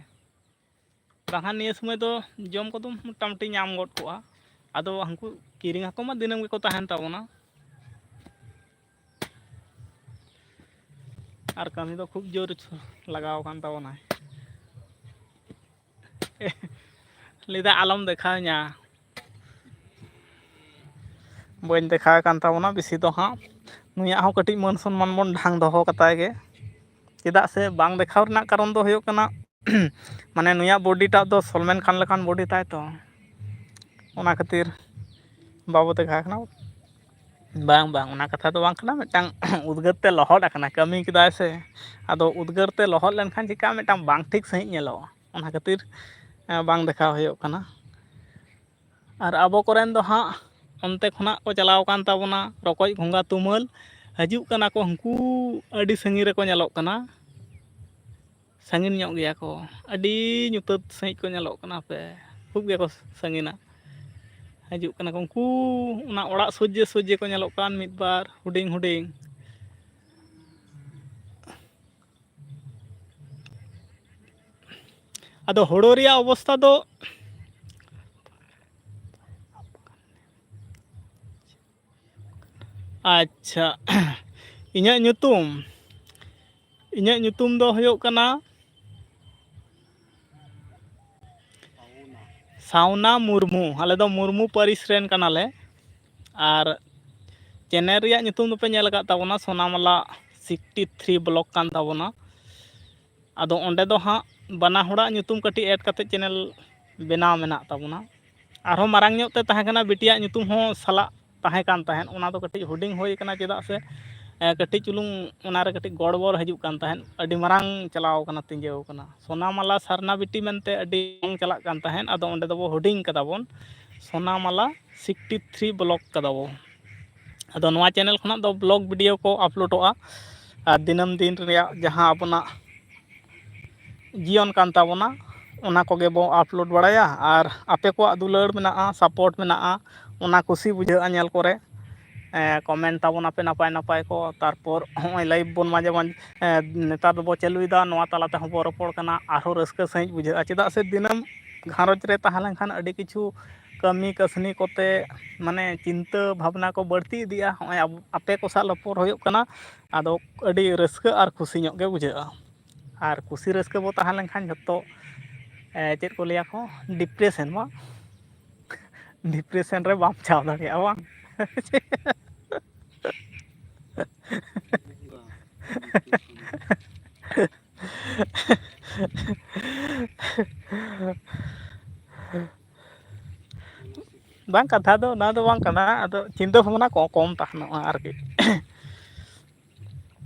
ᱵᱟᱝᱠᱷᱟᱱ ᱱᱤᱭᱟᱹ ᱥᱚᱢᱚᱭ ᱫᱚ ᱡᱚᱢ ᱠᱚᱫᱚ ᱢᱚᱴᱟᱢᱩᱴᱤ ᱧᱟᱢ ᱜᱚᱫ ᱠᱚᱜᱼᱟ᱾ ᱟᱫᱚ ᱦᱟᱹᱱᱠᱩ ᱠᱤᱨᱤᱧ ᱦᱟᱹᱠᱩ ᱢᱟ ᱫᱤᱱᱟᱹᱢ ᱜᱮᱠᱚ ᱛᱟᱦᱮᱱ ᱛᱟᱵᱚᱱᱟ᱾ ᱟᱨ ᱠᱟᱹᱢᱤ ᱫᱚ ᱠᱷᱩᱵ ᱡᱳᱨ ᱞᱟᱜᱟᱣ ᱟᱠᱟᱱ ᱛᱟᱵᱚᱱᱟᱭ᱾ ᱞᱟᱹᱭᱫᱟ, "ᱟᱞᱚᱢ ᱫᱮᱠᱷᱟᱣᱤᱧᱟ᱾" ᱵᱟᱹᱧ ᱫᱮᱠᱷᱟᱣ ᱠᱟᱱ ᱛᱟᱵᱚᱱᱟ ᱵᱮᱥᱤ ᱫᱚ ᱦᱟᱸᱜ᱾ ᱱᱩᱭᱟᱜ ᱦᱚᱸ ᱠᱟᱹᱴᱤᱡ ᱢᱟᱹᱱ ᱥᱚᱱᱢᱟᱱ ᱵᱚᱱ ᱰᱷᱟᱝ ᱫᱚᱦᱚ ᱠᱟᱛᱟᱭ ᱜᱮ᱾ ᱪᱮᱫᱟᱜ ᱥᱮ ᱵᱟᱝ ᱫᱮᱠᱷᱟᱣ ᱨᱮᱱᱟᱜ ᱠᱟᱨᱚᱱ ᱫᱚ ᱦᱩᱭᱩᱜ ᱠᱟᱱᱟ, ᱢᱟᱱᱮ, ᱱᱩᱭᱟᱜ ᱵᱚᱰᱤᱴᱟᱜ ᱫᱚ ᱥᱚᱞᱢᱟᱱ ᱠᱷᱟᱱ ᱞᱮᱠᱟᱱ ᱵᱚᱰᱤ ᱛᱟᱭ ᱛᱚ, ᱚᱱᱟ ᱠᱷᱟᱹᱛᱤᱨ ᱵᱟᱵᱚ ᱫᱮᱠᱷᱟᱣ ᱠᱟᱱᱟ᱾ ᱵᱟᱝ, ᱵᱟᱝ, ᱚᱱᱟ ᱠᱟᱛᱷᱟ ᱫᱚ ᱵᱟᱝ ᱠᱟᱱᱟ᱾ ᱢᱤᱫᱴᱟᱝ ᱩᱫᱽᱜᱟᱹᱨ ᱛᱮ ᱞᱚᱦᱚᱫ ᱟᱠᱟᱱᱟ, ᱠᱟᱹᱢᱤ ᱠᱮᱫᱟᱭ ᱥᱮ, ᱟᱫᱚ ᱩᱫᱽᱜᱟᱹᱨ ᱛᱮ ᱞᱚᱦᱚᱫ ᱞᱮᱱᱠᱷᱟᱱ ᱪᱮᱠᱟ ᱢᱤᱫᱴᱟᱝ ᱵᱟᱝ ᱴᱷᱤᱠ ᱥᱟᱺᱦᱤᱡ ᱧᱮᱞᱚᱜᱼᱟ, ᱚᱱᱟ ᱠᱷᱟᱹᱛᱤᱨ, ᱮᱸ, ᱵᱟᱝ ᱫᱮᱠᱷᱟᱣ ᱦᱩᱭᱩᱜ ᱠᱟᱱᱟ᱾ ᱟᱨ ᱟᱵᱚ ᱠᱚᱨᱮᱱ ᱫᱚ ᱦᱟᱸᱜ ᱚᱱᱛᱮ ᱠᱷᱚᱱᱟᱜ ᱠᱚ ᱪᱟᱞᱟᱣ ᱟᱠᱟᱱ ᱛᱟᱵᱚᱱᱟ ᱨᱚᱠᱚᱡ, ᱜᱷᱚᱸᱜᱟ, ᱛᱩᱢᱟᱹᱞ, ᱦᱤᱡᱩᱜ ᱠᱟᱱᱟ ᱠᱚ, ᱩᱱᱠᱩ ᱟᱹᱰᱤ ᱥᱟᱺᱜᱤᱧ ᱨᱮᱠᱚ ᱧᱮᱞᱚᱜ ᱠᱟᱱᱟ, ᱥᱟᱺᱜᱤᱧ ᱧᱚᱜ ᱜᱮᱭᱟ ᱠᱚ, ᱟᱹᱰᱤ ᱧᱩᱛᱟᱹᱛ ᱥᱟᱺᱦᱤᱡ ᱠᱚ ᱧᱮᱞᱚᱜ ᱠᱟᱱᱟ ᱦᱟᱯᱮ, ᱠᱷᱩᱵ ᱜᱮᱠᱚ ᱥᱟᱺᱜᱤᱧᱟ᱾ ᱦᱤᱡᱩᱜ ᱠᱟᱱᱟ ᱠᱚ ᱩᱱᱠᱩ, ᱚᱱᱟ ᱚᱲᱟᱜ ᱥᱚᱡᱽᱡᱮ ᱥᱚᱡᱽᱡᱮ ᱠᱚ ᱧᱮᱞᱚᱜ ᱠᱟᱱ, ᱢᱤᱫ ᱵᱟᱨ ᱦᱩᱰᱤᱧ ᱦᱩᱰᱤᱧ᱾ ᱟᱫᱚ ᱦᱳᱲᱳ ᱨᱮᱭᱟᱜ ᱚᱵᱚᱥᱛᱷᱟ ᱫᱚ, ᱟᱪᱪᱷᱟ, ᱤᱧᱟᱹᱜ ᱧᱩᱛᱩᱢ, ᱤᱧᱟᱹᱜ ᱧᱩᱛᱩᱢ ᱫᱚ ᱦᱩᱭᱩᱜ ᱠᱟᱱᱟ ᱥᱟᱣᱱᱟ ᱢᱩᱨᱢᱩ᱾ ᱟᱞᱮ ᱫᱚ ᱢᱩᱨᱢᱩ ᱯᱟᱹᱨᱤᱥ ᱨᱮᱱ ᱠᱟᱱᱟᱞᱮ᱾ ᱟᱨ ᱪᱮᱱᱮᱞ ᱨᱮᱭᱟᱜ ᱧᱩᱛᱩᱢ ᱫᱚᱯᱮ ᱧᱮᱞ ᱟᱠᱟᱫ ᱛᱟᱵᱚᱱᱟ, ᱥᱳᱱᱟᱢᱟᱞᱟ ᱥᱤᱠᱥᱴᱤ ᱛᱷᱨᱤ ᱵᱞᱚᱜᱽ ᱠᱟᱱ ᱛᱟᱵᱚᱱᱟ᱾ ᱟᱫᱚ ᱚᱸᱰᱮ ᱫᱚ ᱦᱟᱸᱜ ᱵᱟᱱᱟ ᱦᱚᱲᱟᱜ ᱧᱩᱛᱩᱢ ᱠᱟᱹᱴᱤᱡ ᱮᱰ ᱠᱟᱛᱮ ᱪᱮᱱᱮᱞ ᱵᱮᱱᱟᱣ ᱢᱮᱱᱟᱜ ᱛᱟᱵᱚᱱᱟ᱾ ᱟᱨᱦᱚᱸ ᱢᱟᱨᱟᱝ ᱧᱚᱜ ᱛᱮ ᱛᱟᱦᱮᱸ ᱠᱟᱱᱟ, ᱵᱤᱴᱤᱭᱟᱜ ᱧᱩᱛᱩᱢ ᱦᱚᱸ ᱥᱟᱞᱟᱜ ᱛᱟᱦᱮᱸ ᱠᱟᱱ ᱛᱟᱦᱮᱸᱫ, ᱚᱱᱟ ᱫᱚ ᱠᱟᱹᱴᱤᱡ ᱦᱩᱰᱤᱧ ᱦᱩᱭ ᱠᱟᱱᱟ, ᱪᱮᱫᱟᱜ ᱥᱮ ᱮ, ᱠᱟᱹᱴᱤᱡ ᱪᱩᱞᱩᱝ ᱚᱱᱟᱨᱮ ᱠᱟᱹᱴᱤᱡ ᱜᱚᱲᱵᱚᱲ ᱦᱤᱡᱩᱜ ᱠᱟᱱ ᱛᱟᱦᱮᱸᱫ, ᱟᱹᱰᱤ ᱢᱟᱨᱟᱝ ᱪᱟᱞᱟᱣ ᱠᱟᱱᱟ, ᱛᱤᱸᱡᱟᱹᱣ ᱠᱟᱱᱟ᱾ ᱥᱳᱱᱟᱢᱟᱞᱟ ᱥᱟᱨᱱᱟ ᱵᱤᱴᱤ ᱢᱮᱱᱛᱮ ᱟᱹᱰᱤ ᱢᱟᱨᱟᱝ ᱪᱟᱞᱟᱜ ᱠᱟᱱ ᱛᱟᱦᱮᱸᱫ, ᱟᱫᱚ ᱚᱸᱰᱮ ᱫᱚᱵᱚ ᱦᱩᱰᱤᱧ ᱠᱟᱫᱟ ᱵᱚᱱ, ᱥᱳᱱᱟᱢᱟᱞᱟ ᱥᱤᱠᱥᱴᱤ ᱛᱷᱨᱤ ᱵᱞᱚᱜᱽ ᱠᱟᱫᱟ ᱵᱚ᱾ ᱟᱫᱚ ᱱᱚᱣᱟ ᱪᱮᱱᱮᱞ ᱠᱷᱚᱱᱟᱜ ᱫᱚ ᱵᱞᱚᱜᱽ ᱵᱷᱤᱰᱤᱭᱳ ᱠᱚ ᱟᱯᱞᱳᱰᱚᱜᱼᱟ, ᱟᱨ ᱫᱤᱱᱟᱹᱢ ᱫᱤᱱ ᱨᱮᱭᱟᱜ ᱡᱟᱦᱟᱸ ᱟᱵᱚᱱᱟᱜ ᱡᱤᱭᱚᱱ ᱠᱟᱱ ᱛᱟᱵᱚᱱᱟ, ᱚᱱᱟ ᱠᱚᱜᱮ ᱵᱚ ᱟᱯᱞᱳᱰ ᱵᱟᱲᱟᱭᱟ᱾ ᱟᱨ ᱟᱯᱮ ᱠᱚᱣᱟᱜ ᱫᱩᱞᱟᱹᱲ ᱢᱮᱱᱟᱜᱼᱟ, ᱥᱟᱯᱳᱨᱴ ᱢᱮᱱᱟᱜᱼᱟ, ᱚᱱᱟ ᱠᱩᱥᱤ ᱵᱩᱡᱷᱟᱹᱜᱼᱟ ᱧᱮᱞ ᱠᱚᱨᱮ᱾ ᱮᱸ, ᱠᱚᱢᱮᱱᱴ ᱛᱟᱵᱚᱱᱟᱯᱮ ᱱᱟᱯᱟᱭ ᱱᱟᱯᱟᱭ ᱠᱚ, ᱛᱟᱨᱯᱚᱨ ᱦᱚᱸᱜᱼᱚᱭ ᱞᱟᱭᱤᱵᱷ ᱵᱚᱱ ᱢᱟᱡᱷᱮ ᱢᱟᱡᱷᱮ, ᱮᱸ, ᱱᱮᱛᱟᱨ ᱫᱚᱵᱚ ᱪᱟᱹᱞᱩᱭᱮᱫᱟ, ᱱᱚᱣᱟ ᱛᱟᱞᱟ ᱛᱮᱦᱚᱸ ᱵᱚ ᱨᱚᱯᱚᱲ ᱠᱟᱱᱟ, ᱟᱨᱦᱚᱸ ᱨᱟᱹᱥᱠᱟᱹ ᱥᱟᱺᱦᱤᱡ ᱵᱩᱡᱷᱟᱹᱜᱼᱟ᱾ ᱪᱮᱫᱟᱜ ᱥᱮ ᱫᱤᱱᱟᱹᱢ ᱜᱷᱟᱨᱚᱸᱡᱽ ᱨᱮ ᱛᱟᱦᱮᱸ ᱞᱮᱱᱠᱷᱟᱱ ᱟᱹᱰᱤ ᱠᱤᱪᱷᱩ ᱠᱟᱹᱢᱤ ᱠᱟᱹᱥᱱᱤ ᱠᱚᱛᱮ ᱢᱟᱱᱮ ᱪᱤᱱᱛᱟᱹ ᱵᱷᱟᱵᱽᱱᱟ ᱠᱚ ᱵᱟᱹᱲᱛᱤ ᱤᱫᱤᱜᱼᱟ᱾ ᱦᱚᱸᱜᱼᱚᱭ ᱟᱵᱚ, ᱟᱯᱮ ᱠᱚ ᱥᱟᱶ ᱨᱚᱯᱚᱲ ᱦᱩᱭᱩᱜ ᱠᱟᱱᱟ, ᱟᱫᱚ ᱟᱹᱰᱤ ᱨᱟᱹᱥᱠᱟᱹ ᱟᱨ ᱠᱷᱩᱥᱤ ᱧᱚᱜ ᱜᱮ ᱵᱩᱡᱷᱟᱹᱜᱼᱟ᱾ ᱟᱨ ᱠᱩᱥᱤ ᱨᱟᱹᱥᱠᱟᱹ ᱵᱚ ᱛᱟᱦᱮᱸ ᱞᱮᱱᱠᱷᱟᱱ ᱡᱷᱚᱛᱚ, ᱮ, ᱪᱮᱫ ᱠᱚ ᱞᱟᱹᱭᱟ ᱠᱚ, ᱰᱤᱯᱨᱮᱥᱚᱱ ᱢᱟ, ᱰᱤᱯᱨᱮᱥᱚᱱ ᱨᱮ ᱵᱟᱢ ᱪᱟᱣ ᱫᱟᱲᱮᱭᱟᱜᱼᱟ ᱵᱟᱝ? ᱵᱟᱝ, ᱠᱟᱛᱷᱟ ᱫᱚ ᱚᱱᱟ ᱫᱚ ᱵᱟᱝ ᱠᱟᱱᱟ, ᱟᱫᱚ ᱪᱤᱱᱛᱟᱹ ᱵᱷᱟᱵᱽᱱᱟ ᱠᱚ ᱠᱚᱢ ᱛᱟᱦᱮᱱᱚᱜᱼᱟ ᱟᱨᱠᱤ᱾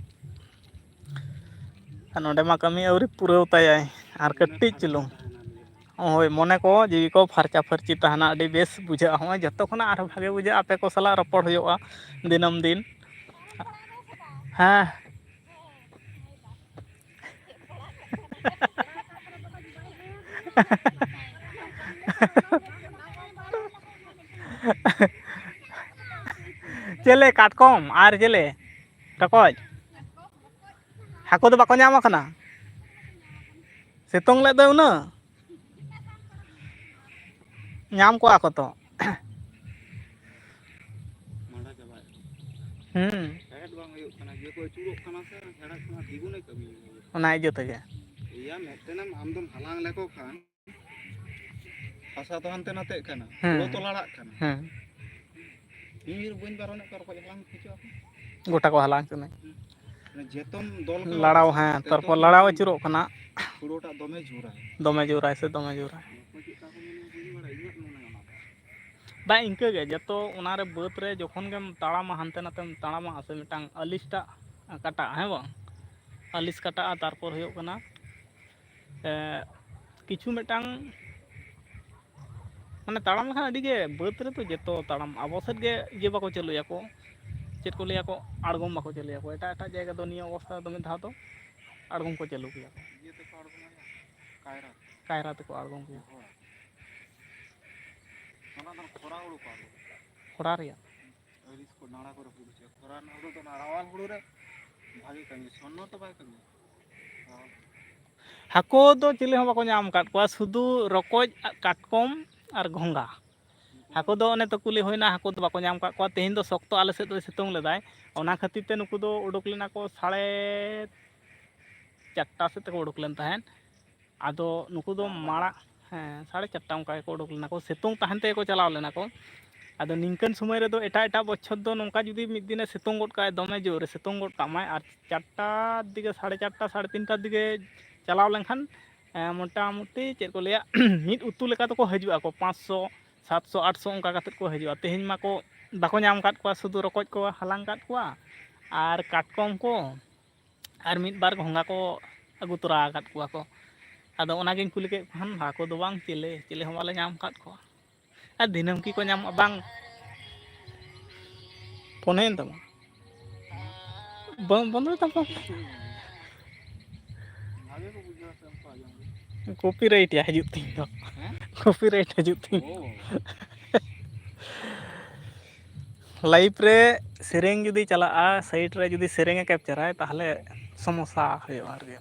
ᱟᱨ ᱱᱚᱰᱮ ᱢᱟ ᱠᱟᱹᱢᱤ ᱟᱹᱣᱨᱤ ᱯᱩᱨᱟᱹᱣ ᱛᱟᱭᱟᱭ, ᱟᱨ ᱠᱟᱹᱴᱤᱡ ᱪᱩᱞᱩᱝ᱾ ᱦᱳᱭ, ᱢᱚᱱᱮ ᱠᱚ ᱡᱤᱣᱤ ᱠᱚ ᱯᱷᱟᱨᱪᱟ ᱯᱷᱟᱹᱨᱪᱤ ᱛᱟᱦᱮᱱᱟ, ᱟᱹᱰᱤ ᱵᱮᱥ ᱵᱩᱡᱷᱟᱹᱜᱼᱟ᱾ ᱦᱚᱸᱜᱼᱚᱭ ᱡᱚᱛᱚ ᱠᱷᱚᱱᱟᱜ ᱟᱨᱦᱚᱸ ᱵᱷᱟᱜᱮ ᱵᱩᱡᱷᱟᱹᱜᱼᱟ ᱟᱯᱮ ᱠᱚ ᱥᱟᱞᱟᱜ ᱨᱚᱯᱚᱲ ᱦᱩᱭᱩᱜᱼᱟ ᱫᱤᱱᱟᱹᱢ ᱫᱤᱱ᱾ ᱦᱮᱸ᱾ ᱪᱮᱞᱮ ᱠᱟᱴᱠᱚᱢ ᱟᱨ ᱪᱮᱞᱮ ᱨᱚᱠᱚᱡ, ᱦᱟᱹᱠᱩ ᱫᱚ ᱵᱟᱠᱚ ᱧᱟᱢ ᱟᱠᱟᱱᱟ᱾ ᱥᱤᱛᱩᱝ ᱞᱮᱫ ᱫᱚᱭ ᱩᱱᱟᱹᱜ, ᱧᱟᱢ ᱠᱚᱣᱟ ᱠᱚ ᱛᱚ᱾ ᱢᱟᱸᱰᱟ ᱪᱟᱵᱟᱭᱮᱫ ᱠᱚᱣᱟ᱾ ᱦᱩᱸ᱾ ᱦᱮᱲᱦᱮᱫ ᱵᱟᱝ ᱦᱩᱭᱩᱜ ᱠᱟᱱᱟ, ᱡᱮ ᱠᱚ ᱟᱹᱪᱩᱨᱚᱜ ᱠᱟᱱᱟ ᱥᱮ ᱦᱮᱲᱦᱮᱫ ᱠᱷᱚᱱᱟᱜ ᱫᱤᱜᱩᱱᱮ ᱠᱟᱹᱢᱤᱭᱮᱫᱟ᱾ ᱚᱱᱟ ᱤᱭᱟᱹ ᱛᱮᱜᱮ᱾ ᱤᱭᱟᱹ ᱢᱤᱫᱴᱮᱱᱮᱢ ᱟᱢ ᱫᱚᱢ ᱦᱟᱞᱟᱝ ᱞᱮᱠᱚ ᱠᱷᱟᱱ ᱦᱟᱥᱟ ᱫᱚ ᱦᱟᱱᱛᱮ ᱱᱟᱛᱮᱜ ᱠᱟᱱᱟ, ᱦᱩᱸ᱾ ᱦᱩᱲᱩ ᱛᱚ ᱞᱟᱲᱟᱜ ᱠᱟᱱᱟ᱾ ᱦᱩᱸ᱾ ᱤᱧ ᱵᱟᱹᱧ ᱵᱟᱨᱚᱱᱮᱫ ᱠᱚᱣᱟ, ᱨᱚᱠᱚᱡ ᱦᱟᱞᱟᱝ ᱦᱚᱪᱚ ᱟᱠᱚ᱾ ᱜᱚᱴᱟ ᱠᱚ ᱦᱟᱞᱟᱝ ᱦᱚᱪᱚ ᱢᱮ᱾ ᱦᱩᱸ᱾ ᱢᱟᱱᱮ ᱡᱮᱛᱚᱢ ᱫᱚᱞ ᱠᱟᱱᱟ ᱞᱟᱲᱟᱣ, ᱥᱮ, ᱦᱮᱸ, ᱛᱮᱛᱚ ᱛᱟᱨᱯᱚᱨ ᱫᱚᱞ ᱞᱟᱲᱟᱣ ᱠᱟᱱᱟ᱾ ᱟᱹᱪᱩᱨᱚᱜ ᱠᱟᱱᱟ᱾ ᱦᱩᱲᱩᱴᱟᱜ ᱫᱚᱢᱮ ᱡᱳᱨᱟᱭ᱾ ᱫᱚᱢᱮ ᱡᱳᱨᱟᱭ ᱥᱮ ᱫᱚᱢᱮ ᱡᱳᱨᱟᱭ᱾ ᱚᱠᱚᱭ ᱪᱮᱫ ᱞᱮᱠᱟ ᱠᱚ ᱢᱮᱱᱟ, ᱵᱟᱹᱧ ᱵᱟᱲᱟᱭᱟ, ᱤᱧᱟᱹᱜ ᱢᱚᱱᱮ ᱚᱱᱟ ᱫᱚ᱾ ᱵᱟ, ᱤᱱᱠᱟᱹ ᱜᱮ, ᱡᱚᱛᱚ ᱚᱱᱟ ᱨᱮ ᱵᱟᱹᱫᱽ ᱨᱮ ᱡᱚᱠᱷᱚᱱ ᱜᱮᱢ ᱛᱟᱲᱟᱢᱟ, ᱦᱟᱱᱛᱮ ᱱᱟᱛᱮᱢ ᱛᱟᱲᱟᱢᱟ, ᱥᱮ ᱢᱤᱫᱴᱟᱝ ᱟᱹᱞᱤᱥᱴᱟᱜ ᱠᱟᱴᱟᱜᱼᱟ, ᱦᱮᱸ ᱵᱟᱝ? ᱟᱹᱞᱤᱥ ᱠᱟᱴᱟᱜᱼᱟ, ᱛᱟᱨᱯᱚᱨ ᱦᱩᱭᱩᱜ ᱠᱟᱱᱟ, ᱮ, ᱠᱤᱪᱷᱩ ᱢᱤᱫᱴᱟᱝ, ᱢᱟᱱᱮ, ᱛᱟᱲᱟᱢ ᱞᱮᱠᱷᱟᱱ ᱟᱹᱰᱤ ᱜᱮ, ᱵᱟᱹᱫᱽ ᱨᱮᱫᱚ ᱡᱚᱛᱚ ᱛᱟᱲᱟᱢ, ᱟᱵᱚ ᱥᱮᱫ ᱜᱮ ᱤᱭᱟᱹ ᱵᱟᱠᱚ ᱪᱟᱹᱞᱩᱭᱟᱠᱚ, ᱪᱮᱫ ᱠᱚ ᱞᱟᱹᱭᱟᱠᱚ, ᱟᱬᱜᱚᱢ ᱵᱟᱠᱚ ᱪᱟᱹᱞᱩᱭᱟᱠᱚ᱾ ᱮᱴᱟᱜ ᱮᱴᱟᱜ ᱡᱟᱭᱜᱟ ᱫᱚ ᱱᱤᱭᱟᱹ ᱚᱵᱚᱥᱛᱟ ᱫᱚ ᱢᱤᱫ ᱫᱷᱟᱣ ᱫᱚ ᱟᱬᱜᱚᱢ ᱠᱚ ᱪᱟᱹᱞᱩ ᱠᱮᱭᱟ᱾ ᱤᱭᱟᱹ ᱛᱮᱠᱚ ᱟᱬᱜᱚᱢᱟ, ᱠᱟᱭᱨᱟ᱾ ᱠᱟᱭᱨᱟ ᱛᱮᱠᱚ ᱟᱬᱜᱚᱢ ᱠᱮᱭᱟ᱾ ᱦᱳᱭ᱾ ᱚᱱᱟ ᱫᱚ ᱠᱷᱚᱨᱟ ᱦᱩᱲᱩ ᱠᱚ ᱟᱬᱜᱚᱢᱟ᱾ ᱠᱷᱚᱨᱟ ᱨᱮᱭᱟᱜ? ᱟᱹᱲᱤᱥ ᱠᱚ ᱱᱟᱲᱟ ᱠᱚᱨᱮ ᱦᱩᱲᱩ ᱪᱮᱫ? ᱠᱷᱚᱨᱟ ᱨᱮᱱᱟᱜ ᱦᱩᱲᱩ ᱫᱚ ᱚᱱᱟ ᱨᱟᱣᱟᱞ ᱦᱩᱲᱩ ᱨᱮ ᱵᱷᱟᱜᱮ ᱠᱟᱹᱢᱤᱭᱟ, ᱥᱚᱨᱱᱚ ᱛᱚ ᱵᱟᱭ ᱠᱟᱹᱢᱤᱭᱟ᱾ ᱨᱟᱣᱟᱞ ᱦᱩᱲᱩ᱾ ᱦᱟᱹᱠᱩ ᱫᱚ ᱪᱤᱞᱤ ᱦᱚᱸ ᱵᱟᱠᱚ ᱧᱟᱢ ᱟᱠᱟᱫ ᱠᱚᱣᱟ, ᱥᱩᱫᱷᱩ ᱨᱚᱠᱚᱡ, ᱠᱟᱴᱠᱚᱢ ᱟᱨ ᱜᱷᱚᱸᱜᱟ᱾ ᱦᱟᱹᱠᱩ ᱫᱚ ᱚᱱᱮ ᱛᱚ ᱠᱩᱞᱤ ᱦᱩᱭᱱᱟ, ᱦᱟᱹᱠᱩ ᱫᱚ ᱵᱟᱠᱚ ᱧᱟᱢ ᱟᱠᱟᱫ ᱠᱚᱣᱟ᱾ ᱛᱮᱦᱮᱧ ᱫᱚ ᱥᱚᱠᱛᱚ ᱟᱞᱮ ᱥᱮᱫ ᱫᱚᱭ ᱥᱤᱛᱩᱝ ᱞᱮᱫᱟᱭ, ᱚᱱᱟ ᱠᱷᱟᱹᱛᱤᱨ ᱛᱮ ᱱᱩᱠᱩ ᱫᱚ ᱩᱰᱩᱠ ᱞᱮᱱᱟ ᱠᱚ ᱥᱟᱲᱮ ᱪᱟᱨᱴᱟ ᱥᱮᱫ ᱛᱮᱠᱚ ᱩᱰᱩᱠ ᱞᱮᱱ ᱛᱟᱦᱮᱸᱫ᱾ ᱟᱫᱚ ᱱᱩᱠᱩ ᱫᱚ ᱪᱟᱨ ᱵᱟᱡᱮ᱾ ᱢᱟᱲᱟᱝ, ᱦᱮᱸ, ᱥᱟᱲᱮ ᱪᱟᱨᱴᱟ ᱚᱱᱠᱟ ᱜᱮᱠᱚ ᱩᱰᱩᱠ ᱞᱮᱱᱟ ᱠᱚ, ᱥᱤᱛᱩᱝ ᱛᱟᱦᱮᱱ ᱛᱮᱜᱮ ᱠᱚ ᱪᱟᱞᱟᱣ ᱞᱮᱱᱟ ᱠᱚ᱾ ᱟᱫᱚ ᱱᱤᱝᱠᱟᱹᱱ ᱥᱚᱢᱚᱭ ᱨᱮᱫᱚ ᱮᱴᱟᱜ ᱮᱴᱟᱜ ᱵᱚᱪᱷᱚᱨ ᱫᱚ ᱱᱚᱝᱠᱟ ᱡᱩᱫᱤ ᱢᱤᱫ ᱫᱤᱱᱮ ᱥᱤᱛᱩᱝ ᱜᱚᱫ ᱠᱟᱜᱼᱟᱭ, ᱫᱚᱢᱮ ᱡᱳᱨᱮ ᱥᱤᱛᱩᱝ ᱜᱚᱫ ᱠᱟᱜ ᱢᱟᱭ, ᱟᱨ ᱪᱟᱨᱴᱟ ᱫᱤᱠᱮ, ᱥᱟᱲᱮ ᱪᱟᱨᱴᱟ, ᱥᱟᱲᱮ ᱛᱤᱱᱴᱟ ᱫᱤᱠᱮ ᱪᱟᱞᱟᱣ ᱞᱮᱱᱠᱷᱟᱱ, ᱮᱸ, ᱢᱚᱴᱟᱢᱩᱴᱤ ᱪᱮᱫ ᱠᱚ ᱞᱟᱹᱭᱟ, ᱢᱤᱫ ᱩᱛᱩ ᱞᱮᱠᱟ ᱫᱚᱠᱚ ᱦᱤᱡᱩᱜᱼᱟ ᱠᱚ, ᱯᱟᱸᱪᱥᱚ, ᱥᱟᱛᱥᱚ, ᱟᱴᱥᱚ ᱚᱱᱠᱟ ᱠᱟᱛᱮᱫ ᱠᱚ ᱦᱤᱡᱩᱜᱼᱟ᱾ ᱛᱮᱦᱮᱧ ᱢᱟᱠᱚ ᱵᱟᱠᱚ ᱧᱟᱢ ᱟᱠᱟᱫ ᱠᱚᱣᱟ, ᱥᱩᱫᱷᱩ ᱨᱚᱠᱚᱡ ᱠᱚ ᱦᱟᱞᱟᱝ ᱟᱠᱟᱫ ᱠᱚᱣᱟ ᱟᱨ ᱠᱟᱴᱠᱚᱢ ᱠᱚ, ᱟᱨ ᱢᱤᱫ ᱵᱟᱨ ᱜᱷᱚᱸᱜᱟ ᱠᱚ ᱟᱹᱜᱩ ᱛᱚᱨᱟ ᱟᱠᱟᱫ ᱠᱚᱣᱟ ᱠᱚ᱾ ᱟᱫᱚ ᱚᱱᱟᱜᱤᱧ ᱠᱩᱞᱤ ᱠᱮᱫ ᱠᱚ ᱠᱷᱟᱱ, ᱦᱟᱹᱠᱩ ᱫᱚ ᱵᱟᱝ, ᱪᱤᱞᱤ, ᱪᱤᱞᱤ ᱦᱚᱸ ᱵᱟᱞᱮ ᱧᱟᱢ ᱟᱠᱟᱫ ᱠᱚᱣᱟ᱾ ᱟᱨ ᱫᱤᱱᱟᱹᱢ ᱠᱤ ᱠᱚ ᱧᱟᱢᱚᱜᱼᱟ? ᱵᱟᱝ᱾ ᱯᱷᱳᱱ ᱦᱮᱡ ᱮᱱ ᱛᱟᱢᱟ? ᱵᱚᱱ-, ᱵᱚᱱᱫᱚᱭ ᱛᱟᱢ ᱯᱷᱳᱱ᱾ ᱵᱷᱟᱜᱮ ᱠᱚ ᱵᱩᱡᱷᱟᱹᱣᱟ ᱥᱮ ᱩᱱᱠᱩ ᱟᱸᱡᱚᱢ ᱜᱮ᱾ ᱠᱚᱯᱤᱨᱟᱭᱤᱴ ᱭᱟ ᱦᱤᱡᱩᱜ ᱛᱤᱧ ᱫᱚ᱾ ᱦᱮᱸ? ᱠᱚᱯᱤᱨᱟᱭᱤᱴ ᱦᱤᱡᱩᱜ ᱛᱤᱧ᱾ ᱳ᱾ ᱞᱟᱭᱤᱵᱷ ᱨᱮ ᱥᱮᱨᱮᱧ ᱡᱩᱫᱤ ᱪᱟᱞᱟᱜᱼᱟ, ᱥᱟᱭᱤᱰ ᱨᱮ ᱡᱩᱫᱤ ᱥᱮᱨᱮᱧᱮ ᱠᱮᱯᱪᱟᱨᱟᱭ, ᱛᱟᱦᱚᱞᱮ ᱥᱚᱢᱚᱥᱥᱟ ᱦᱩᱭᱩᱜᱼᱟ ᱟᱨᱠᱤ᱾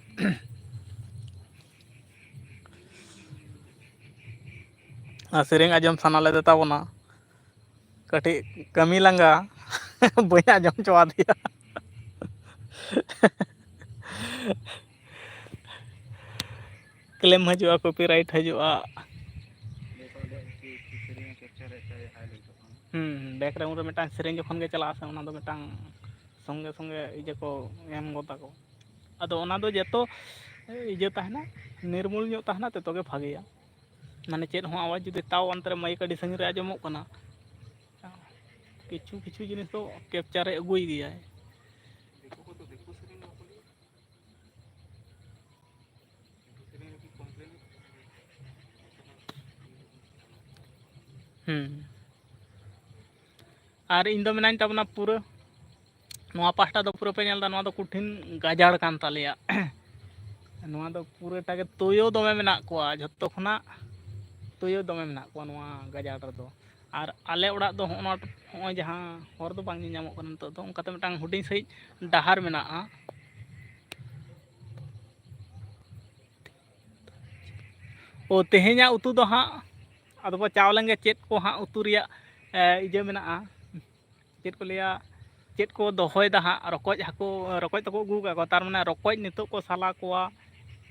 ᱟᱨ ᱥᱮᱨᱮᱧ ᱟᱸᱡᱚᱢ ᱥᱟᱱᱟ ᱞᱮᱫᱮ ᱛᱟᱵᱚᱱᱟ, ᱠᱟᱹᱴᱤᱡ ᱠᱟᱹᱢᱤ ᱞᱟᱸᱜᱟ, ᱵᱟᱹᱧ ᱟᱸᱡᱚᱢ ᱦᱚᱪᱚ ᱟᱫᱮᱭᱟ᱾ ᱠᱞᱮᱢ ᱦᱤᱡᱩᱜᱼᱟ, ᱠᱚᱯᱤᱨᱟᱭᱤᱴ ᱦᱤᱡᱩᱜᱼᱟ᱾ ᱦᱩᱸ, ᱦᱩᱸ, ᱵᱮᱠᱜᱨᱟᱣᱩᱱᱰ ᱨᱮ ᱢᱤᱫᱴᱟᱝ ᱥᱮᱨᱮᱧ ᱡᱚᱠᱷᱚᱱ ᱜᱮ ᱪᱟᱞᱟᱜᱼᱟ ᱥᱮ, ᱚᱱᱟ ᱫᱚ ᱢᱤᱫᱴᱟᱝ ᱥᱚᱸᱜᱮ ᱥᱚᱸᱜᱮ ᱤᱭᱟᱹ ᱠᱚ ᱮᱢ ᱜᱚᱫᱟ ᱠᱚ᱾ ᱟᱫᱚ ᱚᱱᱟ ᱫᱚ ᱡᱚᱛᱚ ᱤᱭᱟᱹ ᱛᱟᱦᱮᱱᱟ, ᱱᱤᱨᱢᱩᱞ ᱧᱚᱜ ᱛᱟᱦᱮᱱᱟ, ᱛᱚᱛᱚ ᱜᱮ ᱵᱷᱟᱜᱮᱭᱟ᱾ ᱢᱟᱱᱮ ᱪᱮᱫ ᱦᱚᱸ ᱟᱣᱟᱡᱽ ᱡᱩᱫᱤ ᱛᱟᱣ ᱚᱱᱛᱮ ᱨᱮ ᱢᱟᱭᱤᱠ ᱟᱹᱰᱤ ᱥᱟᱺᱜᱤᱧ ᱨᱮ ᱟᱸᱡᱚᱢᱚᱜ ᱠᱟᱱᱟ, ᱠᱤᱪᱷᱩ ᱠᱤᱪᱷᱩ ᱡᱤᱱᱤᱥ ᱫᱚ ᱠᱮᱯᱪᱟᱨᱮ ᱟᱹᱜᱩᱭ ᱜᱮᱭᱟᱭ᱾ ᱦᱩᱸ᱾ ᱟᱨ ᱤᱧ ᱫᱚ ᱢᱮᱱᱟᱧ ᱛᱟᱵᱚᱱᱟ ᱯᱩᱨᱟᱹ, ᱱᱚᱣᱟ ᱯᱟᱦᱴᱟ ᱫᱚ ᱯᱩᱨᱟᱹ ᱯᱮ ᱧᱮᱞ ᱮᱫᱟ, ᱱᱚᱣᱟ ᱫᱚ ᱠᱚᱴᱷᱤᱱ ᱜᱟᱡᱟᱲ ᱠᱟᱱ ᱛᱟᱞᱮᱭᱟ᱾ ᱱᱚᱣᱟ ᱫᱚ ᱯᱩᱨᱟᱹᱴᱟ ᱜᱮ ᱛᱩᱭᱩ ᱫᱚᱢᱮ ᱢᱮᱱᱟᱜ ᱠᱚᱣᱟ, ᱡᱷᱚᱛᱚ ᱠᱷᱚᱱᱟᱜ ᱛᱩᱭᱩ ᱫᱚᱢᱮ ᱢᱮᱱᱟᱜ ᱠᱚᱣᱟ ᱱᱚᱣᱟ ᱜᱟᱡᱟᱲ ᱨᱮᱫᱚ᱾ ᱟᱨ ᱟᱞᱮ ᱚᱲᱟᱜ ᱫᱚ ᱦᱚᱸᱜᱼᱚ ᱱᱚᱣᱟ, ᱦᱚᱸᱜᱼᱚᱭ ᱡᱟᱦᱟᱸ ᱦᱚᱨ ᱫᱚ ᱵᱟᱝ ᱧᱮᱞ ᱧᱟᱢᱚᱜ ᱠᱟᱱᱟ ᱱᱤᱛᱚᱜ ᱫᱚ, ᱚᱱᱠᱟᱛᱮ ᱢᱤᱫᱴᱟᱝ ᱦᱩᱰᱤᱧ ᱥᱟᱺᱦᱤᱡ ᱰᱟᱦᱟᱨ ᱢᱮᱱᱟᱜᱼᱟ᱾ ᱳ, ᱛᱮᱦᱮᱧᱟᱜ ᱩᱛᱩ ᱫᱚ ᱦᱟᱸᱜ, ᱟᱫᱚ ᱵᱚ ᱪᱟᱣ ᱞᱮᱱ ᱜᱮ ᱪᱮᱫ ᱠᱚ ᱦᱟᱸᱜ ᱩᱛᱩ ᱨᱮᱭᱟᱜ, ᱮ, ᱤᱭᱟᱹ ᱢᱮᱱᱟᱜᱼᱟ, ᱪᱮᱫ ᱠᱚ ᱞᱟᱹᱭᱟ, ᱪᱮᱫ ᱠᱚ ᱫᱚᱦᱚᱭᱮᱫᱟ ᱦᱟᱸᱜ, ᱨᱚᱠᱚᱡ ᱦᱟᱹᱠᱩ, ᱨᱚᱠᱚᱡ ᱫᱚᱠᱚ ᱟᱹᱜᱩ ᱟᱠᱟᱫ ᱠᱚᱣᱟ, ᱛᱟᱨ ᱢᱟᱱᱮ ᱨᱚᱠᱚᱡ ᱱᱤᱛᱚᱜ ᱠᱚ ᱥᱟᱞᱟ ᱠᱚᱣᱟ,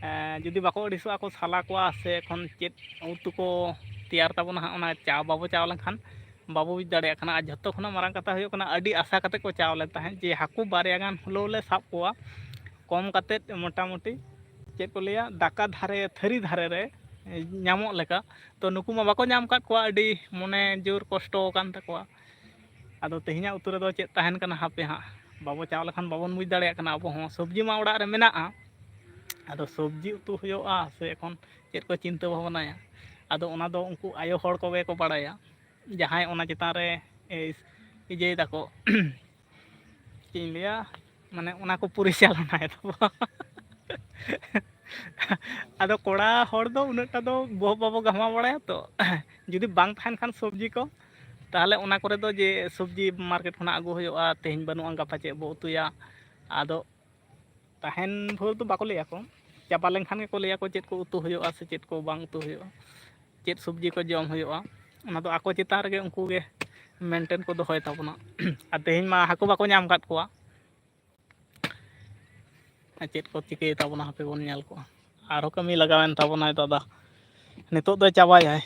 ᱮ, ᱡᱩᱫᱤ ᱵᱟᱠᱚ ᱟᱹᱲᱤᱥᱚᱜᱼᱟ ᱠᱚ ᱥᱟᱞᱟ ᱠᱚᱣᱟ, ᱥᱮ ᱮᱠᱷᱚᱱ ᱪᱮᱫ ᱩᱛᱩ ᱠᱚ ᱛᱮᱭᱟᱨ ᱛᱟᱵᱚᱱᱟ ᱦᱟᱸᱜ, ᱚᱱᱟ ᱪᱟᱣ ᱵᱟᱵᱚ ᱪᱟᱣ ᱞᱮᱱᱠᱷᱟᱱ ᱵᱟᱵᱚ ᱵᱩᱡᱽ ᱫᱟᱲᱮᱭᱟᱜ ᱠᱟᱱᱟ᱾ ᱟᱨ ᱡᱷᱚᱛᱚ ᱠᱷᱚᱱᱟᱜ ᱢᱟᱨᱟᱝ ᱠᱟᱛᱷᱟ ᱦᱩᱭᱩᱜ ᱠᱟᱱᱟ, ᱟᱹᱰᱤ ᱟᱥᱟ ᱠᱟᱛᱮ ᱠᱚ ᱪᱟᱣ ᱞᱮᱱ ᱛᱟᱦᱮᱸᱫ ᱡᱮ ᱦᱟᱹᱠᱩ ᱵᱟᱨᱭᱟ ᱜᱟᱱ ᱦᱤᱞᱳᱜ ᱞᱮ ᱥᱟᱵ ᱠᱚᱣᱟ, ᱠᱚᱢ ᱠᱟᱛᱮ ᱢᱚᱴᱟᱢᱩᱴᱤ ᱪᱮᱫ ᱠᱚ ᱞᱟᱹᱭᱟ, ᱫᱟᱠᱟ ᱫᱷᱟᱨᱮ, ᱛᱷᱟᱹᱨᱤ ᱫᱷᱟᱨᱮ ᱨᱮ ᱧᱟᱢᱚᱜ ᱞᱮᱠᱟ᱾ ᱛᱚ ᱱᱩᱠᱩ ᱢᱟ ᱵᱟᱠᱚ ᱧᱟᱢ ᱟᱠᱟᱫ ᱠᱚᱣᱟ, ᱟᱹᱰᱤ ᱢᱚᱱᱮ ᱡᱳᱨ ᱠᱚᱥᱴᱚ ᱟᱠᱟᱱ ᱛᱟᱠᱚᱣᱟ᱾ ᱟᱫᱚ ᱛᱮᱦᱮᱧᱟᱜ ᱩᱛᱩ ᱨᱮᱫᱚ ᱪᱮᱫ ᱛᱟᱦᱮᱱ ᱠᱟᱱᱟ ᱦᱟᱯᱮ ᱦᱟᱸᱜ, ᱵᱟᱵᱚ ᱪᱟᱣ ᱞᱮᱠᱷᱟᱱ ᱵᱟᱵᱚᱱ ᱵᱩᱡᱽ ᱫᱟᱲᱮᱭᱟᱜ ᱠᱟᱱᱟ᱾ ᱟᱵᱚ ᱦᱚᱸ ᱥᱚᱵᱽᱡᱤ ᱢᱟ ᱚᱲᱟᱜ ᱨᱮ ᱢᱮᱱᱟᱜᱼᱟ, ᱟᱫᱚ ᱥᱚᱵᱽᱡᱤ ᱩᱛᱩ ᱦᱩᱭᱩᱜᱼᱟ ᱥᱮ ᱮᱠᱷᱚᱱ ᱪᱮᱫ ᱠᱚ ᱪᱤᱱᱛᱟᱹ ᱵᱷᱟᱵᱽᱱᱟᱭᱟ, ᱟᱫᱚ ᱚᱱᱟ ᱫᱚ ᱩᱱᱠᱩ ᱟᱭᱳ ᱦᱚᱲ ᱠᱚᱜᱮ ᱠᱚ ᱵᱟᱲᱟᱭᱟ, ᱡᱟᱦᱟᱸᱭ ᱚᱱᱟ ᱪᱮᱛᱟᱱ ᱨᱮ, ᱮ, ᱤᱭᱟᱹᱭ ᱫᱟᱠᱚ᱾ ᱪᱮᱫ ᱤᱧ ᱞᱟᱹᱭᱟ, ᱢᱟᱱᱮ ᱚᱱᱟ ᱠᱚ ᱯᱚᱨᱤᱪᱟᱞᱚᱱᱟᱭ ᱛᱟᱵᱚ᱾ ᱟᱫᱚ ᱠᱚᱲᱟ ᱦᱚᱲ ᱫᱚ ᱩᱱᱟᱹᱜ ᱴᱟ ᱫᱚ ᱵᱚᱦᱚᱜ ᱵᱟᱵᱚ ᱜᱷᱟᱢᱟᱣ ᱵᱟᱲᱟᱭᱟ ᱛᱚ᱾ ᱡᱩᱫᱤ ᱵᱟᱝ ᱛᱟᱦᱮᱱ ᱠᱷᱟᱱ ᱥᱚᱵᱽᱡᱤ ᱠᱚ, ᱛᱟᱦᱚᱞᱮ ᱚᱱᱟ ᱠᱚᱨᱮ ᱫᱚ ᱡᱮ ᱥᱚᱵᱽᱡᱤ ᱢᱟᱨᱠᱮᱴ ᱠᱷᱚᱱᱟᱜ ᱟᱹᱜᱩ ᱦᱩᱭᱩᱜᱼᱟ, ᱛᱮᱦᱮᱧ ᱵᱟᱹᱱᱩᱜᱼᱟ, ᱜᱟᱯᱟ ᱪᱮᱫ ᱵᱚ ᱩᱛᱩᱭᱟ᱾ ᱟᱫᱚ ᱛᱟᱦᱮᱱ ᱵᱷᱳᱨ ᱫᱚ ᱵᱟᱠᱚ ᱞᱟᱹᱭᱟ ᱠᱚ, ᱪᱟᱵᱟ ᱞᱮᱱᱠᱷᱟᱱ ᱜᱮᱠᱚ ᱞᱟᱹᱭᱟ ᱠᱚ ᱪᱮᱫ ᱠᱚ ᱩᱛᱩ ᱦᱩᱭᱩᱜᱼᱟ ᱥᱮ ᱪᱮᱫ ᱠᱚ ᱵᱟᱝ ᱩᱛᱩ ᱦᱩᱭᱩᱜᱼᱟ, ᱪᱮᱫ ᱥᱚᱵᱽᱡᱤ ᱠᱚ ᱡᱚᱢ ᱦᱩᱭᱩᱜᱼᱟ, ᱚᱱᱟ ᱫᱚ ᱟᱠᱚ ᱪᱮᱛᱟᱱ ᱨᱮᱜᱮ ᱩᱱᱠᱩ ᱜᱮ ᱢᱮᱱᱴᱮᱱ ᱠᱚ ᱫᱚᱦᱚᱭ ᱛᱟᱵᱚᱱᱟ᱾ ᱟᱨ ᱛᱮᱦᱮᱧ ᱢᱟ ᱦᱟᱹᱠᱩ ᱵᱟᱠᱚ ᱧᱟᱢ ᱟᱠᱟᱫ ᱠᱚᱣᱟ᱾ ᱟᱨ ᱪᱮᱫ ᱠᱚ ᱪᱤᱠᱟᱹᱭ ᱛᱟᱵᱚᱱᱟ, ᱦᱟᱯᱮ ᱵᱚᱱ ᱧᱮᱞ ᱠᱚᱣᱟ᱾ ᱟᱨᱦᱚᱸ ᱠᱟᱹᱢᱤ ᱞᱟᱜᱟᱣᱮᱱ ᱛᱟᱵᱚᱱᱟᱭ ᱫᱟᱫᱟ, ᱱᱤᱛᱚᱜ ᱫᱚᱭ ᱪᱟᱵᱟᱭᱟᱭ᱾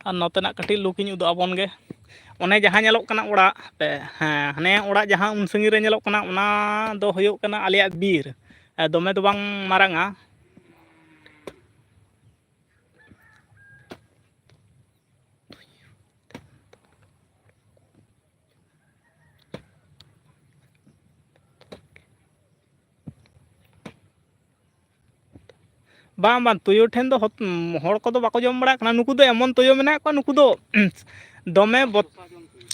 ᱟᱨ ᱱᱚᱛᱮᱱᱟᱜ ᱠᱟᱹᱴᱤᱡ ᱞᱩᱠ ᱤᱧ ᱩᱫᱩᱜ ᱟᱵᱚᱱ ᱜᱮ᱾ ᱚᱱᱮ ᱡᱟᱦᱟᱸ ᱧᱮᱞᱚᱜ ᱠᱟᱱᱟ ᱚᱲᱟᱜ ᱯᱮ, ᱦᱮᱸ, ᱦᱟᱱᱮ ᱚᱲᱟᱜ ᱡᱟᱦᱟᱸ ᱩᱱ ᱥᱟᱺᱜᱤᱧ ᱨᱮ ᱧᱮᱞᱚᱜ ᱠᱟᱱᱟ, ᱚᱱᱟ ᱫᱚ ᱦᱩᱭᱩᱜ ᱠᱟᱱᱟ ᱟᱞᱮᱭᱟᱜ ᱵᱤᱨ᱾ ᱫᱚᱢᱮ ᱫᱚ ᱵᱟᱝ ᱢᱟᱨᱟᱝᱟ᱾ ᱵᱟᱝ, ᱵᱟᱝ, ᱛᱩᱭᱩ ᱴᱷᱮᱱ ᱫᱚ ᱦᱚᱛ-, ᱦᱚᱲ ᱠᱚᱫᱚ ᱵᱟᱠᱚ ᱡᱚᱢ ᱵᱟᱲᱟᱜ ᱠᱟᱱᱟ᱾ ᱱᱩᱠᱩ ᱫᱚ ᱮᱢᱚᱱ ᱛᱩᱭᱩ ᱢᱮᱱᱟᱜ ᱠᱚᱣᱟ, ᱱᱩᱠᱩ ᱫᱚ ᱫᱚᱢᱮ ᱵᱚᱛ-,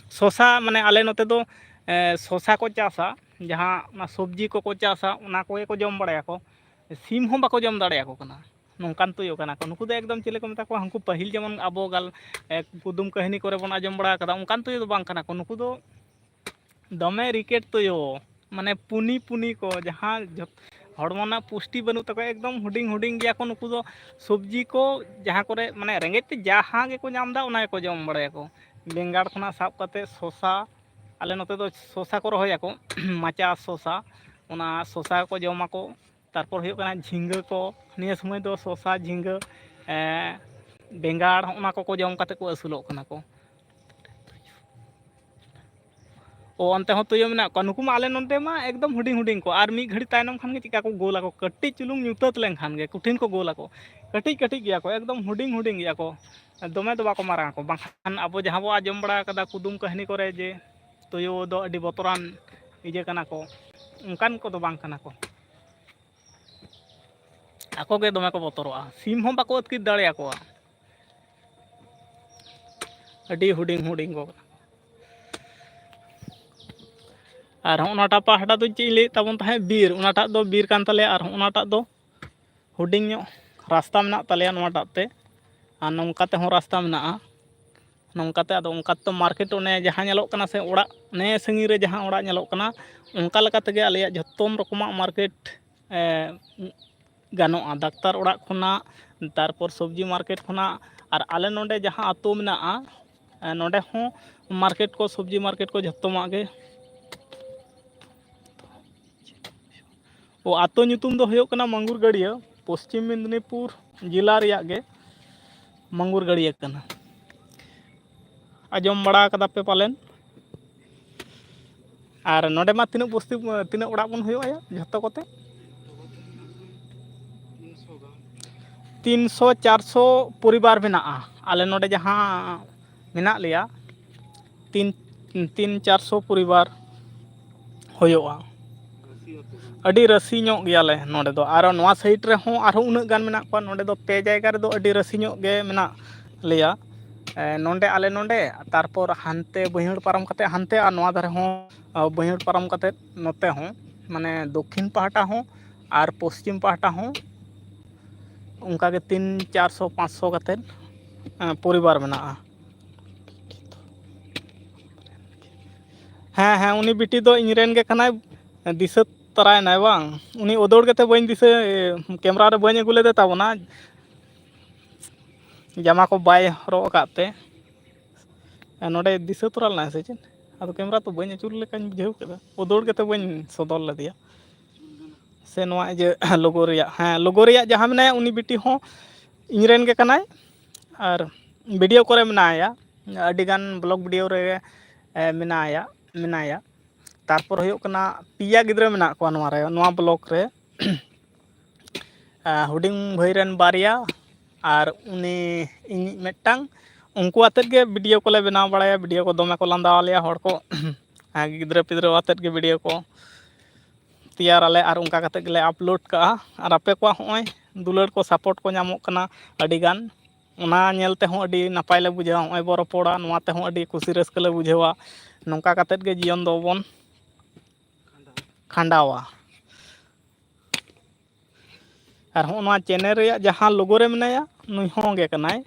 ᱥᱚᱥᱟ, ᱢᱟᱱᱮ, ᱟᱞᱮ ᱱᱚᱛᱮ ᱫᱚ, ᱮ, ᱥᱚᱥᱟ ᱠᱚ ᱪᱟᱥᱟ, ᱡᱟᱦᱟᱸ ᱚᱱᱟ ᱥᱚᱵᱽᱡᱤ ᱠᱚᱠᱚ ᱪᱟᱥᱟ, ᱚᱱᱟ ᱠᱚᱜᱮ ᱠᱚ ᱡᱚᱢ ᱵᱟᱲᱟᱭᱟᱠᱚ᱾ ᱥᱤᱢ ᱦᱚᱸ ᱵᱟᱠᱚ ᱡᱚᱢ ᱫᱟᱲᱮᱭᱟᱠᱚ ᱠᱟᱱᱟ᱾ ᱱᱚᱝᱠᱟᱱ ᱛᱩᱭᱩ ᱠᱟᱱᱟ ᱠᱚ᱾ ᱱᱩᱠᱩ ᱫᱚ ᱮᱠᱫᱚᱢ ᱪᱮᱫ ᱠᱚ ᱢᱮᱛᱟ ᱠᱚᱣᱟ, ᱦᱟᱹᱱᱠᱩ ᱯᱟᱹᱦᱤᱞ ᱡᱮᱢᱚᱱ ᱟᱵᱚ ᱜᱟᱞ-, ᱮ, ᱠᱩᱫᱩᱢ ᱠᱟᱹᱦᱱᱤ ᱠᱚᱨᱮ ᱵᱚᱱ ᱟᱸᱡᱚᱢ ᱵᱟᱲᱟ ᱟᱠᱟᱫᱟ, ᱚᱱᱠᱟᱱ ᱛᱩᱭᱩ ᱫᱚ ᱵᱟᱝ ᱠᱟᱱᱟ ᱠᱚ᱾ ᱱᱩᱠᱩ ᱫᱚ ᱫᱚᱢᱮ ᱨᱤᱠᱮᱴ ᱛᱩᱭᱩ, ᱢᱟᱱᱮ ᱯᱩᱱᱤ ᱯᱩᱱᱤ ᱠᱚ, ᱡᱟᱦᱟᱸ ᱡᱷᱚᱛ-, ᱦᱚᱲᱢᱚ ᱨᱮᱱᱟᱜ ᱯᱩᱥᱴᱤ ᱵᱟᱹᱱᱩᱜ ᱛᱟᱠᱚᱣᱟ, ᱮᱠᱫᱚᱢ ᱦᱩᱰᱤᱧ ᱦᱩᱰᱤᱧ ᱜᱮᱭᱟ ᱠᱚ ᱱᱩᱠᱩ ᱫᱚ᱾ ᱥᱚᱵᱽᱡᱤ ᱠᱚ ᱡᱟᱦᱟᱸ ᱠᱚᱨᱮ, ᱢᱟᱱᱮ, ᱨᱮᱸᱜᱮᱡ ᱛᱮ ᱡᱟᱦᱟᱸ ᱜᱮᱠᱚ ᱧᱟᱢ ᱮᱫᱟ, ᱚᱱᱟ ᱜᱮᱠᱚ ᱡᱚᱢ ᱵᱟᱲᱟᱭᱟᱠᱚ᱾ ᱵᱮᱸᱜᱟᱲ ᱠᱷᱚᱱᱟᱜ ᱥᱟᱵ ᱠᱟᱛᱮ ᱥᱚᱥᱟ, ᱟᱞᱮ ᱱᱚᱛᱮ ᱫᱚ ᱥᱚᱥᱟ ᱠᱚ ᱨᱚᱦᱚᱭᱟᱠᱚ, ᱢᱟᱪᱟ ᱥᱚᱥᱟ, ᱚᱱᱟ ᱥᱚᱥᱟ ᱠᱚ ᱡᱚᱢᱟᱠᱚ᱾ ᱛᱟᱨᱯᱚᱨ ᱦᱩᱭᱩᱜ ᱠᱟᱱᱟ ᱡᱷᱤᱸᱜᱟᱹ ᱠᱚ, ᱱᱤᱭᱟᱹ ᱥᱚᱢᱚᱭ ᱫᱚ ᱥᱚᱥᱟ, ᱡᱷᱤᱸᱜᱟᱹ, ᱮᱸ, ᱵᱮᱸᱜᱟᱲ, ᱦᱚᱸᱜᱼᱚ ᱱᱟ ᱠᱚᱠᱚ ᱡᱚᱢ ᱠᱟᱛᱮ ᱠᱚ ᱟᱹᱥᱩᱞᱚᱜ ᱠᱟᱱᱟ ᱠᱚ᱾ ᱚ, ᱚᱱᱛᱮ ᱦᱚᱸ ᱛᱩᱭᱩ ᱢᱮᱱᱟᱜ ᱠᱚᱣᱟ᱾ ᱱᱩᱠᱩ ᱢᱟ ᱟᱞᱮ ᱱᱚᱱᱛᱮ ᱢᱟ ᱮᱠᱫᱚᱢ ᱦᱩᱰᱤᱧ ᱦᱩᱰᱤᱧ ᱠᱚ, ᱟᱨ ᱢᱤᱫ ᱜᱷᱟᱹᱲᱤ ᱛᱟᱭᱱᱚᱢ ᱠᱷᱟᱱ ᱜᱮ ᱪᱮᱠᱟ ᱠᱚ ᱜᱳᱞ ᱟᱠᱚ, ᱠᱟᱹᱴᱤᱡ ᱪᱩᱞᱩᱝ ᱧᱩᱛᱟᱹᱛ ᱞᱮᱱᱠᱷᱟᱱ ᱜᱮ ᱠᱚᱴᱷᱤᱱ ᱠᱚ ᱜᱳᱞ ᱟᱠᱚ᱾ ᱠᱟᱹᱴᱤᱡ ᱠᱟᱹᱴᱤᱡ ᱜᱮᱭᱟ ᱠᱚ, ᱮᱠᱫᱚᱢ ᱦᱩᱰᱤᱧ ᱦᱩᱰᱤᱧ ᱜᱮᱭᱟ ᱠᱚ, ᱫᱚᱢᱮ ᱫᱚ ᱵᱟᱠᱚ ᱢᱟᱨᱟᱝ ᱟᱠᱚ᱾ ᱵᱟᱝᱠᱷᱟᱱ ᱟᱵᱚ ᱡᱟᱦᱟᱸ ᱵᱚ ᱟᱸᱡᱚᱢ ᱵᱟᱲᱟ ᱟᱠᱟᱫᱟ ᱠᱩᱫᱩᱢ ᱠᱟᱹᱦᱱᱤ ᱠᱚᱨᱮ ᱡᱮ ᱛᱩᱭᱩ ᱫᱚ ᱟᱹᱰᱤ ᱵᱚᱛᱚᱨᱟᱱ ᱤᱭᱟᱹ ᱠᱟᱱᱟ ᱠᱚ, ᱚᱱᱠᱟᱱ ᱠᱚᱫᱚ ᱵᱟᱝ ᱠᱟᱱᱟ ᱠᱚ᱾ ᱟᱠᱚ ᱜᱮ ᱫᱚᱢᱮ ᱠᱚ ᱵᱚᱛᱚᱨᱚᱜᱼᱟ, ᱥᱤᱢ ᱦᱚᱸ ᱵᱟᱠᱚ ᱟᱹᱛᱠᱤᱨ ᱫᱟᱲᱮᱭᱟᱠᱚᱣᱟ᱾ ᱟᱹᱰᱤ ᱦᱩᱰᱤᱧ ᱦᱩᱰᱤᱧ ᱠᱚ ᱠᱟᱱᱟ᱾ ᱟᱨ ᱦᱚᱸᱜᱼᱚ ᱱᱟᱴᱟᱜ ᱯᱟᱦᱴᱟ ᱫᱚ ᱪᱮᱫ ᱤᱧ ᱞᱟᱹᱭᱮᱫ ᱛᱟᱵᱚᱱ ᱛᱟᱦᱮᱸᱫ, ᱵᱤᱨ, ᱚᱱᱟᱴᱟᱜ ᱫᱚ ᱵᱤᱨ ᱠᱟᱱ ᱛᱟᱞᱮᱭᱟ᱾ ᱟᱨ ᱦᱚᱸᱜᱼᱚ ᱱᱟᱴᱟᱜ ᱫᱚ ᱦᱩᱰᱤᱧ ᱧᱚᱜ ᱨᱟᱥᱛᱟ ᱢᱮᱱᱟᱜ ᱛᱟᱞᱮᱭᱟ ᱱᱚᱣᱟᱴᱟᱜ ᱛᱮ, ᱟᱨ ᱱᱚᱝᱠᱟ ᱛᱮᱦᱚᱸ ᱨᱟᱥᱛᱟ ᱢᱮᱱᱟᱜᱼᱟ᱾ ᱱᱚᱝᱠᱟᱛᱮ ᱟᱫᱚ ᱚᱱᱠᱟ ᱛᱮᱫᱚ ᱢᱟᱨᱠᱮᱴ ᱚᱱᱮ ᱡᱟᱦᱟᱸ ᱧᱮᱞᱚᱜ ᱠᱟᱱᱟ ᱥᱮ, ᱚᱲᱟᱜ ᱱᱮ ᱥᱟᱺᱜᱤᱧ ᱨᱮ ᱡᱟᱦᱟᱸ ᱚᱲᱟᱜ ᱧᱮᱞᱚᱜ ᱠᱟᱱᱟ, ᱚᱱᱠᱟ ᱞᱮᱠᱟ ᱛᱮᱜᱮ ᱟᱞᱮᱭᱟᱜ ᱡᱷᱚᱛᱚᱢ ᱨᱚᱠᱚᱢᱟᱜ ᱢᱟᱨᱠᱮᱴ, ᱮ, ᱜᱟᱱᱚᱜᱼᱟ᱾ ᱰᱟᱠᱛᱟᱨ ᱚᱲᱟᱜ ᱠᱷᱚᱱᱟᱜ, ᱛᱟᱨᱯᱚᱨ ᱥᱚᱵᱽᱡᱤ ᱢᱟᱨᱠᱮᱴ ᱠᱷᱚᱱᱟᱜ, ᱟᱨ ᱟᱞᱮ ᱱᱚᱰᱮ ᱡᱟᱦᱟᱸ ᱟᱹᱛᱩ ᱢᱮᱱᱟᱜᱼᱟ, ᱮ, ᱱᱚᱰᱮ ᱦᱚᱸ ᱢᱟᱨᱠᱮᱴ ᱠᱚ, ᱥᱚᱵᱽᱡᱤ ᱢᱟᱨᱠᱮᱴ ᱠᱚ ᱡᱷᱚᱛᱚᱢᱟᱜ ᱜᱮ᱾ ᱚ, ᱟᱹᱛᱩ ᱧᱩᱛᱩᱢ ᱫᱚ ᱦᱩᱭᱩᱜ ᱠᱟᱱᱟ ᱢᱟᱝᱜᱩᱨ ᱜᱟᱹᱲᱭᱟᱹ, ᱯᱚᱥᱪᱤᱢ ᱢᱮᱫᱽᱱᱤᱯᱩᱨ ᱡᱮᱞᱟ ᱨᱮᱭᱟᱜ ᱜᱮ ᱢᱟᱝᱜᱩᱨ ᱜᱟᱹᱲᱭᱟᱹ ᱠᱟᱱᱟ᱾ ᱟᱸᱡᱚᱢ ᱵᱟᱲᱟ ᱠᱟᱫᱟ ᱯᱮ ᱯᱟᱞᱮᱱ? ᱟᱨ ᱱᱚᱰᱮ ᱢᱟ ᱛᱤᱱᱟᱹᱜ ᱵᱚᱥᱛᱤ, ᱛᱤᱱᱟᱹᱜ ᱚᱲᱟᱜ ᱵᱚᱱ ᱦᱩᱭᱩᱜᱼᱟ ᱡᱷᱚᱛᱚ ᱠᱚᱛᱮ? ᱛᱤᱱᱥᱚ ᱪᱟᱨᱥᱚ ᱯᱚᱨᱤᱵᱟᱨ ᱢᱮᱱᱟᱜᱼᱟ ᱟᱞᱮ ᱱᱚᱰᱮ ᱡᱟᱦᱟᱸ ᱢᱮᱱᱟᱜ ᱞᱮᱭᱟ, ᱛᱤᱱ, ᱛᱤᱱ ᱪᱟᱨᱥᱚ ᱯᱚᱨᱤᱵᱟᱨ ᱦᱩᱭᱩᱜᱼᱟ᱾ ᱟᱹᱰᱤ ᱨᱟᱹᱥᱤ ᱧᱚᱜ ᱜᱮᱭᱟᱞᱮ ᱱᱚᱰᱮ ᱫᱚ᱾ ᱟᱨ ᱱᱚᱣᱟ ᱥᱟᱭᱤᱰ ᱨᱮᱦᱚᱸ ᱟᱨᱦᱚᱸ ᱩᱱᱟᱹᱜ ᱜᱟᱱ ᱢᱮᱱᱟᱜ ᱠᱚᱣᱟ᱾ ᱱᱚᱰᱮ ᱫᱚ ᱯᱮ ᱡᱟᱭᱜᱟ ᱨᱮᱫᱚ ᱟᱹᱰᱤ ᱨᱟᱹᱥᱤ ᱧᱚᱜ ᱜᱮ ᱢᱮᱱᱟᱜ ᱞᱮᱭᱟ᱾ ᱮ, ᱱᱚᱰᱮ ᱟᱞᱮ ᱱᱚᱰᱮ, ᱛᱟᱨᱯᱚᱨ ᱦᱟᱱᱛᱮ ᱵᱟᱹᱭᱦᱟᱹᱲ ᱯᱟᱨᱚᱢ ᱠᱟᱛᱮ ᱦᱟᱱᱛᱮ, ᱟᱨ ᱱᱚᱣᱟ ᱫᱷᱟᱨᱮ ᱦᱚᱸ, ᱟ, ᱵᱟᱹᱭᱦᱟᱹᱲ ᱯᱟᱨᱚᱢ ᱠᱟᱛᱮ ᱱᱚᱛᱮ ᱦᱚᱸ, ᱢᱟᱱᱮ ᱫᱚᱠᱠᱷᱤᱱ ᱯᱟᱦᱴᱟ ᱦᱚᱸ ᱟᱨ ᱯᱚᱥᱪᱤᱢ ᱯᱟᱦᱴᱟ ᱦᱚᱸ ᱚᱱᱠᱟᱜᱮ ᱛᱤᱱ ᱪᱟᱨᱥᱚ ᱯᱟᱸᱪᱥᱚ ᱠᱟᱛᱮᱫ, ᱮᱸ, ᱯᱚᱨᱤᱵᱟᱨ ᱢᱮᱱᱟᱜᱼᱟ᱾ ᱦᱮᱸ, ᱦᱮᱸ, ᱩᱱᱤ ᱵᱤᱴᱤ ᱫᱚ ᱤᱧ ᱨᱮᱱ ᱜᱮ ᱠᱟᱱᱟᱭ, ᱫᱤᱥᱟᱹ ᱛᱟᱨᱟᱭᱮᱱᱟᱭ ᱵᱟᱝ? ᱩᱱᱤ ᱳᱫᱳᱲ ᱜᱮᱛᱮ ᱵᱟᱹᱧ ᱫᱤᱥᱟᱹ, ᱠᱮᱢᱨᱟ ᱨᱮ ᱵᱟᱹᱧ ᱟᱹᱜᱩ ᱞᱮᱫᱮ ᱛᱟᱵᱚᱱᱟ, ᱡᱟᱢᱟ ᱠᱚ ᱵᱟᱭ ᱦᱚᱨᱚᱜ ᱟᱠᱟᱫ ᱛᱮ᱾ ᱱᱚᱰᱮ ᱫᱤᱥᱟᱹ ᱛᱚᱨᱟ ᱞᱮᱱᱟᱭ ᱥᱮ ᱪᱮᱫ? ᱟᱫᱚ ᱠᱮᱢᱨᱟ ᱛᱚ ᱵᱟᱹᱧ ᱟᱹᱪᱩᱨ ᱞᱮᱠᱟᱧ ᱵᱩᱡᱷᱟᱹᱣ ᱠᱮᱫᱟ, ᱳᱫᱳᱲ ᱜᱮᱛᱮ ᱵᱟᱹᱧ ᱥᱚᱫᱚᱨ ᱞᱮᱫᱮᱭᱟ᱾ ᱥᱮ ᱱᱚᱣᱟ ᱤᱭᱟᱹ ᱞᱳᱜᱳ ᱨᱮᱭᱟᱜ, ᱦᱮᱸ, ᱞᱳᱜᱳ ᱨᱮᱭᱟᱜ ᱡᱟᱦᱟᱸ ᱢᱮᱱᱟᱭᱟ, ᱩᱱᱤ ᱵᱤᱴᱤ ᱦᱚᱸ ᱤᱧ ᱨᱮᱱ ᱜᱮ ᱠᱟᱱᱟᱭ᱾ ᱟᱨ ᱵᱷᱤᱰᱤᱭᱳ ᱠᱚᱨᱮ ᱢᱮᱱᱟᱭᱟ, ᱟᱹᱰᱤᱜᱟᱱ ᱵᱞᱚᱜ ᱵᱷᱤᱰᱤᱭᱳ ᱨᱮ, ᱮ, ᱢᱮᱱᱟᱭᱟ, ᱢᱮᱱᱟᱭᱟ᱾ ᱛᱟᱨᱯᱚᱨ ᱦᱩᱭᱩᱜ ᱠᱟᱱᱟ, ᱯᱮᱭᱟ ᱜᱤᱫᱽᱨᱟᱹ ᱢᱮᱱᱟᱜ ᱠᱚᱣᱟ ᱱᱚᱣᱟ ᱨᱮ, ᱱᱚᱣᱟ ᱵᱞᱚᱜ ᱨᱮ᱾ ᱟ, ᱦᱩᱰᱤᱧ ᱵᱷᱟᱹᱭ ᱨᱮᱱ ᱵᱟᱨᱭᱟ ᱟᱨ ᱩᱱᱤ ᱤᱧᱤᱡ ᱢᱤᱫᱴᱟᱝ᱾ ᱩᱱᱠᱩ ᱟᱛᱮᱫ ᱜᱮ ᱵᱷᱤᱰᱤᱭᱳ ᱠᱚᱞᱮ ᱵᱮᱱᱟᱣ ᱵᱟᱲᱟᱭᱟ᱾ ᱵᱷᱤᱰᱤᱭᱳ ᱠᱚ ᱫᱚᱢᱮ ᱠᱚ ᱞᱟᱸᱫᱟ ᱟᱞᱮᱭᱟ ᱦᱚᱲ ᱠᱚ᱾ ᱟᱨ ᱜᱤᱫᱽᱨᱟᱹ ᱯᱤᱫᱽᱨᱟᱹ ᱟᱛᱮᱫ ᱜᱮ ᱵᱷᱤᱰᱤᱭᱳ ᱠᱚ ᱛᱮᱭᱟᱨᱟᱞᱮ ᱟᱨ ᱚᱱᱠᱟ ᱠᱟᱛᱮᱫ ᱜᱮᱞᱮ ᱟᱯᱞᱳᱰ ᱠᱟᱜᱼᱟ᱾ ᱟᱨ ᱟᱯᱮ ᱠᱚᱣᱟᱜ ᱦᱚᱸᱜᱼᱚᱭ ᱫᱩᱞᱟᱹᱲ ᱠᱚ, ᱥᱟᱯᱳᱨᱴ ᱠᱚ ᱧᱟᱢᱚᱜ ᱠᱟᱱᱟ ᱟᱹᱰᱤᱜᱟᱱ, ᱚᱱᱟ ᱧᱮᱞ ᱛᱮᱦᱚᱸ ᱟᱹᱰᱤ ᱱᱟᱯᱟᱭ ᱞᱮ ᱵᱩᱡᱷᱟᱹᱣᱟ᱾ ᱦᱚᱸᱜᱼᱚᱭ ᱵᱚ ᱨᱚᱯᱚᱲᱟ, ᱱᱚᱣᱟ ᱛᱮᱦᱚᱸ ᱟᱹᱰᱤ ᱠᱩᱥᱤ ᱨᱟᱹᱥᱠᱟᱹ ᱞᱮ ᱵᱩᱡᱷᱟᱹᱣᱟ᱾ ᱱᱚᱝᱠᱟ ᱠᱟᱛᱮᱫ ᱜᱮ ᱡᱤᱭᱚᱱ ᱫᱚᱵᱚᱱ ᱠᱷᱟᱸᱰᱟᱣᱟ᱾ ᱟᱨ ᱦᱚᱸᱜᱼᱚ ᱱᱚᱣᱟ ᱪᱮᱱᱮᱞ ᱨᱮᱭᱟᱜ ᱡᱟᱦᱟᱸ ᱞᱳᱜᱳ ᱨᱮ ᱢᱮᱱᱟᱭᱟ, ᱱᱩᱭ ᱦᱚᱸ ᱜᱮ ᱠᱟᱱᱟᱭ᱾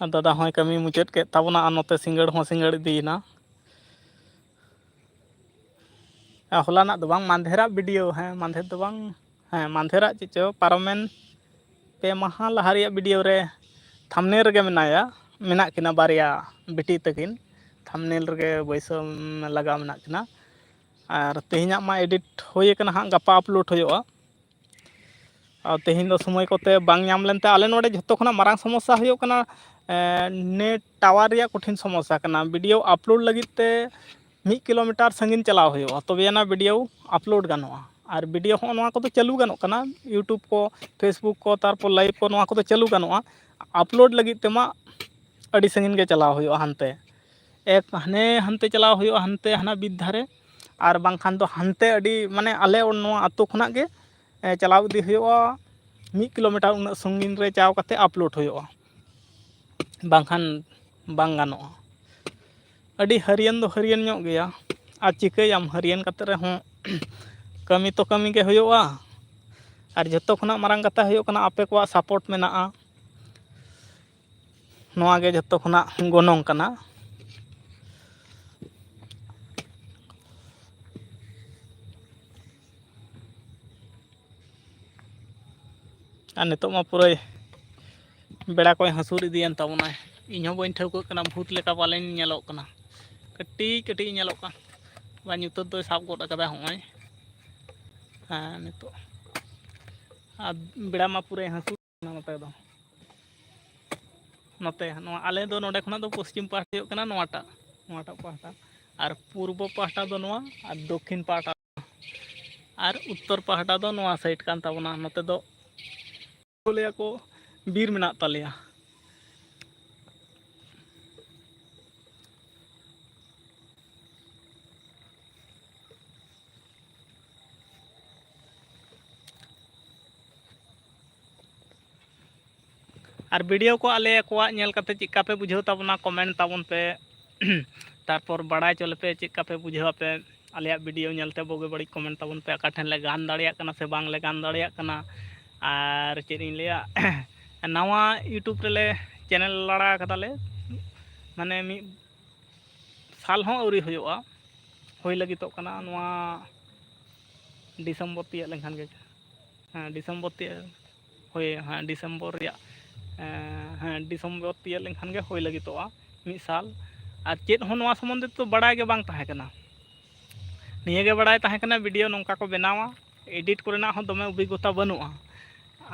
ᱟᱨ ᱫᱟᱫᱟ ᱦᱚᱸᱭ ᱠᱟᱹᱢᱤ ᱢᱩᱪᱟᱹᱫ ᱠᱮᱫ ᱛᱟᱵᱚᱱᱟ, ᱟᱨ ᱱᱚᱛᱮ ᱥᱤᱸᱜᱟᱹᱲ ᱦᱚᱸ ᱥᱤᱸᱜᱟᱹᱲ ᱤᱫᱤᱭᱮᱱᱟ᱾ ᱟᱨ ᱦᱚᱞᱟᱱᱟᱜ ᱫᱚ ᱵᱟᱝ, ᱢᱟᱱᱫᱷᱮᱨᱟᱜ ᱵᱷᱤᱰᱤᱭᱳ, ᱦᱮᱸ, ᱢᱟᱱᱫᱷᱮᱨ ᱫᱚ ᱵᱟᱝ, ᱦᱮᱸ, ᱢᱟᱱᱫᱷᱮᱨᱟᱜ ᱪᱮᱫ ᱪᱚ ᱯᱟᱨᱚᱢᱮᱱ ᱯᱮ ᱢᱟᱦᱟ ᱞᱟᱦᱟ ᱨᱮᱭᱟᱜ ᱵᱷᱤᱰᱤᱭᱳ ᱨᱮ ᱛᱷᱟᱢᱵᱽᱱᱮᱞ ᱨᱮᱜᱮ ᱢᱮᱱᱟᱭᱟ, ᱢᱮᱱᱟᱜ ᱠᱤᱱᱟ ᱵᱟᱨᱭᱟ ᱵᱤᱴᱤ ᱛᱟᱹᱠᱤᱱ, ᱛᱷᱟᱢᱵᱽᱱᱮᱞ ᱨᱮᱜᱮ ᱵᱟᱹᱭᱥᱟᱹᱣ ᱞᱟᱜᱟᱣ ᱢᱮᱱᱟᱜ ᱠᱤᱱᱟ᱾ ᱟᱨ ᱛᱮᱦᱮᱧᱟᱜ ᱢᱟ ᱮᱰᱤᱴ ᱦᱩᱭ ᱟᱠᱟᱱᱟ, ᱦᱟᱸᱜ ᱜᱟᱯᱟ ᱟᱯᱞᱳᱰ ᱦᱩᱭᱩᱜᱼᱟ᱾ ᱟᱨ ᱛᱮᱦᱮᱧ ᱫᱚ ᱥᱚᱢᱚᱭ ᱠᱚᱛᱮ ᱵᱟᱝ ᱧᱟᱢ ᱞᱮᱱᱛᱮ, ᱟᱞᱮ ᱱᱚᱰᱮ ᱡᱷᱚᱛᱚ ᱠᱷᱚᱱᱟᱜ ᱢᱟᱨᱟᱝ ᱥᱚᱢᱚᱥᱥᱟ ᱦᱩᱭᱩᱜ ᱠᱟᱱᱟ, ᱮᱸ, ᱱᱮᱴ ᱴᱟᱣᱟᱨ ᱨᱮᱭᱟᱜ ᱠᱚᱴᱷᱤᱱ ᱥᱚᱢᱚᱥᱥᱟ ᱠᱟᱱᱟ᱾ ᱵᱷᱤᱰᱤᱭᱳ ᱟᱯᱞᱳᱰ ᱞᱟᱹᱜᱤᱫ ᱛᱮ ᱢᱤᱫ ᱠᱤᱞᱳᱢᱤᱴᱟᱨ ᱥᱟᱺᱜᱤᱧ ᱪᱟᱞᱟᱣ ᱦᱩᱭᱩᱜᱼᱟ, ᱛᱚᱵᱮ ᱟᱱᱟ ᱵᱷᱤᱰᱤᱭᱳ ᱟᱯᱞᱳᱰ ᱜᱟᱱᱚᱜᱼᱟ᱾ ᱟᱨ ᱵᱷᱤᱰᱤᱭᱳ ᱦᱚᱸ ᱱᱚᱣᱟ ᱠᱚᱫᱚ ᱪᱟᱹᱞᱩ ᱜᱟᱱᱚᱜ ᱠᱟᱱᱟ, YouTube ᱠᱚ, Facebook ᱠᱚ, ᱛᱟᱨᱯᱚᱨ ᱞᱟᱭᱤᱵᱷ ᱠᱚ, ᱱᱚᱣᱟ ᱠᱚᱫᱚ ᱪᱟᱹᱞᱩ ᱜᱟᱱᱚᱜᱼᱟ᱾ ᱟᱯᱞᱳᱰ ᱞᱟᱹᱜᱤᱫ ᱛᱮᱢᱟ ᱟᱹᱰᱤ ᱥᱟᱺᱜᱤᱧ ᱜᱮ ᱪᱟᱞᱟᱣ ᱦᱩᱭᱩᱜᱼᱟ, ᱦᱟᱱᱛᱮ ᱮᱠ ᱦᱟᱱᱮ ᱦᱟᱱᱛᱮ ᱪᱟᱞᱟᱣ ᱦᱩᱭᱩᱜᱼᱟ, ᱦᱟᱱᱛᱮ ᱦᱟᱱᱟ ᱵᱤᱨ ᱫᱷᱟᱨᱮ, ᱟᱨ ᱵᱟᱝᱠᱷᱟᱱ ᱫᱚ ᱦᱟᱱᱛᱮ ᱟᱹᱰᱤ, ᱢᱟᱱᱮ, ᱟᱞᱮ ᱱᱚᱣᱟ ᱟᱹᱛᱩ ᱠᱷᱚᱱᱟᱜ ᱜᱮ, ᱮ, ᱪᱟᱞᱟᱣ ᱤᱫᱤ ᱦᱩᱭᱩᱜᱼᱟ, ᱢᱤᱫ ᱠᱤᱞᱳᱢᱤᱴᱟᱨ ᱩᱱᱟᱹᱜ ᱥᱟᱺᱜᱤᱧ ᱨᱮ ᱪᱟᱣ ᱠᱟᱛᱮ ᱟᱯᱞᱳᱰ ᱦᱩᱭᱩᱜᱼᱟ, ᱵᱟᱝᱠᱷᱟᱱ ᱵᱟᱝ ᱜᱟᱱᱚᱜᱼᱟ᱾ ᱟᱹᱰᱤ ᱦᱟᱹᱨᱭᱟᱹᱱ ᱫᱚ ᱦᱟᱹᱨᱭᱟᱹᱱ ᱧᱚᱜ ᱜᱮᱭᱟ, ᱟᱨ ᱪᱤᱠᱟᱹᱭᱟᱢ, ᱦᱟᱹᱨᱭᱟᱹᱱ ᱠᱟᱛᱮ ᱨᱮᱦᱚᱸ ᱠᱟᱹᱢᱤ ᱛᱚ ᱠᱟᱹᱢᱤ ᱜᱮ ᱦᱩᱭᱩᱜᱼᱟ᱾ ᱟᱨ ᱡᱷᱚᱛᱚ ᱠᱷᱚᱱᱟᱜ ᱢᱟᱨᱟᱝ ᱠᱟᱛᱷᱟ ᱦᱩᱭᱩᱜ ᱠᱟᱱᱟ, ᱟᱯᱮ ᱠᱚᱣᱟᱜ ᱥᱟᱯᱳᱨᱴ ᱢᱮᱱᱟᱜᱼᱟ, ᱱᱚᱣᱟ ᱜᱮ ᱡᱷᱚᱛᱚ ᱠᱷᱚᱱᱟᱜ ᱜᱚᱱᱚᱝ ᱠᱟᱱᱟ᱾ ᱟᱨ ᱱᱤᱛᱚᱜ ᱢᱟ ᱯᱩᱨᱟᱹᱭ ᱵᱮᱲᱟ ᱠᱚᱭ ᱦᱟᱹᱥᱩᱨ ᱤᱫᱤᱭᱮᱱ ᱛᱟᱵᱚᱱᱟᱭ᱾ ᱤᱧ ᱦᱚᱸ ᱵᱟᱹᱧ ᱴᱷᱟᱹᱣᱠᱟᱹᱜ ᱠᱟᱱᱟ, ᱵᱷᱩᱛ ᱞᱮᱠᱟ ᱯᱟᱞᱮᱧ ᱧᱮᱞᱚᱜ ᱠᱟᱱᱟ᱾ ᱠᱟᱹᱴᱤᱡ ᱠᱟᱹᱴᱤᱡ ᱤᱧ ᱧᱮᱞᱚᱜ ᱠᱟᱱ, ᱵᱟ, ᱧᱩᱛᱟᱹᱛ ᱫᱚᱭ ᱥᱟᱵ ᱜᱚᱫ ᱟᱠᱟᱫᱟ ᱦᱚᱸᱜᱼᱚᱭ᱾ ᱦᱮᱸ, ᱱᱤᱛᱚᱜ ᱟᱨ ᱵᱮᱲᱟ ᱢᱟ ᱯᱩᱨᱟᱹᱭ ᱦᱟᱹᱥᱩᱨ ᱠᱟᱱᱟ ᱱᱚᱛᱮ ᱫᱚ᱾ ᱱᱚᱛᱮ ᱱᱚᱣᱟ ᱟᱞᱮ ᱫᱚ ᱱᱚᱰᱮ ᱠᱷᱚᱱᱟᱜ ᱫᱚ ᱯᱚᱥᱪᱤᱢ ᱯᱟᱦᱴᱟ ᱦᱩᱭᱩᱜ ᱠᱟᱱᱟ ᱱᱚᱣᱟᱴᱟᱜ, ᱱᱚᱣᱟᱴᱟᱜ ᱯᱟᱦᱴᱟ, ᱟᱨ ᱯᱩᱨᱵᱚ ᱯᱟᱦᱴᱟ ᱫᱚ ᱱᱚᱣᱟ, ᱟᱨ ᱫᱚᱠᱠᱷᱤᱱ ᱯᱟᱦᱴᱟ ᱟᱨ ᱩᱛᱛᱚᱨ ᱯᱟᱦᱴᱟ ᱫᱚ ᱱᱚᱣᱟ ᱥᱟᱭᱤᱰ ᱠᱟᱱ ᱛᱟᱵᱚᱱᱟ᱾ ᱱᱚᱛᱮ ᱫᱚ ᱠᱚ ᱞᱟᱹᱭᱟ ᱠᱚ ᱵᱤᱨ ᱢᱮᱱᱟᱜ ᱛᱟᱞᱮᱭᱟ᱾ ᱟᱨ ᱵᱷᱤᱰᱤᱭᱳ ᱠᱚ ᱟᱞᱮ ᱠᱚᱣᱟᱜ ᱧᱮᱞ ᱠᱟᱛᱮ ᱪᱮᱫ ᱞᱮᱠᱟ ᱯᱮ ᱵᱩᱡᱷᱟᱹᱣ ᱛᱟᱵᱚᱱᱟ, ᱠᱚᱢᱮᱱᱴ ᱛᱟᱵᱚᱱ ᱯᱮ᱾ ᱛᱟᱨᱯᱚᱨ ᱵᱟᱲᱟᱭ ᱦᱚᱪᱚ ᱞᱮᱯᱮ ᱪᱮᱫ ᱞᱮᱠᱟ ᱯᱮ ᱵᱩᱡᱷᱟᱹᱣ ᱟᱯᱮ ᱟᱞᱮᱭᱟᱜ ᱵᱷᱤᱰᱤᱭᱳ ᱧᱮᱞᱛᱮ᱾ ᱵᱩᱜᱤ ᱵᱟᱹᱲᱤᱡ ᱠᱚᱢᱮᱱᱴ ᱛᱟᱵᱚᱱ ᱯᱮ, ᱚᱠᱟ ᱴᱷᱮᱱ ᱞᱮ ᱜᱟᱱ ᱫᱟᱲᱮᱭᱟᱜ ᱠᱟᱱᱟ ᱥᱮ ᱵᱟᱝ ᱞᱮ ᱜᱟᱱ ᱫᱟᱲᱮᱭᱟᱜ ᱠᱟᱱᱟ᱾ ᱟᱨ ᱪᱮᱫ ᱤᱧ ᱞᱟᱹᱭᱟ, ᱱᱟᱣᱟ YouTube ᱨᱮᱞᱮ ᱪᱮᱱᱮᱞ ᱞᱟᱲᱟ ᱠᱟᱫᱟᱞᱮ, ᱢᱟᱱᱮ ᱢᱤᱫ ᱥᱟᱞ ᱦᱚᱸ ᱟᱹᱣᱨᱤ ᱦᱩᱭᱩᱜᱼᱟ, ᱦᱩᱭ ᱞᱟᱹᱜᱤᱫᱚᱜ ᱠᱟᱱᱟ ᱱᱚᱣᱟ ᱰᱤᱥᱮᱢᱵᱚᱨ ᱛᱤᱭᱟᱹᱜ ᱞᱮᱱᱠᱷᱟᱱ ᱜᱮ᱾ ᱦᱮᱸ, ᱰᱤᱥᱮᱢᱵᱚᱨ ᱛᱤᱭᱟᱹᱜ, ᱦᱳᱭ, ᱦᱮᱸ, ᱰᱤᱥᱮᱢᱵᱚᱨ ᱨᱮᱭᱟᱜ, ᱮᱸ, ᱦᱮᱸ, ᱰᱤᱥᱮᱢᱵᱚᱨ ᱛᱤᱭᱟᱹᱜ ᱞᱮᱱᱠᱷᱟᱱ ᱜᱮ ᱦᱩᱭ ᱞᱟᱹᱜᱤᱫᱚᱜᱼᱟ ᱢᱤᱫ ᱥᱟᱞ᱾ ᱟᱨ ᱪᱮᱫ ᱦᱚᱸ ᱱᱚᱣᱟ ᱥᱚᱢᱵᱚᱱᱫᱷᱮ ᱛᱮᱫᱚ ᱵᱟᱲᱟᱭ ᱜᱮ ᱵᱟᱝ ᱛᱟᱦᱮᱸ ᱠᱟᱱᱟ᱾ ᱱᱤᱭᱟᱹ ᱜᱮ ᱵᱟᱲᱟᱭ ᱛᱟᱦᱮᱸ ᱠᱟᱱᱟ ᱵᱷᱤᱰᱤᱭᱳ ᱱᱚᱝᱠᱟ ᱠᱚ ᱵᱮᱱᱟᱣᱟ, ᱮᱰᱤᱴ ᱠᱚᱨᱮᱱᱟᱜ ᱦᱚᱸ ᱫᱚᱢᱮ ᱚᱵᱷᱤᱜᱽᱜᱚᱛᱟ ᱵᱟᱹᱱᱩᱜᱼᱟ᱾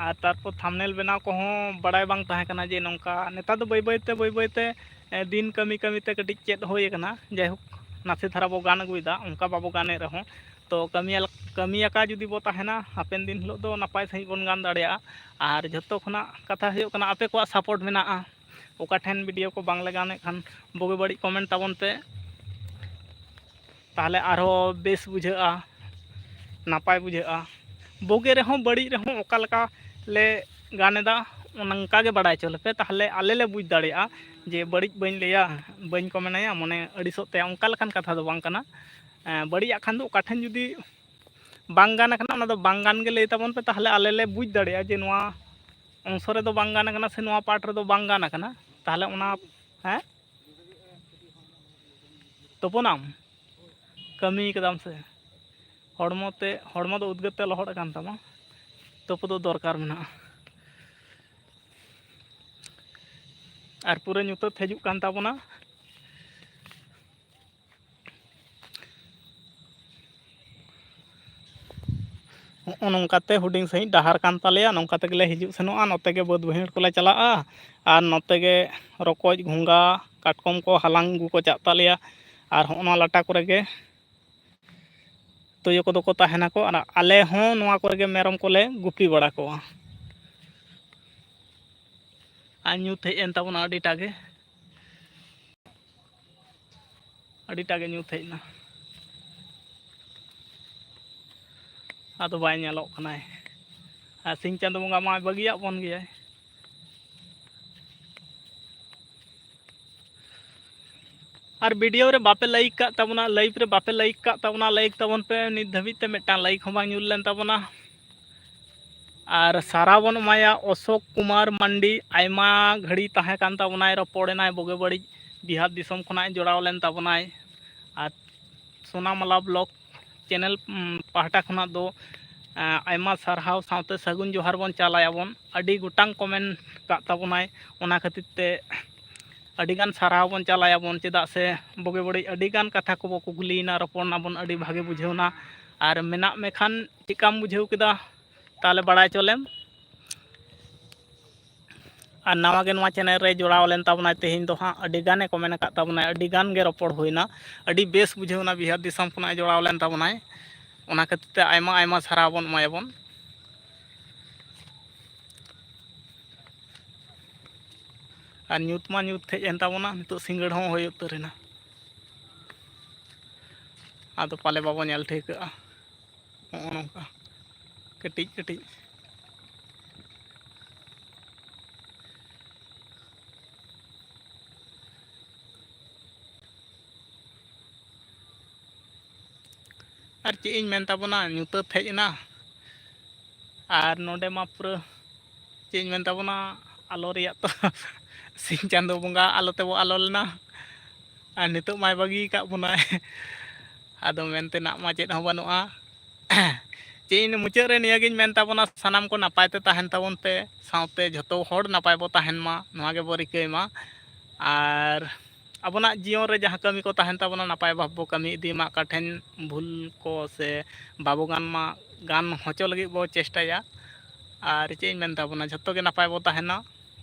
ᱟᱨ ᱛᱟᱨᱯᱚᱨ ᱛᱷᱟᱢᱵᱽᱱᱮᱞ ᱵᱮᱱᱟᱣ ᱠᱚᱦᱚᱸ ᱵᱟᱲᱟᱭ ᱵᱟᱝ ᱛᱟᱦᱮᱸ ᱠᱟᱱᱟ ᱡᱮ ᱱᱚᱝᱠᱟ᱾ ᱱᱮᱛᱟᱨ ᱫᱚ ᱵᱟᱹᱭ ᱵᱟᱹᱭ ᱛᱮ, ᱵᱟᱹᱭ ᱵᱟᱹᱭ ᱛᱮ, ᱮ, ᱫᱤᱱ ᱠᱟᱹᱢᱤ ᱠᱟᱹᱢᱤ ᱛᱮ ᱠᱟᱹᱴᱤᱡ ᱪᱮᱫ ᱦᱩᱭ ᱟᱠᱟᱱᱟ᱾ ᱡᱟᱭᱦᱳᱠ, ᱱᱟᱥᱮ ᱫᱷᱟᱨᱟ ᱵᱚ ᱜᱟᱱ ᱟᱹᱜᱩᱭᱮᱫᱟ, ᱚᱱᱠᱟ ᱵᱟᱵᱚ ᱜᱟᱱᱮᱫ ᱨᱮᱦᱚᱸ᱾ ᱛᱚ ᱠᱟᱹᱢᱤᱭᱟ-, ᱠᱟᱹᱢᱤᱭᱟᱠᱟ ᱡᱩᱫᱤ ᱵᱚ ᱛᱟᱦᱮᱱᱟ, ᱦᱟᱯᱮᱱ ᱫᱤᱱ ᱦᱤᱞᱳᱜ ᱫᱚ ᱱᱟᱯᱟᱭ ᱥᱟᱺᱦᱤᱡ ᱵᱚᱱ ᱜᱟᱱ ᱫᱟᱲᱮᱭᱟᱜᱼᱟ᱾ ᱟᱨ ᱡᱷᱚᱛᱚ ᱠᱷᱚᱱᱟᱜ ᱠᱟᱛᱷᱟ ᱦᱩᱭᱩᱜ ᱠᱟᱱᱟ, ᱟᱯᱮ ᱠᱚᱣᱟᱜ ᱥᱟᱯᱳᱨᱴ ᱢᱮᱱᱟᱜᱼᱟ᱾ ᱚᱠᱟ ᱴᱷᱮᱱ ᱵᱷᱤᱰᱤᱭᱳ ᱠᱚ ᱵᱟᱝᱞᱮ ᱜᱟᱱᱮᱫ ᱠᱷᱟᱱ ᱵᱩᱜᱤ ᱵᱟᱹᱲᱤᱡ ᱠᱚᱢᱮᱱᱴ ᱛᱟᱵᱚᱱ ᱯᱮ, ᱛᱟᱦᱚᱞᱮ ᱟᱨᱦᱚᱸ ᱵᱮᱥ ᱵᱩᱡᱷᱟᱹᱜᱼᱟ, ᱱᱟᱯᱟᱭ ᱵᱩᱡᱷᱟᱹᱜᱼᱟ᱾ ᱵᱩᱜᱤ ᱨᱮᱦᱚᱸ ᱵᱟᱹᱲᱤᱡ ᱨᱮᱦᱚᱸ ᱚᱠᱟ ᱞᱮᱠᱟ ᱞᱮ ᱜᱟᱱ ᱮᱫᱟ, ᱱᱚᱝᱠᱟ ᱜᱮ ᱵᱟᱲᱟᱭ ᱦᱚᱪᱚ ᱞᱮᱯᱮ, ᱛᱟᱦᱚᱞᱮ ᱟᱞᱮ ᱞᱮ ᱵᱩᱡᱽ ᱫᱟᱲᱮᱭᱟᱜᱼᱟ ᱡᱮ ᱵᱟᱹᱲᱤᱡ ᱵᱟᱹᱧ ᱞᱟᱹᱭᱟ, ᱵᱟᱹᱧ ᱠᱚᱢᱮᱱᱟᱭᱟ, ᱢᱚᱱᱮ ᱟᱹᱲᱤᱥᱚᱜ ᱛᱟᱭᱟ, ᱚᱱᱠᱟ ᱞᱮᱠᱟᱱ ᱠᱟᱛᱷᱟ ᱫᱚ ᱵᱟᱝ ᱠᱟᱱᱟ᱾ ᱮᱸ, ᱵᱟᱹᱲᱤᱡᱟᱜ ᱠᱷᱟᱱ ᱫᱚ ᱚᱠᱟ ᱴᱷᱮᱱ ᱡᱩᱫᱤ ᱵᱟᱝ ᱜᱟᱱ ᱟᱠᱟᱱᱟ, ᱚᱱᱟ ᱫᱚ ᱵᱟᱝ ᱜᱟᱱ ᱜᱮ ᱞᱟᱹᱭ ᱛᱟᱵᱚᱱ ᱯᱮ, ᱛᱟᱦᱚᱞᱮ ᱟᱞᱮ ᱞᱮ ᱵᱩᱡᱽ ᱫᱟᱲᱮᱭᱟᱜᱼᱟ ᱡᱮ ᱱᱚᱣᱟ ᱚᱝᱥᱚ ᱨᱮᱫᱚ ᱵᱟᱝ ᱜᱟᱱ ᱟᱠᱟᱱᱟ ᱥᱮ ᱱᱚᱣᱟ ᱯᱟᱨᱴ ᱨᱮᱫᱚ ᱵᱟᱝ ᱜᱟᱱ ᱟᱠᱟᱱᱟ᱾ ᱛᱟᱦᱚᱞᱮ ᱚᱱᱟ, ᱦᱮᱸ, ᱛᱩᱯᱩᱱᱟᱢ, ᱠᱟᱹᱢᱤ ᱠᱟᱫᱟᱢ ᱥᱮ, ᱦᱚᱲᱢᱚ ᱛᱮ, ᱦᱚᱲᱢᱚ ᱫᱚ ᱩᱫᱽᱜᱟᱹᱨ ᱛᱮ ᱞᱚᱦᱚᱫ ᱟᱠᱟᱱ ᱛᱟᱢᱟ, ᱛᱩᱯᱩ ᱫᱚ ᱫᱚᱨᱠᱟᱨ ᱢᱮᱱᱟᱜᱼᱟ᱾ ᱟᱨ ᱯᱩᱨᱟᱹ ᱧᱩᱛᱟᱹᱛ ᱦᱤᱡᱩᱜ ᱠᱟᱱ ᱛᱟᱵᱚᱱᱟ᱾ ᱦᱚᱸᱜᱼᱚ ᱱᱚᱝᱠᱟᱛᱮ ᱦᱩᱰᱤᱧ ᱥᱟᱺᱦᱤᱡ ᱰᱟᱦᱟᱨ ᱠᱟᱱ ᱛᱟᱞᱮᱭᱟ᱾ ᱱᱚᱝᱠᱟ ᱛᱮᱜᱮᱞᱮ ᱦᱤᱡᱩᱜ ᱥᱮᱱᱚᱜᱼᱟ, ᱱᱚᱛᱮ ᱜᱮ ᱵᱟᱹᱫᱽ ᱵᱟᱹᱭᱦᱟᱹᱲ ᱠᱚᱞᱮ ᱪᱟᱞᱟᱜᱼᱟ, ᱟᱨ ᱱᱚᱛᱮ ᱜᱮ ᱨᱚᱠᱚᱡ, ᱜᱷᱚᱸᱜᱟ, ᱠᱟᱴᱠᱚᱢ ᱠᱚ ᱦᱟᱞᱟᱝ ᱟᱹᱜᱩ ᱠᱚ ᱪᱟᱜ ᱛᱟᱞᱮᱭᱟ᱾ ᱟᱨ ᱦᱚᱸᱜᱼᱚ ᱱᱚᱣᱟ ᱞᱟᱴᱟ ᱠᱚᱨᱮ ᱜᱮ ᱛᱩᱭᱩ ᱠᱚᱫᱚ ᱠᱚ ᱛᱟᱦᱮᱱᱟᱠᱚ, ᱟᱨ ᱟᱞᱮ ᱦᱚᱸ ᱱᱚᱣᱟ ᱠᱚᱨᱮ ᱜᱮ ᱢᱮᱨᱚᱢ ᱠᱚᱞᱮ ᱜᱩᱯᱤ ᱵᱟᱲᱟ ᱠᱚᱣᱟ᱾ ᱟᱨ ᱧᱩᱛ ᱦᱮᱡ ᱮᱱ ᱛᱟᱵᱚᱱᱟ ᱟᱹᱰᱤᱴᱟ ᱜᱮ, ᱟᱹᱰᱤᱴᱟ ᱜᱮ ᱧᱩᱛ ᱦᱮᱡ ᱮᱱᱟ, ᱟᱫᱚ ᱵᱟᱭ ᱧᱮᱞᱚᱜ ᱠᱟᱱᱟᱭ᱾ ᱟᱨ ᱥᱤᱧ ᱪᱟᱸᱫᱚ ᱵᱚᱸᱜᱟ ᱢᱟᱭ ᱵᱟᱹᱜᱤᱭᱟᱜ ᱵᱚᱱ ᱜᱮᱭᱟᱭ᱾ ᱟᱨ ᱵᱷᱤᱰᱤᱭᱳ ᱨᱮ ᱵᱟᱯᱮ ᱞᱟᱭᱤᱠ ᱠᱟᱜ ᱛᱟᱵᱚᱱᱟ, ᱞᱟᱭᱤᱵᱷ ᱨᱮ ᱵᱟᱯᱮ ᱞᱟᱭᱤᱠ ᱠᱟᱜ ᱛᱟᱵᱚᱱᱟ, ᱞᱟᱭᱤᱠ ᱛᱟᱵᱚᱱ ᱯᱮ᱾ ᱱᱤᱛ ᱫᱷᱟᱹᱵᱤᱡ ᱛᱮ ᱢᱤᱫᱴᱟᱝ ᱞᱟᱭᱤᱠ ᱦᱚᱸ ᱵᱟᱝ ᱧᱩᱨ ᱞᱮᱱ ᱛᱟᱵᱚᱱᱟ᱾ ᱟᱨ ᱥᱟᱨᱦᱟᱣ ᱵᱚᱱ ᱮᱢᱟᱭᱟ ᱚᱥᱳᱠ ᱠᱩᱢᱟᱨ ᱢᱟᱱᱰᱤ, ᱟᱭᱢᱟ ᱜᱷᱟᱹᱲᱤ ᱛᱟᱦᱮᱸ ᱠᱟᱱ ᱛᱟᱵᱚᱱᱟᱭ, ᱨᱚᱯᱚᱲᱮᱱᱟᱭ ᱵᱩᱜᱤ ᱵᱟᱹᱲᱤᱡ, ᱵᱤᱦᱟᱨ ᱫᱤᱥᱚᱢ ᱠᱷᱚᱱᱟᱜ ᱡᱚᱲᱟᱣ ᱞᱮᱱ ᱛᱟᱵᱚᱱᱟᱭ᱾ ᱟᱨ ᱥᱳᱱᱟᱢᱟᱞᱟ ᱵᱞᱚᱜ ᱪᱮᱱᱮᱞ, ᱩᱢ, ᱯᱟᱦᱴᱟ ᱠᱷᱚᱱᱟᱜ ᱫᱚ, ᱮᱸ, ᱟᱭᱢᱟ ᱥᱟᱨᱦᱟᱣ ᱥᱟᱶᱛᱮ ᱥᱟᱹᱜᱩᱱ ᱡᱚᱦᱟᱨ ᱵᱚᱱ ᱪᱟᱞ ᱟᱭᱟ ᱵᱚᱱ᱾ ᱟᱹᱰᱤ ᱜᱚᱴᱟᱝ ᱠᱚᱢᱮᱱᱴ ᱠᱟᱜ ᱛᱟᱵᱚᱱᱟᱭ, ᱚᱱᱟ ᱠᱷᱟᱹᱛᱤᱨ ᱛᱮ ᱟᱹᱰᱤᱜᱟᱱ ᱥᱟᱨᱦᱟᱣ ᱵᱚᱱ ᱪᱟᱞ ᱟᱭᱟ ᱵᱚᱱ, ᱪᱮᱫᱟᱜ ᱥᱮ ᱵᱩᱜᱤ ᱵᱟᱹᱲᱤᱡ ᱟᱹᱰᱤᱜᱟᱱ ᱠᱟᱛᱷᱟ ᱠᱚᱵᱚ ᱠᱩᱠᱞᱤᱭᱮᱱᱟ, ᱨᱚᱯᱚᱲ ᱱᱟᱵᱚᱱ, ᱟᱹᱰᱤ ᱵᱷᱟᱜᱮ ᱵᱩᱡᱷᱟᱹᱣᱱᱟ᱾ ᱟᱨ ᱢᱮᱱᱟᱜ ᱢᱮ ᱠᱷᱟᱱ ᱪᱮᱫᱠᱟᱢ ᱵᱩᱡᱷᱟᱹᱣ ᱠᱮᱫᱟ, ᱛᱟᱦᱚᱞᱮ ᱵᱟᱲᱟᱭ ᱦᱚᱪᱚ ᱞᱮᱢ᱾ ᱟᱨ ᱱᱟᱣᱟ ᱜᱮ ᱱᱚᱣᱟ ᱪᱮᱱᱮᱞ ᱨᱮ ᱡᱚᱲᱟᱣ ᱞᱮᱱ ᱛᱟᱵᱚᱱᱟᱭ, ᱛᱮᱦᱮᱧ ᱫᱚ ᱦᱟᱸᱜ ᱟᱹᱰᱤ ᱜᱟᱱᱮ ᱠᱚᱢᱮᱱᱴ ᱟᱠᱟᱫ ᱛᱟᱵᱚᱱᱟᱭ, ᱟᱹᱰᱤ ᱜᱟᱱ ᱜᱮ ᱨᱚᱯᱚᱲ ᱦᱩᱭᱱᱟ, ᱟᱹᱰᱤ ᱵᱮᱥ ᱵᱩᱡᱷᱟᱹᱣᱱᱟ ᱵᱤᱦᱟᱨ ᱫᱤᱥᱚᱢ ᱠᱷᱚᱱᱟᱜ ᱡᱚᱲᱟᱣ ᱞᱮᱱ ᱛᱟᱵᱚᱱᱟᱭ᱾ ᱚᱱᱟ ᱠᱷᱟᱹᱛᱤᱨ ᱛᱮ ᱟᱭᱢᱟ ᱟᱭᱢᱟ ᱥᱟᱨᱦᱟᱣ ᱵᱚᱱ ᱮᱢᱟᱭᱟᱵᱚᱱ᱾ ᱟᱨ ᱧᱩᱛ ᱢᱟ ᱧᱩᱛ ᱦᱮᱡ ᱮᱱ ᱛᱟᱵᱚᱱᱟ, ᱱᱤᱛᱚᱜ ᱥᱤᱸᱜᱟᱹᱲ ᱦᱚᱸ ᱦᱩᱭ ᱩᱛᱟᱹᱨᱮᱱᱟ᱾ ᱟᱫᱚ ᱯᱟᱞᱮ ᱵᱟᱵᱚ ᱧᱮᱞ ᱴᱷᱤᱠᱟᱹᱜᱼᱟ᱾ ᱱᱚᱜᱼᱚ ᱱᱚᱝᱠᱟ ᱠᱟᱹᱴᱤᱡ ᱠᱟᱹᱴᱤᱡ᱾ ᱟᱨ ᱪᱮᱫ ᱤᱧ ᱢᱮᱱ ᱛᱟᱵᱚᱱᱟ, ᱧᱩᱛᱟᱹᱛ ᱦᱮᱡ ᱮᱱᱟ᱾ ᱟᱨ ᱱᱚᱰᱮ ᱢᱟ ᱯᱩᱨᱟᱹ ᱪᱮᱫ ᱤᱧ ᱢᱮᱱ ᱛᱟᱵᱚᱱᱟ, ᱟᱞᱚ ᱨᱮᱭᱟᱜ ᱛᱚ ᱥᱤᱧ ᱪᱟᱸᱫᱳ ᱵᱚᱸᱜᱟ ᱟᱞᱚ ᱛᱮᱵᱚ ᱟᱞᱚ ᱞᱮᱱᱟ᱾ ᱟᱨ ᱱᱤᱛᱚᱜ ᱢᱟᱭ ᱵᱟᱹᱜᱤ ᱟᱠᱟᱫ ᱵᱚᱱᱟᱭ᱾ ᱟᱫᱚ ᱢᱮᱱ ᱛᱮᱱᱟᱜ ᱢᱟ ᱪᱮᱫ ᱦᱚᱸ ᱵᱟᱹᱱᱩᱜᱼᱟ᱾ ᱪᱮᱫ ᱤᱧ ᱢᱩᱪᱟᱹᱫ ᱨᱮ ᱱᱤᱭᱟᱹᱜᱤᱧ ᱢᱮᱱ ᱛᱟᱵᱚᱱᱟ, ᱥᱟᱱᱟᱢ ᱠᱚ ᱱᱟᱯᱟᱭ ᱛᱮ ᱛᱟᱦᱮᱱ ᱛᱟᱵᱚᱱ ᱯᱮ, ᱥᱟᱶᱛᱮ ᱡᱷᱚᱛᱚ ᱦᱚᱲ ᱱᱟᱯᱟᱭ ᱵᱚ ᱛᱟᱦᱮᱱ ᱢᱟ, ᱱᱚᱣᱟ ᱜᱮᱵᱚ ᱨᱤᱠᱟᱹᱭ ᱢᱟ᱾ ᱟᱨ ᱟᱵᱚᱱᱟᱜ ᱡᱤᱭᱚᱱ ᱨᱮ ᱡᱟᱦᱟᱸ ᱠᱟᱹᱢᱤ ᱠᱚ ᱛᱟᱦᱮᱱ ᱛᱟᱵᱚᱱᱟ, ᱱᱟᱯᱟᱭ ᱵᱷᱟᱵᱽ ᱵᱚ ᱠᱟᱹᱢᱤ ᱤᱫᱤ ᱢᱟ, ᱚᱠᱟ ᱴᱷᱮᱱ ᱵᱷᱩᱞ ᱠᱚ ᱥᱮ ᱵᱟᱵᱚ ᱜᱟᱱ ᱢᱟ, ᱜᱟᱱ ᱦᱚᱪᱚ ᱞᱟᱹᱜᱤᱫ ᱵᱚ ᱪᱮᱥᱴᱟᱭᱟ᱾ ᱟᱨ ᱪᱮᱫ ᱤᱧ ᱢᱮᱱ ᱛᱟᱵᱚᱱᱟ, ᱡᱷᱚᱛᱚ ᱜᱮ ᱱᱟᱯᱟᱭ ᱵᱚ ᱛᱟᱦᱮᱱᱟ,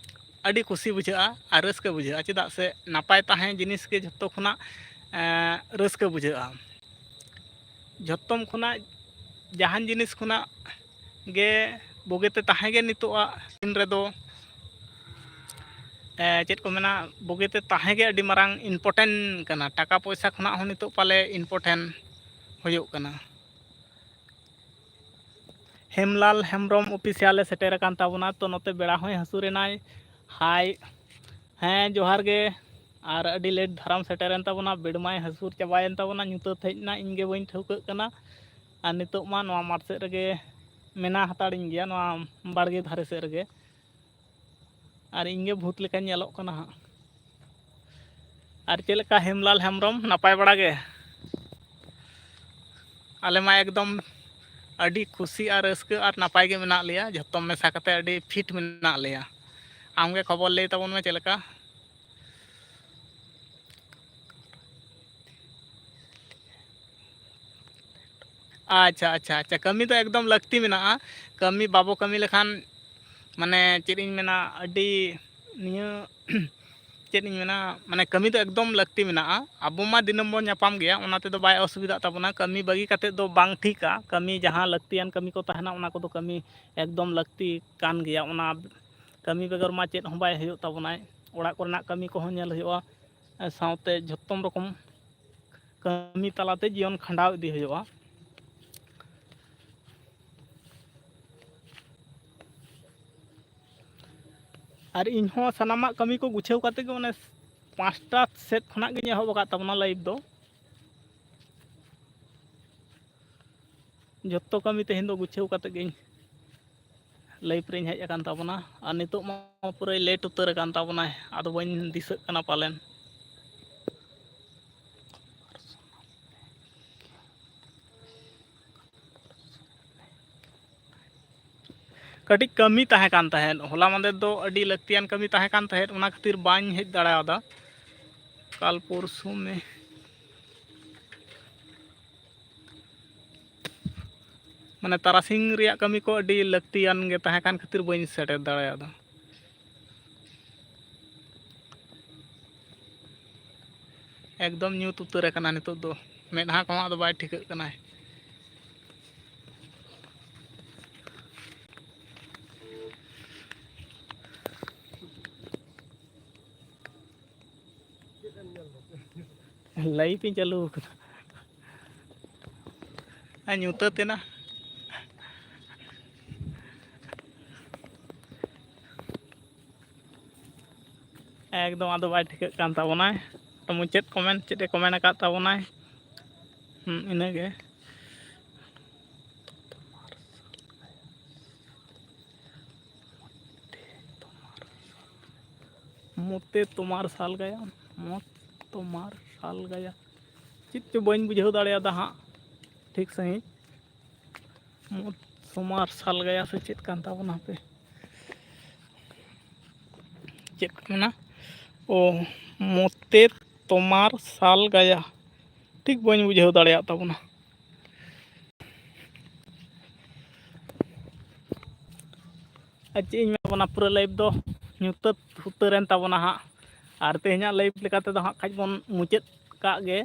ᱟᱹᱰᱤ ᱠᱩᱥᱤ ᱵᱩᱡᱷᱟᱹᱜᱼᱟ ᱟᱨ ᱨᱟᱹᱥᱠᱟᱹ ᱵᱩᱡᱷᱟᱹᱜᱼᱟ᱾ ᱪᱮᱫᱟᱜ ᱥᱮ ᱱᱟᱯᱟᱭ ᱛᱟᱦᱮᱸ ᱡᱤᱱᱤᱥ ᱜᱮ ᱡᱷᱚᱛᱚ ᱠᱷᱚᱱᱟᱜ, ᱮᱸ, ᱨᱟᱹᱥᱠᱟᱹ ᱵᱩᱡᱷᱟᱹᱜᱼᱟ᱾ ᱡᱷᱚᱛᱚᱢ ᱠᱷᱚᱱᱟᱜ, ᱡᱟᱦᱟᱱ ᱡᱤᱱᱤᱥ ᱠᱷᱚᱱᱟᱜ ᱜᱮ ᱵᱩᱜᱤᱛᱮ ᱛᱟᱦᱮᱸ ᱜᱮ ᱱᱤᱛᱚᱜᱟᱜ ᱫᱤᱱ ᱨᱮᱫᱚ, ᱮᱸ, ᱪᱮᱫ ᱠᱚ ᱢᱮᱱᱟ, ᱵᱩᱜᱤᱛᱮ ᱛᱟᱦᱮᱸ ᱜᱮ ᱟᱹᱰᱤ ᱢᱟᱨᱟᱝ important ᱠᱟᱱᱟ᱾ ᱴᱟᱠᱟ ᱯᱚᱭᱥᱟ ᱠᱷᱚᱱᱟᱜ ᱦᱚᱸ ᱱᱤᱛᱚᱜ ᱯᱟᱞᱮ important ᱦᱩᱭᱩᱜ ᱠᱟᱱᱟ᱾ ᱦᱮᱢᱞᱟᱞ ᱦᱮᱢᱵᱨᱚᱢ ᱚᱯᱷᱤᱥᱤᱭᱟᱞᱮ ᱥᱮᱴᱮᱨ ᱟᱠᱟᱱ ᱛᱟᱵᱚᱱᱟ᱾ ᱛᱚ, ᱱᱚᱛᱮ ᱵᱮᱲᱟ ᱦᱚᱸᱭ ᱦᱟᱹᱥᱩᱨ ᱮᱱᱟᱭ᱾ ᱦᱟᱭ, ᱦᱮᱸ, ᱡᱚᱦᱟᱨ ᱜᱮ᱾ ᱟᱨ ᱟᱹᱰᱤ ᱞᱮᱴ ᱫᱷᱟᱨᱟᱢ ᱥᱮᱴᱮᱨᱮᱱ ᱛᱟᱵᱚᱱᱟ, ᱵᱮᱲ ᱢᱟᱭ ᱦᱟᱹᱥᱩᱨ ᱪᱟᱵᱟᱭᱮᱱ ᱛᱟᱵᱚᱱᱟ, ᱧᱩᱛᱟᱹᱛ ᱦᱮᱡ ᱮᱱᱟ, ᱤᱧ ᱜᱮ ᱵᱟᱹᱧ ᱴᱷᱟᱹᱣᱠᱟᱹᱜ ᱠᱟᱱᱟ᱾ ᱟᱨ ᱱᱤᱛᱚᱜ ᱢᱟ ᱱᱚᱣᱟ ᱢᱟᱴᱷ ᱥᱮᱫ ᱨᱮᱜᱮ ᱢᱮᱱᱟᱜ ᱦᱟᱛᱟᱲᱤᱧ ᱜᱮᱭᱟ ᱱᱚᱣᱟ ᱵᱟᱲᱜᱮ ᱫᱷᱟᱨᱮ ᱥᱮᱫ ᱨᱮᱜᱮ᱾ ᱟᱨ ᱤᱧ ᱜᱮ ᱵᱷᱩᱛ ᱞᱮᱠᱟᱧ ᱧᱮᱞᱚᱜ ᱠᱟᱱᱟ ᱦᱟᱸᱜ᱾ ᱟᱨ ᱪᱮᱫ ᱞᱮᱠᱟ ᱦᱮᱢᱞᱟᱞ ᱦᱮᱢᱵᱨᱚᱢ, ᱱᱟᱯᱟᱭ ᱵᱟᱲᱟ ᱜᱮ? ᱟᱞᱮ ᱢᱟ ᱮᱠᱫᱚᱢ ᱟᱹᱰᱤ ᱠᱩᱥᱤ ᱟᱨ ᱨᱟᱹᱥᱠᱟᱹ ᱟᱨ ᱱᱟᱯᱟᱭ ᱜᱮ ᱢᱮᱱᱟᱜ ᱞᱮᱭᱟ, ᱡᱷᱚᱛᱚ ᱢᱮᱥᱟ ᱠᱟᱛᱮ ᱟᱹᱰᱤ ᱯᱷᱤᱴ ᱢᱮᱱᱟᱜ ᱞᱮᱭᱟ᱾ ᱟᱢᱜᱮ ᱠᱷᱚᱵᱚᱨ ᱞᱟᱹᱭ ᱛᱟᱵᱚᱱ ᱢᱮ ᱪᱮᱫ ᱞᱮᱠᱟ? ᱟᱪᱪᱷᱟ, ᱟᱪᱪᱷᱟ, ᱟᱪᱪᱷᱟ, ᱠᱟᱹᱢᱤ ᱫᱚ ᱮᱠᱫᱚᱢ ᱞᱟᱹᱠᱛᱤ ᱢᱮᱱᱟᱜᱼᱟ᱾ ᱠᱟᱹᱢᱤ ᱵᱟᱵᱚ ᱠᱟᱹᱢᱤ ᱞᱮᱠᱷᱟᱱ, ᱢᱟᱱᱮ, ᱪᱮᱫ ᱤᱧ ᱢᱮᱱᱟ, ᱟᱹᱰᱤ ᱱᱤᱭᱟᱹ ᱪᱮᱫ ᱤᱧ ᱢᱮᱱᱟ, ᱢᱟᱱᱮ, ᱠᱟᱹᱢᱤ ᱫᱚ ᱮᱠᱫᱚᱢ ᱞᱟᱹᱠᱛᱤ ᱢᱮᱱᱟᱜᱼᱟ᱾ ᱟᱵᱚ ᱢᱟ ᱫᱤᱱᱟᱹᱢ ᱵᱚᱱ ᱧᱟᱯᱟᱢ ᱜᱮᱭᱟ, ᱚᱱᱟ ᱛᱮᱫᱚ ᱵᱟᱭ ᱚᱥᱩᱵᱤᱫᱷᱟᱜ ᱛᱟᱵᱚᱱᱟ᱾ ᱠᱟᱹᱢᱤ ᱵᱟᱹᱜᱤ ᱠᱟᱛᱮᱫ ᱫᱚ ᱵᱟᱝ ᱴᱷᱤᱠᱟ᱾ ᱠᱟᱹᱢᱤ ᱡᱟᱦᱟᱸ ᱞᱟᱹᱠᱛᱤᱭᱟᱱ ᱠᱟᱹᱢᱤ ᱠᱚ ᱛᱟᱦᱮᱱᱟ, ᱚᱱᱟ ᱠᱚᱫᱚ ᱠᱟᱹᱢᱤ ᱮᱠᱫᱚᱢ ᱞᱟᱹᱠᱛᱤ ᱠᱟᱱ ᱜᱮᱭᱟ᱾ ᱚᱱᱟ ᱠᱟᱹᱢᱤ ᱵᱮᱜᱚᱨ ᱢᱟ ᱪᱮᱫ ᱦᱚᱸ ᱵᱟᱭ ᱦᱩᱭᱩᱜ ᱛᱟᱵᱚᱱᱟᱭ᱾ ᱚᱲᱟᱜ ᱠᱚᱨᱮᱱᱟᱜ ᱠᱟᱹᱢᱤ ᱠᱚᱦᱚᱸ ᱧᱮᱞ ᱦᱩᱭᱩᱜᱼᱟ, ᱥᱟᱶᱛᱮ ᱡᱷᱚᱛᱚᱢ ᱨᱚᱠᱚᱢ ᱠᱟᱹᱢᱤ ᱛᱟᱞᱟᱛᱮ ᱡᱤᱭᱚᱱ ᱠᱷᱟᱸᱰᱟᱣ ᱤᱫᱤ ᱦᱩᱭᱩᱜᱼᱟ᱾ ᱟᱨ ᱤᱧ ᱦᱚᱸ ᱥᱟᱱᱟᱢᱟᱜ ᱠᱟᱹᱢᱤ ᱠᱚ ᱜᱩᱪᱷᱟᱹᱣ ᱠᱟᱛᱮ ᱜᱮ ᱚᱱᱮ ᱯᱟᱸᱪᱴᱟ ᱥᱮᱫ ᱠᱷᱚᱱᱟᱜ ᱜᱤᱧ ᱮᱦᱚᱵ ᱟᱠᱟᱫ ᱛᱟᱵᱚᱱᱟ ᱞᱟᱭᱤᱵᱷ ᱫᱚ᱾ ᱡᱚᱛᱚ ᱠᱟᱹᱢᱤ ᱛᱮᱦᱮᱧ ᱫᱚ ᱜᱩᱪᱷᱟᱹᱣ ᱠᱟᱛᱮ ᱜᱤᱧ ᱞᱟᱭᱤᱵᱷ ᱨᱤᱧ ᱦᱮᱡ ᱟᱠᱟᱱ ᱛᱟᱵᱚᱱᱟ᱾ ᱟᱨ ᱱᱤᱛᱚᱜ ᱢᱟ ᱯᱩᱨᱟᱹᱭ ᱞᱮᱴ ᱩᱛᱟᱹᱨ ᱟᱠᱟᱱ ᱛᱟᱵᱚᱱᱟᱭ, ᱟᱫᱚ ᱵᱟᱹᱧ ᱫᱤᱥᱟᱹᱜ ᱠᱟᱱᱟ ᱯᱟᱞᱮᱱ᱾ ᱠᱟᱹᱴᱤᱡ ᱠᱟᱹᱢᱤ ᱛᱟᱦᱮᱸ ᱠᱟᱱ ᱛᱟᱦᱮᱸᱫ, ᱦᱚᱞᱟ ᱢᱟᱫᱷᱮᱨ ᱫᱚ ᱟᱹᱰᱤ ᱞᱟᱹᱠᱛᱤᱭᱟᱱ ᱠᱟᱹᱢᱤ ᱛᱟᱦᱮᱸ ᱠᱟᱱ ᱛᱟᱦᱮᱸᱫ, ᱚᱱᱟ ᱠᱷᱟᱹᱛᱤᱨ ᱵᱟᱹᱧ ᱦᱮᱡ ᱫᱟᱲᱮᱭᱟᱫᱟ᱾ ᱠᱟᱞ ᱯᱚᱨᱥᱩ ᱢᱮ, ᱢᱟᱱᱮ, ᱛᱟᱨᱟᱥᱤᱧ ᱨᱮᱭᱟᱜ ᱠᱟᱹᱢᱤ ᱠᱚ ᱟᱹᱰᱤ ᱞᱟᱹᱠᱛᱤᱭᱟᱱ ᱜᱮ ᱛᱟᱦᱮᱸ ᱠᱟᱱ ᱠᱷᱟᱹᱛᱤᱨ ᱵᱟᱹᱧ ᱥᱮᱴᱮᱨ ᱫᱟᱲᱮᱭᱟᱫᱟ᱾ ᱮᱠᱫᱚᱢ ᱧᱩᱛ ᱩᱛᱟᱹᱨ ᱟᱠᱟᱱᱟ ᱱᱤᱛᱚᱜ ᱫᱚ, ᱢᱮᱫᱦᱟ ᱠᱚᱦᱚᱸ ᱟᱫᱚ ᱵᱟᱭ ᱴᱷᱤᱠᱟᱹᱜ ᱠᱟᱱᱟᱭ᱾ ᱞᱟᱭᱤᱴ ᱤᱧ ᱪᱟᱹᱞᱩ ᱟᱠᱟᱫᱟ᱾ ᱟᱨ ᱧᱩᱛᱟᱹᱛ ᱮᱱᱟ᱾ ᱮᱠᱫᱚᱢ ᱟᱫᱚ ᱵᱟᱭ ᱴᱷᱤᱠᱟᱹᱜ ᱠᱟᱱ ᱛᱟᱵᱚᱱᱟᱭ᱾ ᱛᱚ ᱢᱩᱪᱟᱹᱫ ᱠᱚᱢᱮᱱᱴ ᱪᱮᱫ ᱮ ᱠᱚᱢᱮᱱᱴ ᱟᱠᱟᱫ ᱛᱟᱵᱚᱱᱟᱭ? ᱦᱩᱸ, ᱤᱱᱟᱹᱜᱮ᱾ ᱢᱚᱛᱮ ᱛᱳᱢᱟᱨ ᱥᱟᱞ ᱜᱟᱭᱟ, ᱢᱚᱛ ᱛᱳᱢᱟᱨ ᱥᱟᱞ ᱜᱟᱭᱟ, ᱪᱮᱫ ᱪᱚ ᱵᱟᱹᱧ ᱵᱩᱡᱷᱟᱹᱣ ᱫᱟᱲᱮᱭᱟᱫᱟ ᱦᱟᱸᱜ ᱴᱷᱤᱠ ᱥᱟᱺᱦᱤᱡ᱾ ᱢᱚᱛ ᱛᱳᱢᱟᱨ ᱥᱟᱞ ᱜᱟᱭᱟ ᱥᱮ ᱪᱮᱫ ᱠᱟᱱ ᱛᱟᱵᱚᱱᱟ ᱦᱟᱯᱮ, ᱪᱮᱫ ᱠᱚ ᱢᱮᱱᱟ? ᱳ, ᱢᱚᱛᱮ ᱛᱳᱢᱟᱨ ᱥᱟᱞ ᱜᱟᱭᱟ, ᱴᱷᱤᱠ ᱵᱟᱹᱧ ᱵᱩᱡᱷᱟᱹᱣ ᱫᱟᱲᱮᱭᱟᱜ ᱛᱟᱵᱚᱱᱟ᱾ ᱟᱨ ᱪᱮᱫ ᱤᱧ ᱢᱮᱱ ᱛᱟᱵᱚᱱᱟ, ᱯᱩᱨᱟᱹ live ᱫᱚ ᱧᱩᱛᱟᱹᱛ ᱩᱛᱟᱹᱨᱮᱱ ᱛᱟᱵᱚᱱᱟ ᱦᱟᱸᱜ᱾ ᱟᱨ ᱛᱮᱦᱮᱧᱟᱜ live ᱞᱮᱠᱟ ᱛᱮᱫᱚ ᱦᱟᱸᱜ ᱠᱷᱟᱡ ᱵᱚᱱ ᱢᱩᱪᱟᱹᱫ ᱠᱟᱜ ᱜᱮ᱾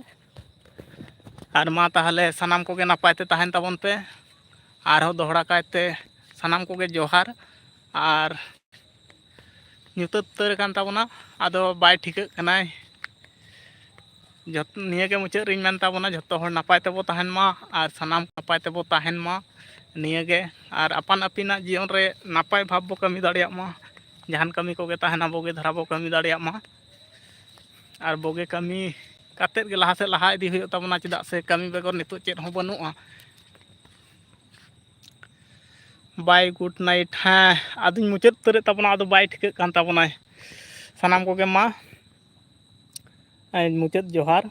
ᱟᱨ ᱢᱟ ᱛᱟᱦᱚᱞᱮ ᱥᱟᱱᱟᱢ ᱠᱚᱜᱮ ᱱᱟᱯᱟᱭ ᱛᱮ ᱛᱟᱦᱮᱱ ᱛᱟᱵᱚᱱ ᱯᱮ᱾ ᱟᱨᱦᱚᱸ ᱫᱚᱦᱲᱟ ᱠᱟᱭᱛᱮ ᱥᱟᱱᱟᱢ ᱠᱚᱜᱮ ᱡᱚᱦᱟᱨ᱾ ᱟᱨ ᱧᱩᱛᱟᱹᱛ ᱩᱛᱟᱹᱨ ᱟᱠᱟᱱ ᱛᱟᱵᱚᱱᱟ, ᱟᱫᱚ ᱵᱟᱭ ᱴᱷᱤᱠᱟᱹᱜ ᱠᱟᱱᱟᱭ᱾ ᱡᱚᱛ-, ᱱᱤᱭᱟᱹ ᱜᱮ ᱢᱩᱪᱟᱹᱫ ᱨᱤᱧ ᱢᱮᱱ ᱛᱟᱵᱚᱱᱟ, ᱡᱚᱛᱚ ᱦᱚᱲ ᱱᱟᱯᱟᱭ ᱛᱮᱵᱚ ᱛᱟᱦᱮᱱ ᱢᱟ ᱟᱨ ᱥᱟᱱᱟᱢ ᱱᱟᱯᱟᱭ ᱛᱮᱵᱚ ᱛᱟᱦᱮᱱ ᱢᱟ᱾ ᱱᱤᱭᱟᱹ ᱜᱮ, ᱟᱨ ᱟᱯᱟᱱ ᱟᱹᱯᱤᱱᱟᱜ ᱡᱤᱭᱚᱱ ᱨᱮ ᱱᱟᱯᱟᱭ ᱵᱷᱟᱵᱽ ᱵᱚ ᱠᱟᱹᱢᱤ ᱫᱟᱲᱮᱭᱟᱜ ᱢᱟ᱾ ᱡᱟᱦᱟᱱ ᱠᱟᱹᱢᱤ ᱠᱚᱜᱮ ᱛᱟᱦᱮᱱᱟ, ᱵᱩᱜᱤ ᱫᱷᱟᱨᱟ ᱵᱚ ᱠᱟᱹᱢᱤ ᱫᱟᱲᱮᱭᱟᱜ ᱢᱟ᱾ ᱟᱨ ᱵᱩᱜᱤ ᱠᱟᱹᱢᱤ ᱠᱟᱛᱮᱫ ᱜᱮ ᱞᱟᱦᱟ ᱥᱮᱫ ᱞᱟᱦᱟ ᱤᱫᱤ ᱦᱩᱭᱩᱜ ᱛᱟᱵᱚᱱᱟ, ᱪᱮᱫᱟᱜ ᱥᱮ ᱠᱟᱹᱢᱤ ᱵᱮᱜᱚᱨ ᱱᱤᱛᱚᱜ ᱪᱮᱫ ᱦᱚᱸ ᱵᱟᱹᱱᱩᱜᱼᱟ᱾ Bye, good night᱾ ᱦᱮᱸ, ᱟᱫᱚᱧ ᱢᱩᱪᱟᱹᱫ ᱩᱛᱟᱹᱨᱮᱫ ᱛᱟᱵᱚᱱᱟ, ᱟᱫᱚ ᱵᱟᱭ ᱴᱷᱤᱠᱟᱹᱜ ᱠᱟᱱ ᱛᱟᱵᱚᱱᱟᱭ᱾ ᱥᱟᱱᱟᱢ ᱠᱚᱜᱮ ᱢᱟ, ᱮᱸ, ᱢᱩᱪᱟᱹᱫ ᱡᱚᱦᱟᱨ᱾